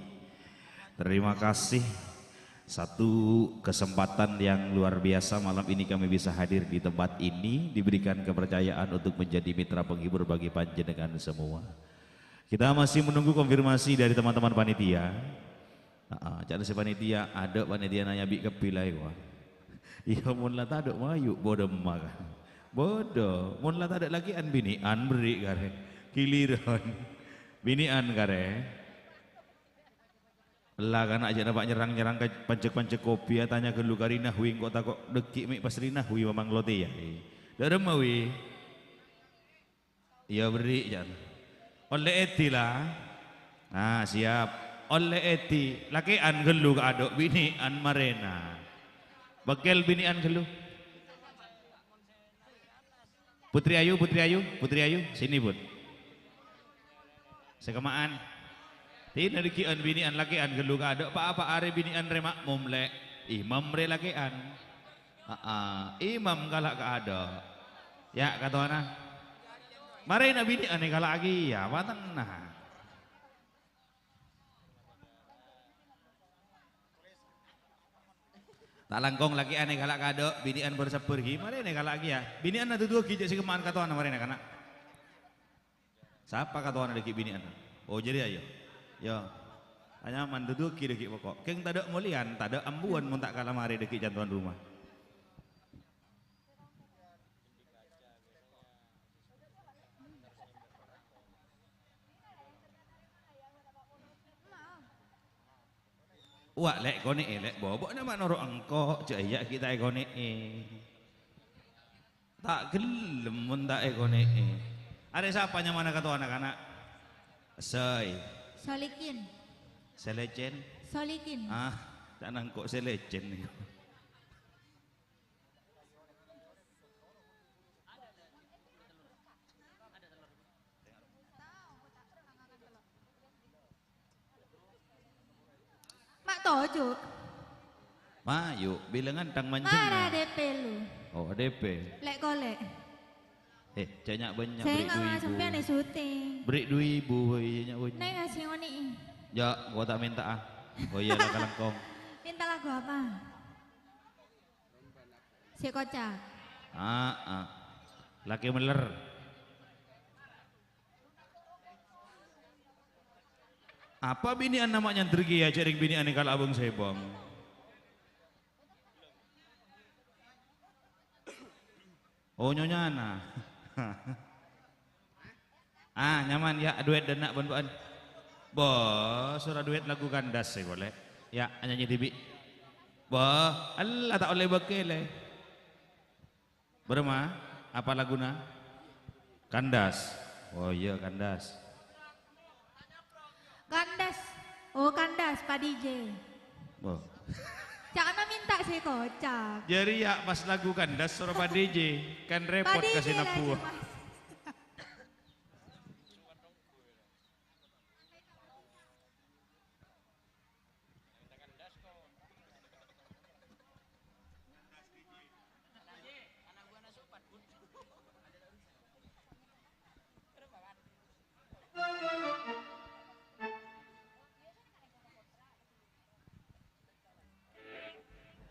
Terima kasih. Satu kesempatan yang luar biasa malam ini kami bisa hadir di tempat ini, diberikan kepercayaan untuk menjadi mitra penghibur bagi panjenengan semua. Kita masih menunggu konfirmasi dari teman-teman panitia. Heeh, ca'na sè panitia, adâ' panitia nanya bi' kabbhi la èkowa. Iyâ, mon la tadâ' mayu', bâdâ emma kan. Bâdâ, mon la tadâ' lakè'an binè'an berri' karè. Giliran. Binè'an karè. Ella kana' jâ' napa' nyerrang-nyerrang ka panjhek-panjhek kopi, atanya ghâllu ka Rinahwi, engko' tako' dâggi' mè' pas Rinahwi mamang lotèya. Dâ'remma, Wi? Iyâ, berri', jân. Ollè èdhi, la. Nah, siap. Ollè èdhi. Lakè'an ghâllu ka adâ', binè'an marèna. Bâkkèl binè'an ghâllu. Putri Ayu, Putri Ayu, Putri Ayu, sini, Put. Sè kemma'an. Dina dâggi'ân binè'an lakè'an ghâllu ka adâ', pa-apa arè binè'an rè ma'mum, Lè'. Imam rè lakè'an. Aa, imam kala' ka adâ'. Yâ', katowana. Marèna binè'an èkala'aghi, yâ, patenna. Ta' langkong lakè'an èkala' ka adâ', binè'an bâr-sabbhâr ghi, marèna èkala'aghi, yâ. Binè'an aduduwâghi jâ' sè kemma'an katowana marèna, kana'. Sapa katowana dâggi' binè'an? Oh, jârèya, yâ. Yâ. Anyaman, duduwâghi dâggi' poko'. Kèng tadâ' molèyan, tadâ' ambuwân mon ta' kala marè dâggi' can towan roma. Wa', Lè', konè'è, Lè', bobo'na ma' noro' engko', jâ' iyâ ghi' ta' èkonè'è. Ta' ghellem mon ta' èkonè'è. Arè sapa nyamana katowana, kana'? Sèy. Solikin. Sèlècèn? Solikin. Ah, ta' nangko' sèlècèn. Ma' toju'. Mayu, bilângan tang manjeng. Mara D P lu. Oh, D P. Lè' kolè'. Eh, jâ' nya'-bânnya'. Sènga' ma' sampèyan è syuting. Bri' du èbu, woi, nya'-bânnya'. Nèng asèng onè'è. Yâ, gua ta' mènta, ah. Oh iyâ, la kalangkong. Minta lagu apa? Sè kocak. Ah, ah. Lakè meller. Apa binè'an nama nyandher kèya, jâ' rèng binè'an èkala' bâng-sèbâng? Oh, nyonyana. Ah, nyaman, yâ, duet dâ' enna' bân bâ'ân. Bâh, sora duet lagu Kandas sè kolè'. Yâ, anyanyi dhibi'. Bâh, ella ta' ollè bâkkèlè. Bârâmma? Apa laguna? Kandas. Oh iyâ, Kandas. Kandas. Oh, Kandas, Pa' D J. Oh. Ca'na mènta sè kocak. Jârèya pas lagu Kandas soro Pa' D J, kan rèpot Pa' D J ka sè la nabuwâ. Jelas.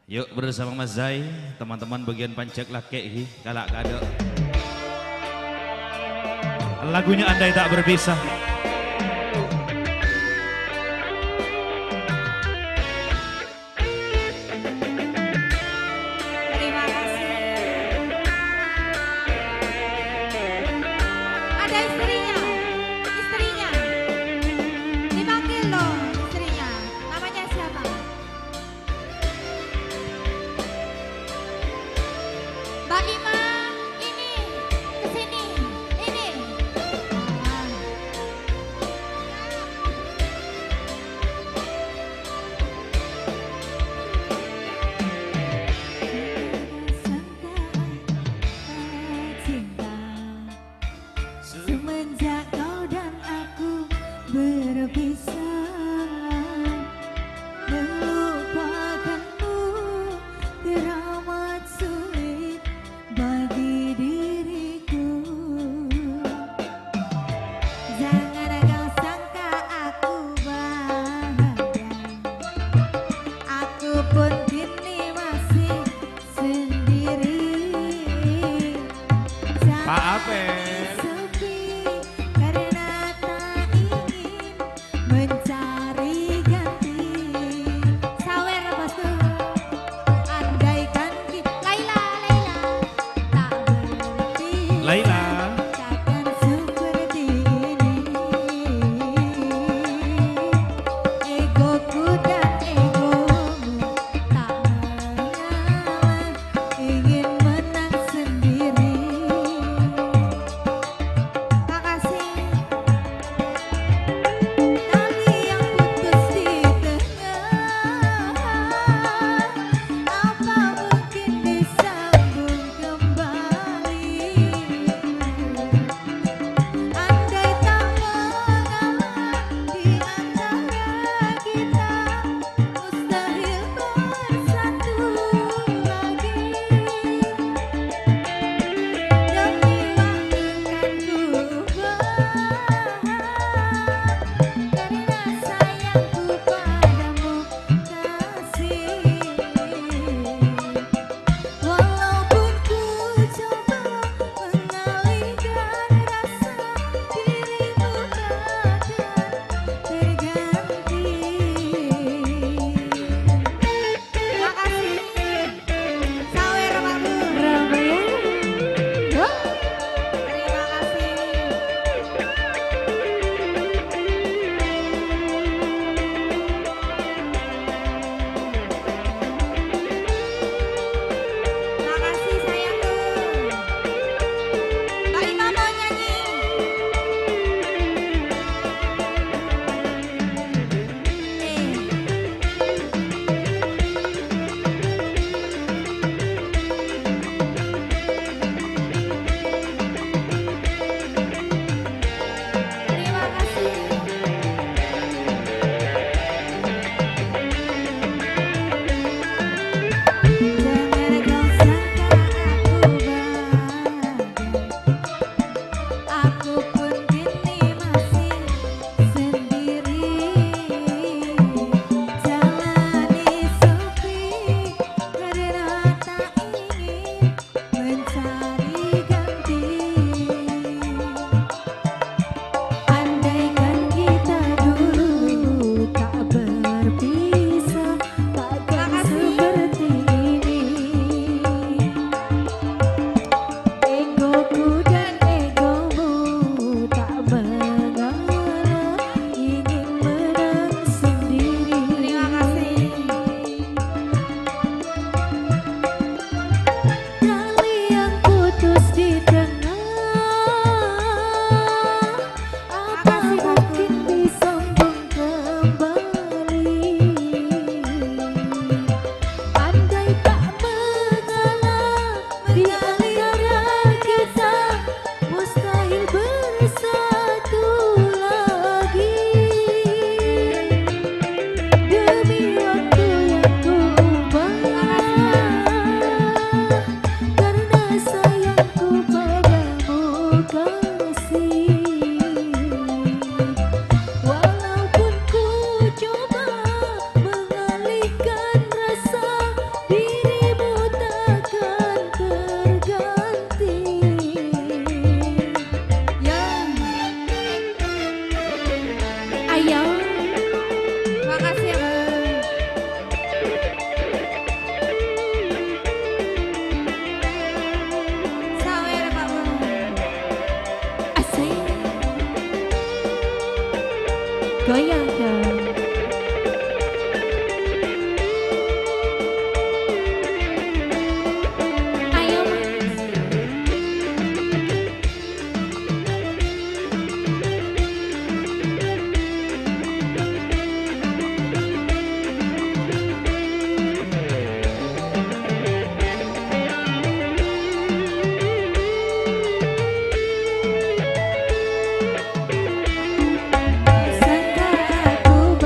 Yuk, bersama Mas Zai, teman-teman bagian panjak lakè' ghi, kala' ka adâ'. Lagunya Andai Tak Berpisah. Terima kasih. Ada istrinya, istrinya. Dipanggil dong istrinya. Namanya siapa? Mbak Ima, ini, ke sini, ini. Nah. Sepi karena tak ingin mencari ganti. Sawer, Bosku. Andaikan ki-, Laila, Laila, tak berpikir Laila. Takkan seperti ini. Egoku dan egomu tak mengalah, ingin menang sendiri. Makasih. Tali yang putus di tengah, apa mungkin disambung kembali? Andai tak mengalah di antara kita, mustahil bersatu lagi. Demi waktu kan ku ubah, karena sayangku padamu, kasih. Walaupun ku coba mengalihkan rasa, dirimu takkan terganti. Makasih. Sawer, Pak Bung. Ramayana. Hah? Terima kasih. Makasih, sayangku. Pak Imam mau nyanyi. Eh. Terima kasih. Jangan kau sangka aku bahagia. Aku pun kini masih sendiri. Jalani sepi karena tak ingin mencari ganti. Andaikan kita dulu tak berpisah, takkan seperti ini. Egoku dan egomu tak mengalah, ingin menang sendiri. Terima kasih. Tali yang putus di tengah, apa mungkin disambung kembali? Andai tak mengalah di antara kita, mustahil bersatu lagi. Demi waktu yang ku ubah, karena sayangku padamu, kasih. Walaupun ku coba mengalihkan rasa, dirimu takkan terganti. Ya. Ayo. Makasih ya, Bang. Sawer, Pak Bung. Asik. Goyang dong. Ayo, Mas. Sangka aku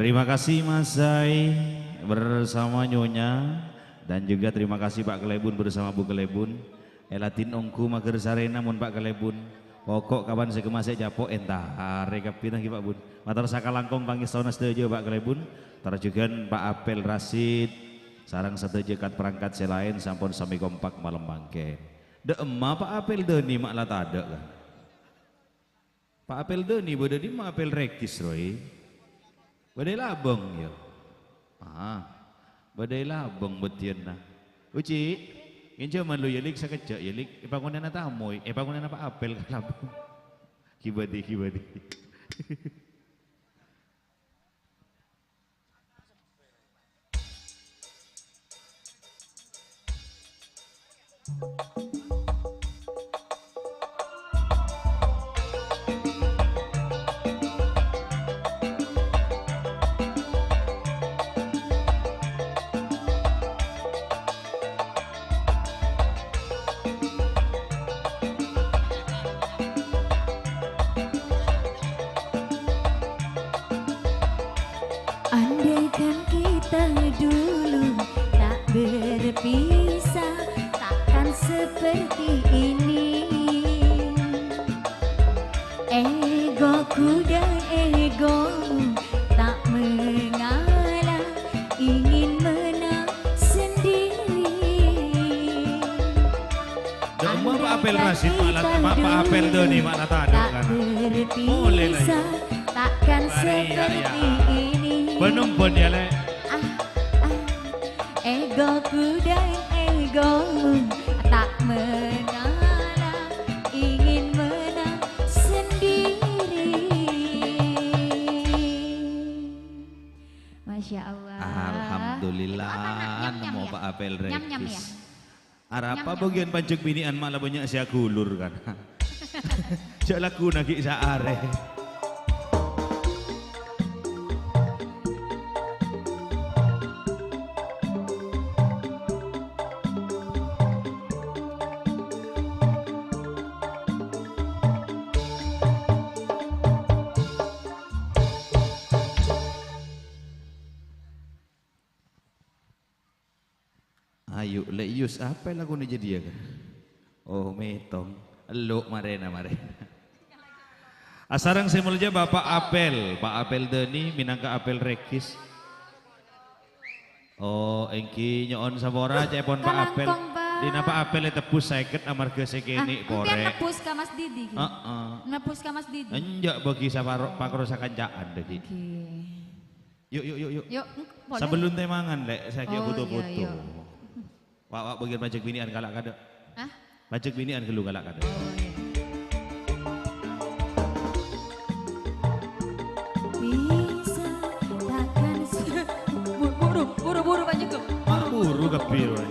Terima kasih Mas Zai bersama Nyonya, dan juga terima kasih Pak Kelebun bersama Bu Kelebun. Èladhin ongghu maghâr sarèna mon Pak Kelebun. Pokok kapan sè kemma sè capo' èntarè kabbhi nanggi Pak Bun. Mator sakalangkong pangèstona sadhâjâ Pak Kelebun, tor jhughân Pak Apel Rasid, sareng sadhâjâ kat-perangkat sè laèn sampon samè kompak malem mangkèn. Dâ' emma Pak Apel Dani ma' la tadâ', kan? Pa' apel Dani bâdâ dimma apel Regis, roy? Bâdâ è Labâng, yâ? Ah, bâdâ è Labâng bâdiyânna. Uci, ngènjhâman lu, yâ, Lik, sakejjhâ', yâ, Lik. Èpangonèna tamoy, èpangonèna Pa' Apel ka Labâng. Kibâdhi, kibâdhi. Andaikan kita dulu tak berpisah, takkan seperti ini. Egoku dan egomu tak mengalah, ingin menang sendiri. Dâ' emma Pa' Apel Rasid, ma' la-, ma', Pa' Apel Dani, ma' la tadâ', kan? Molè, la, yâ. Takkan seperti ini. Bân-ombân, yâ, Lè'. Ah, ah. Egoku dan egomu tak mengalah, ingin menang sendiri. Masya Allah. Alhamdulillah, itu apa, Nak? Nyam-nyam, nemmo ya? Pa' Apel Regis. Nyam-nyam, ya? Arapa bâgiyân panjhek binè'an ma' la bânnya' sè aghulur, kan? Jhâ' lagghuna ghi' saarè. Ayu, Lè' Yus, apa lakonè jâdiyâ, Ka'? Oh, mètong. Ello', marèna, marèna. Asareng sè molja Bapak Apel, Pa' Apel Dani mènangka Apel Regis. Oh, èngghi nyo'on sapora, ca'èpon Pa' Apel. Kalangkong, Pak. Dina Pa' Apel ètebbus sèket amarga sè kènè' porè'. Ah, empèyan nebbus ka Mas Didi, ghi? Heeh. Nebbus ka Mas Didi. Enjâ' bâgi saparo, pakaro sakanca'an, dâggi'. Oke. Yu', yu', yu', yu'. Yu', eng-, polè. Sabellun tè mangan, Lè', saaghi' afoto-foto. Oh, iyâ, iyâ. Wa', wa', bâgiyân panjhek binè'an kala' kadâ'. Hah? Panjhek binè'an ghâllu kala' kadâ'. Oh, iyâ. Bisa takkan se-, bu-, buru, buru, buru, Pak Joko. Ma' buru kabbhi, roy.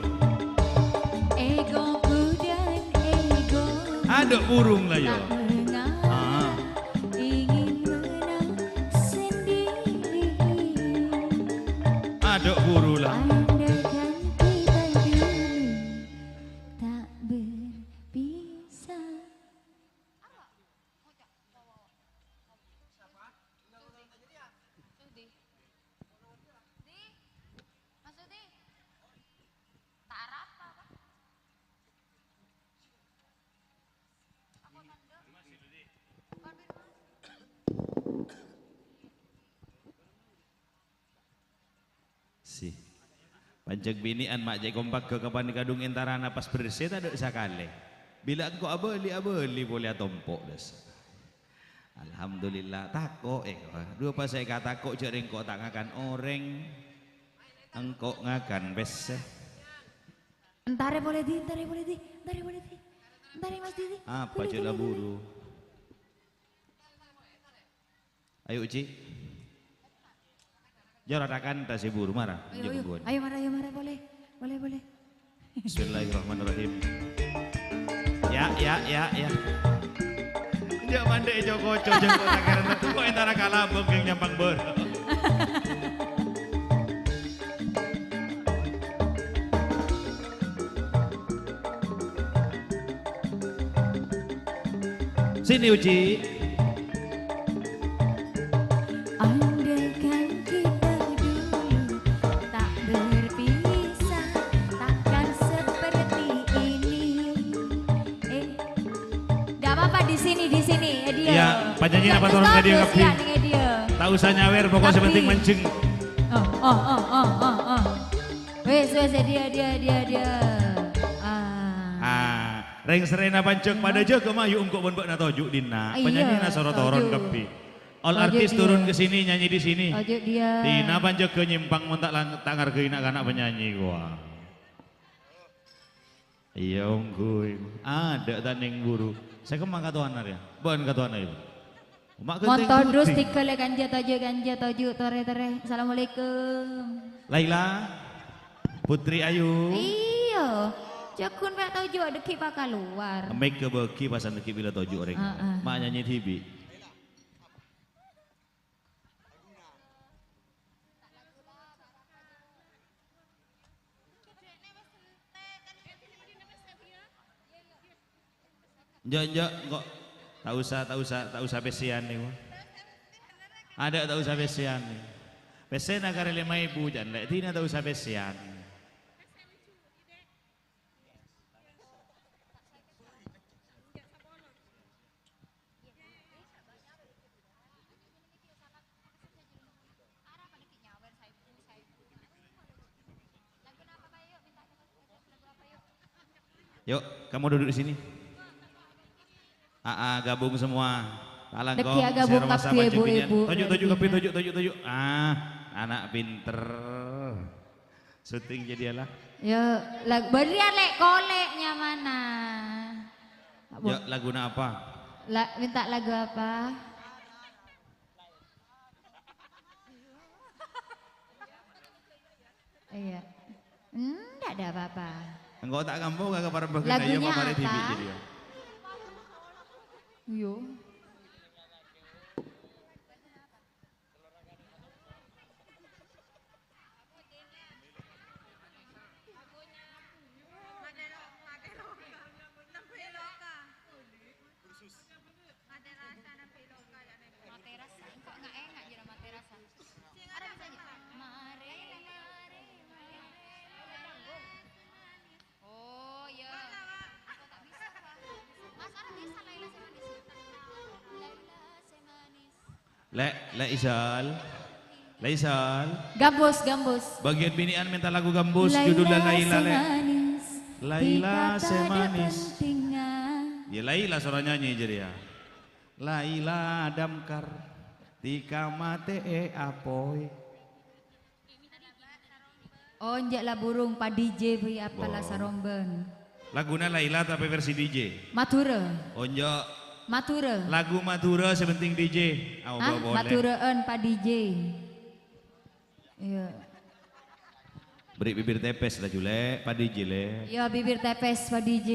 Egoku dan ego. Adâ' burung la, yâ. Tak mengalah. Ah. Ingin menang sendiri. Adâ' buru la. Andaikan kita dulu tak berpisah. Si. Panjhek binè'an ma' cè' kompak ghâ' kapan kadhung èntarana pas bersè tadâ' sakalè. Bilâ engko' abâli-abâli polè atompo', das. Alhamdulillah, tako', eh, wah, dhu pas sè katako' jhâ' rèng engko' ta' ngakan orèng, engko' ngakan pèssè. Entarè polè, Di, entarè polè, Di, entarè polè, Di. Entarè, Mas Didi. Apa jhâ' la buru? Ayo, Uci. Jhâ' ra kanta sè buru, mara. Ayo, ayo. Ayo, mara, ayo, mara, polè. Polè, polè. Bismillahirrahmanirrahim. Ya, ya, ya, ya. Jhâ' mandhâ è co-koco, jhâ' kok ta' kèra, kok èntara kalabâng yang nyampang bâr. Sini, Uci. Andaikan kita Panyanyi napa toron ka dia kabbi? Ta' osa nyawer, pokok sè penting manjeng. Oh, oh, oh, oh, oh, oh. Wis, wis, dia, dia, dia, dia. Ah. Ah, rèng-sèrèna panjhek padâ jâgâ, mayu engko' bân bâ'na toju' dinna'. Iya, panyanyi na soro toron toju'. Kabbi. All artis turun ke sini, nyanyi di sini. Toju' dia. Dina panjhek nyèmpang mon ta' lang-, ta' ngargai na'-kana' panyanyi, wah. Iyâ, ongghu. Adâ' ta' neng buru. Sè kemma katowana rèya. Bân katowana, yâ. Ma' ghântèng todus putih. Tiga lè kanja toju', kanja toju', torè, torè. Assalamualaikum. Laila, Putri Ayu. Iyâ. Jâghun pè' toju' dâggi' pa kalowar. Mèg ka bâgi pasan dâggi' bilâ toju' orèng. Heeh. Ma' nyanyi dhibi'. Enjâ', enjâ', engko' ta' osa, ta' osa, ta' osa pèssèyan nèko. Adâ' ta' osa pèssèyan nèko. Pèssèna karè lèma èbu, jhân lè' dina ta' osa pèssèyan. Yuk, kamu duduk di sini. Aa, gabung semua. Talangkong, Dek, ya, gabung sero masa kabeh, panjang binian. Ibu-ibu. Toju', toju', kabeh, toju', toju', toju'. Ah, anak pinter. Syuting jadi ya lah. Ya, lag-, barian lek koleknya mana? Apa? Ya, laguna apa? La-, minta lagu apa? Iya. Ndak ada apa-apa. Engko' ta' kampo ka kaparembhâghân. Lagunya apa? Iyo. Materas, engko' nga-, enga' jârèya Materas. Ara bisa jâ-, mare, mare, mare. Oh, iya. Aku tak bisa, Pak. Mas, Ara bisa Laila Semanis? Laila Semanis. Lek, Lek Isal. Lek Isal. Gambus, gambus. Bagian binian minta lagu gambus, judulnya Laila, Lek. Semanis. Laila Semanis. Ya, Laila soro nyanyi jârèya. Laila Damkar, tika mate'è apoy. Oh, enjâ' la burung pa D J bi apa la sarombân. Laguna Laila tapè versi D J? Madhurâ. Oh, enjâ'. Madhurâ. Lagu Madhurâ sè penting D J. Hah? Madhurâ'ân pa D J. Iya. Beri bibir tepes laju, Lek. Pa D J, Lek. Iya, bibir tepes pa D J.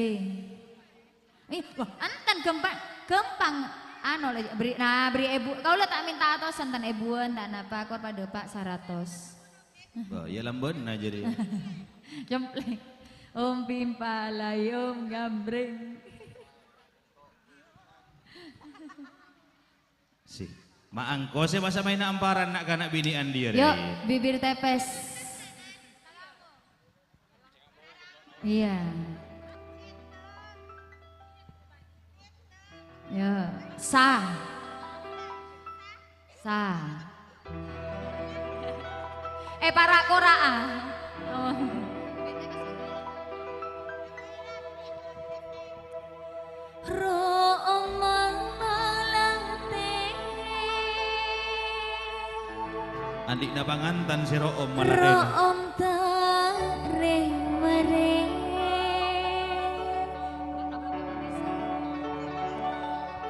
Ih, wah, enten gampang, gampang. Anu, la, beri, nah, beri ebu, kaula ta' minta atos, enten ebuan, ta' napa, kor padâ, Pak, saratos. Bah, ya lambân aja deh. Cempleng. Om Pimpalai, Om Gambreng. Si. Ma' engko' sè masa maènna amparan na'-kana' binè'an dhiyâ, Yo, rè. Bibir tepes. Iya. Yo, sa. Sa. Eh, para' kora'a. Oh. Ro'om malate. Andi'na pangantan sè ro'om malate. Ro'om ta' rè-marè.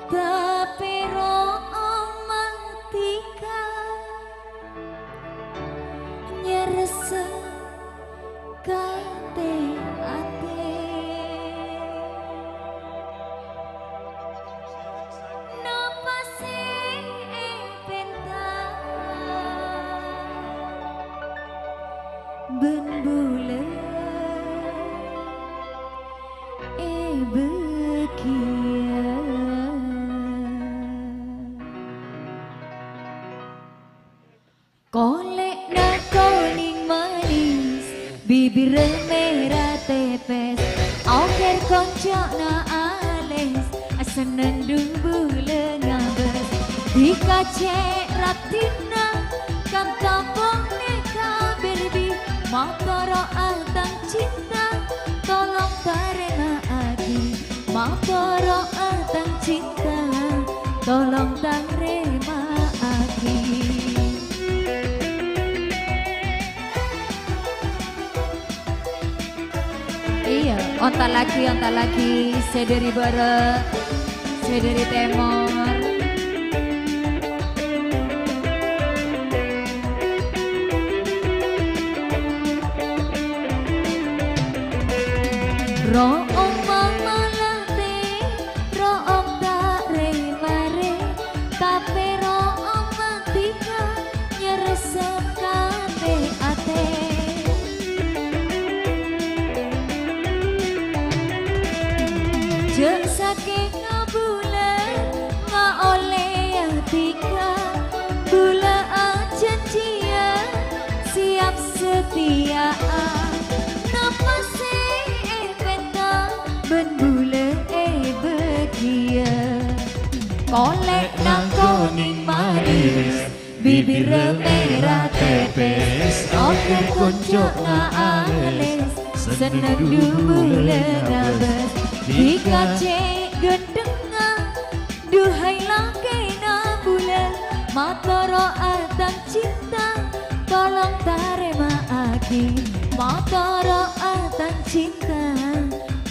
Tapè ro'om matika. Nyarsa ka atè. Napa sè èpènta bân bulâ èbâgiyâ. Kolè'na konèng manis, bibirra mèra tepes, oker konco'na alès, asenneng dubulâ ngabâs, Dikacè' raddhinna, kanta ponèka bherbi, matoro'a tang cinta, tolong tarèma'aghi. Matoro'a tang cinta, tolong tarèma'aghi. Iyâ, onta lagi, onta lagi, sè dhâri bârâ', sè dhâri tèmor. Ro'om mamalate, ro'om ta' re-mare, tapè ro'om mantika nyerressep ka ate-ate. Jhâ' sakènga bulâ nga' ollè atika, bulâ ajhânjhiyâ siap satèya'a. Napa sè èpènta bân bulâ èbâghiyâ. Polè'na konèng manis, bibirra mèra tèpès, otter konco' nga' alès, senneng du bulâna bâs. Dikacè' ghândhengnga, duhai lakèna bulâ, matoro'a tang cinta, tolong tarèma'aghi. Matoro'a tang cinta,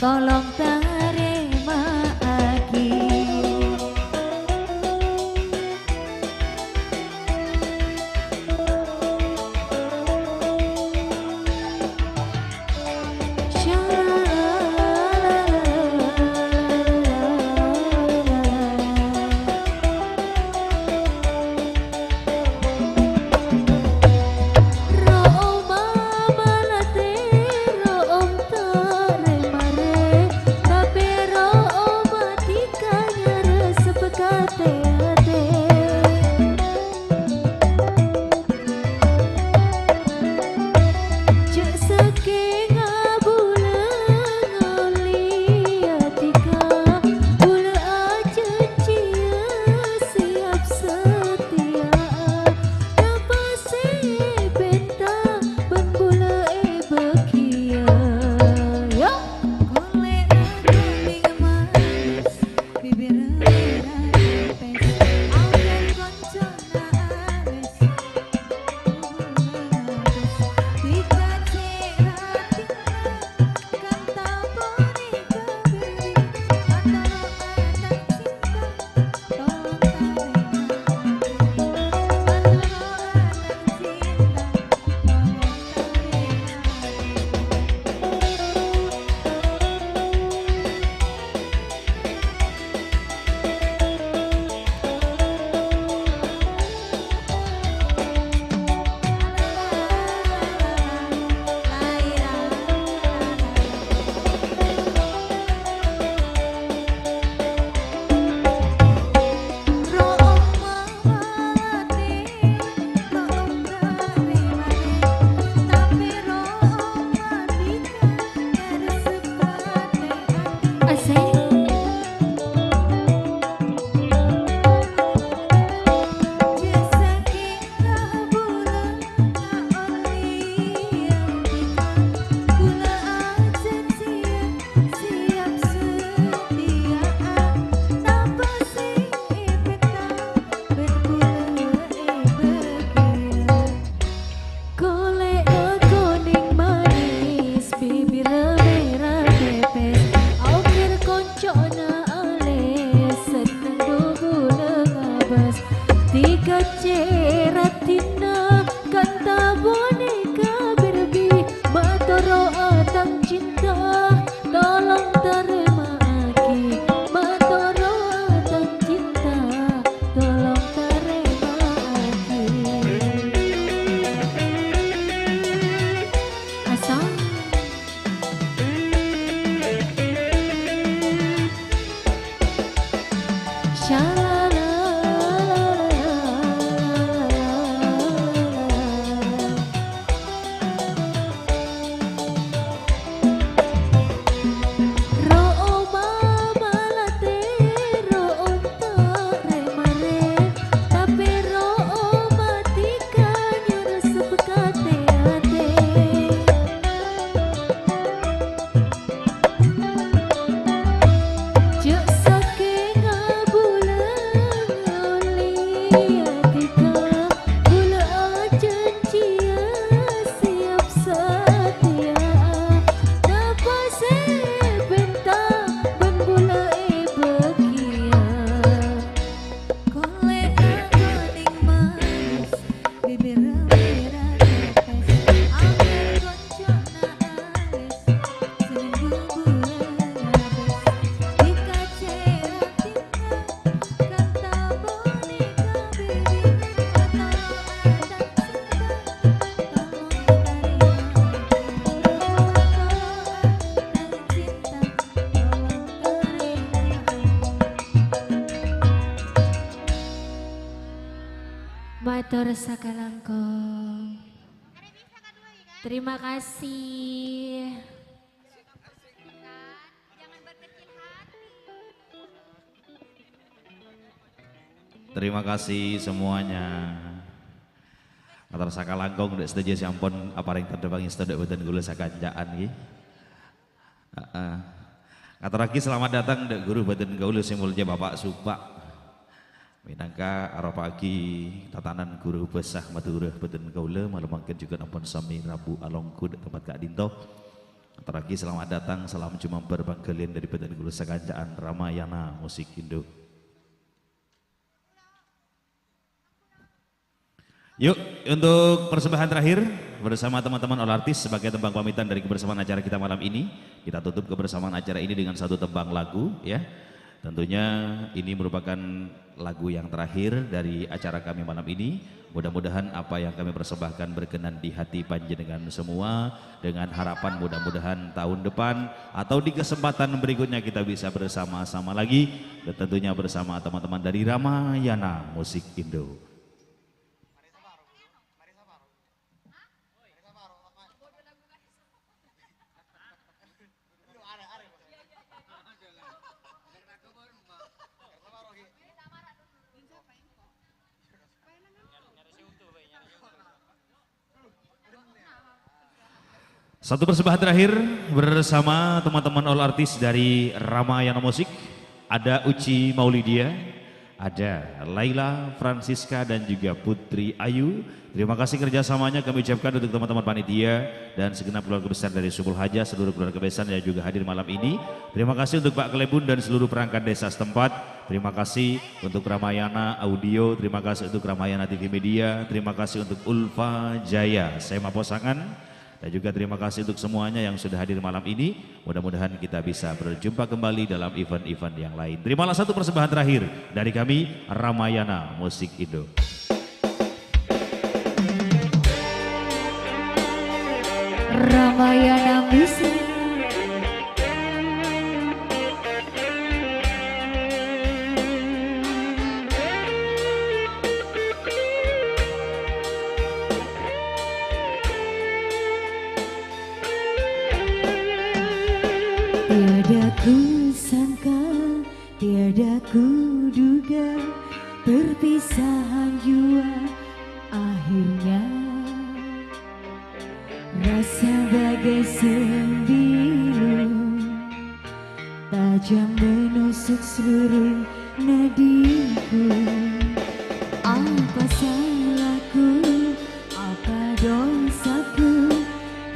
tolong tarèma'aghi. Mator sakalangkong. Terima kasih. Terima kasih semuanya. Mator sakalangkong dâ' sadhâjâ sè ampon aparèng tandhâ pangèsto dâ' bhâdhân kaulâ sakanca'an, ghi. Heeh. Ngatorraghi selamat datang dâ' ghuru bhâdhân kaulâ sè molja Bapak Supa. Mènangka aropa'aghi tatanan ghuru bhâsa Madhurâ bhâdhân kaulâ, malem mangkèn jhughân ampon samè rabu alongghu dâ' tempat ka'dinto. Ngatorraghi selamat datang, salam jumambar pangghâliyân dâri bhâdhân kaulâ sakanca'an Ramayana Musik Indo. Yuk, untuk persembahan terakhir bersama teman-teman All Artist sebagai tembang pamitan dari kebersamaan acara kita malam ini. Kita tutup kebersamaan acara ini dengan satu tembang lagu, ya. Tentunya ini merupakan lagu yang terakhir dari acara kami malam ini. Mudah-mudahan apa yang kami persembahkan berkenan di hati panjenengan semua. Dengan harapan mudah-mudahan tahun depan atau di kesempatan berikutnya kita bisa bersama-sama lagi. Dan tentunya bersama teman-teman dari Ramayana Musik Indo. Satu persembahan terakhir bersama teman-teman All Artist dari Ramayana Musik. Ada Uci Maulidia, ada Laila Francisca, dan juga Putri Ayu. Terima kasih kerjasamanya kami ucapkan untuk teman-teman panitia dan segenap keluarga besar dari Subul Haja, seluruh keluarga besar yang juga hadir malam ini. Terima kasih untuk Pak Kelebun dan seluruh perangkat desa setempat. Terima kasih untuk Ramayana Audio, terima kasih untuk Ramayana T V Media, terima kasih untuk Ulfa Jaya, Sema Posangan, dan juga terima kasih untuk semuanya yang sudah hadir malam ini. Mudah-mudahan kita bisa berjumpa kembali dalam event-event yang lain. Terimalah satu persembahan terakhir dari kami, Ramayana Musik Indo. Ramayana Musik. Tiada ku sangka, tiada ku duga, perpisahan jua akhirnya. Rasa bagai sembilu tajam menusuk seluruh nadiku. Apa salahku, apa dosaku,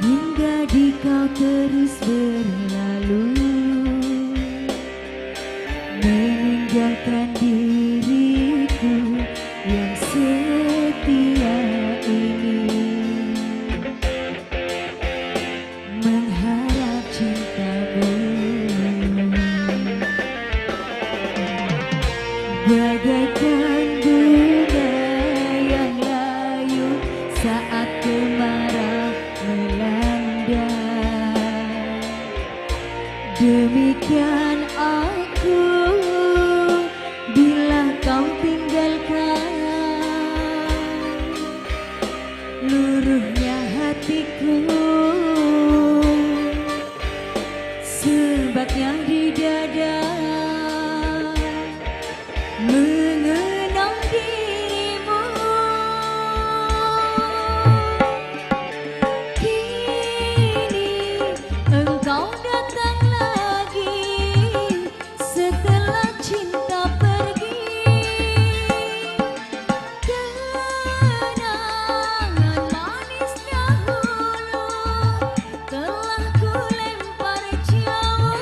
hingga di kau terus berlalu, meninggalkan diriku yang setia ini. Mengharap cintamu bagaikan bunga yang layu saat kemarau melanda. Demikian aku bila kau tinggalkan. Luruhnya hatiku, sebabnya di dada mengenang dirimu. Kini engkau datang lagi. Setelah cinta pergi, kenangan manis dahulu telah ku lempar jauh.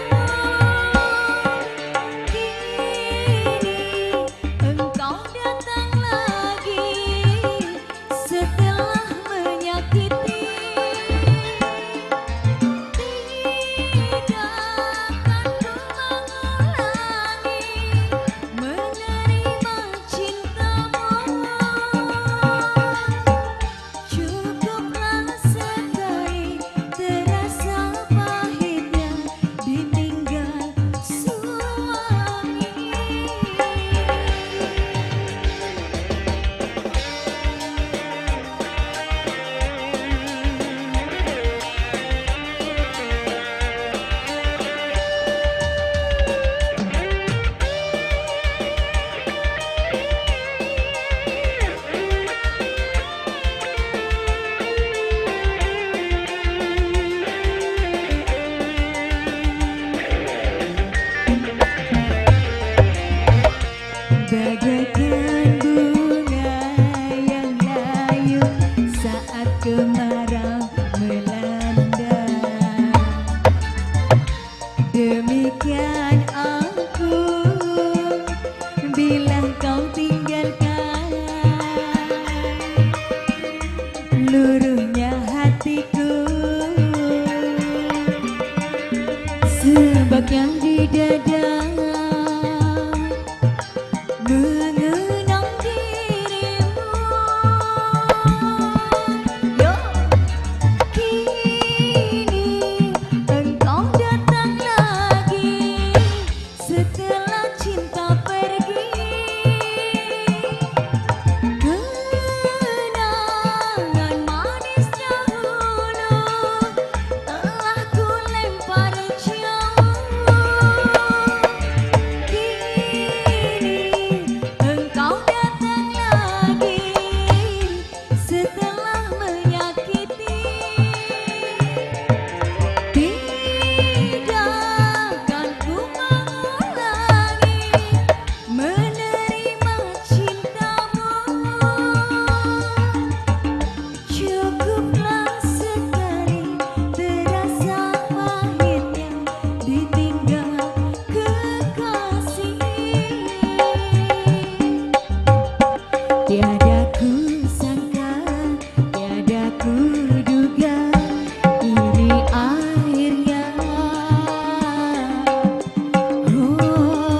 Marah melanda. Demikian aku bila kau tinggalkan. Luruhnya hatiku, sebab yang di dada mengenang dirimu. Yo, kini engkau datang lagi. Setelah cinta pergi, kenangan manis dahulu telah ku lempar jauh. Kini engkau datang lagi. Setelah menyakiti, tidak akan ku mengulangi menerima cintamu. Cukuplah sekali terasa pahitnya ditinggal kekasih. Tiada ku sangka, tiada ku duga, ini akhirnya. Oh, oh, oh.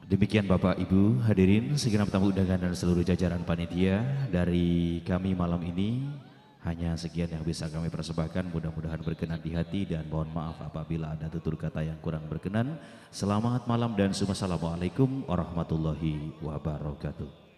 Demikian Bapak, Ibu, hadirin, segenap tamu undangan dan seluruh jajaran panitia dari kami malam ini. Hanya sekian yang bisa kami persembahkan, mudah-mudahan berkenan di hati dan mohon maaf apabila ada tutur kata yang kurang berkenan. Selamat malam dan assalamualaikum warahmatullahi wabarakatuh.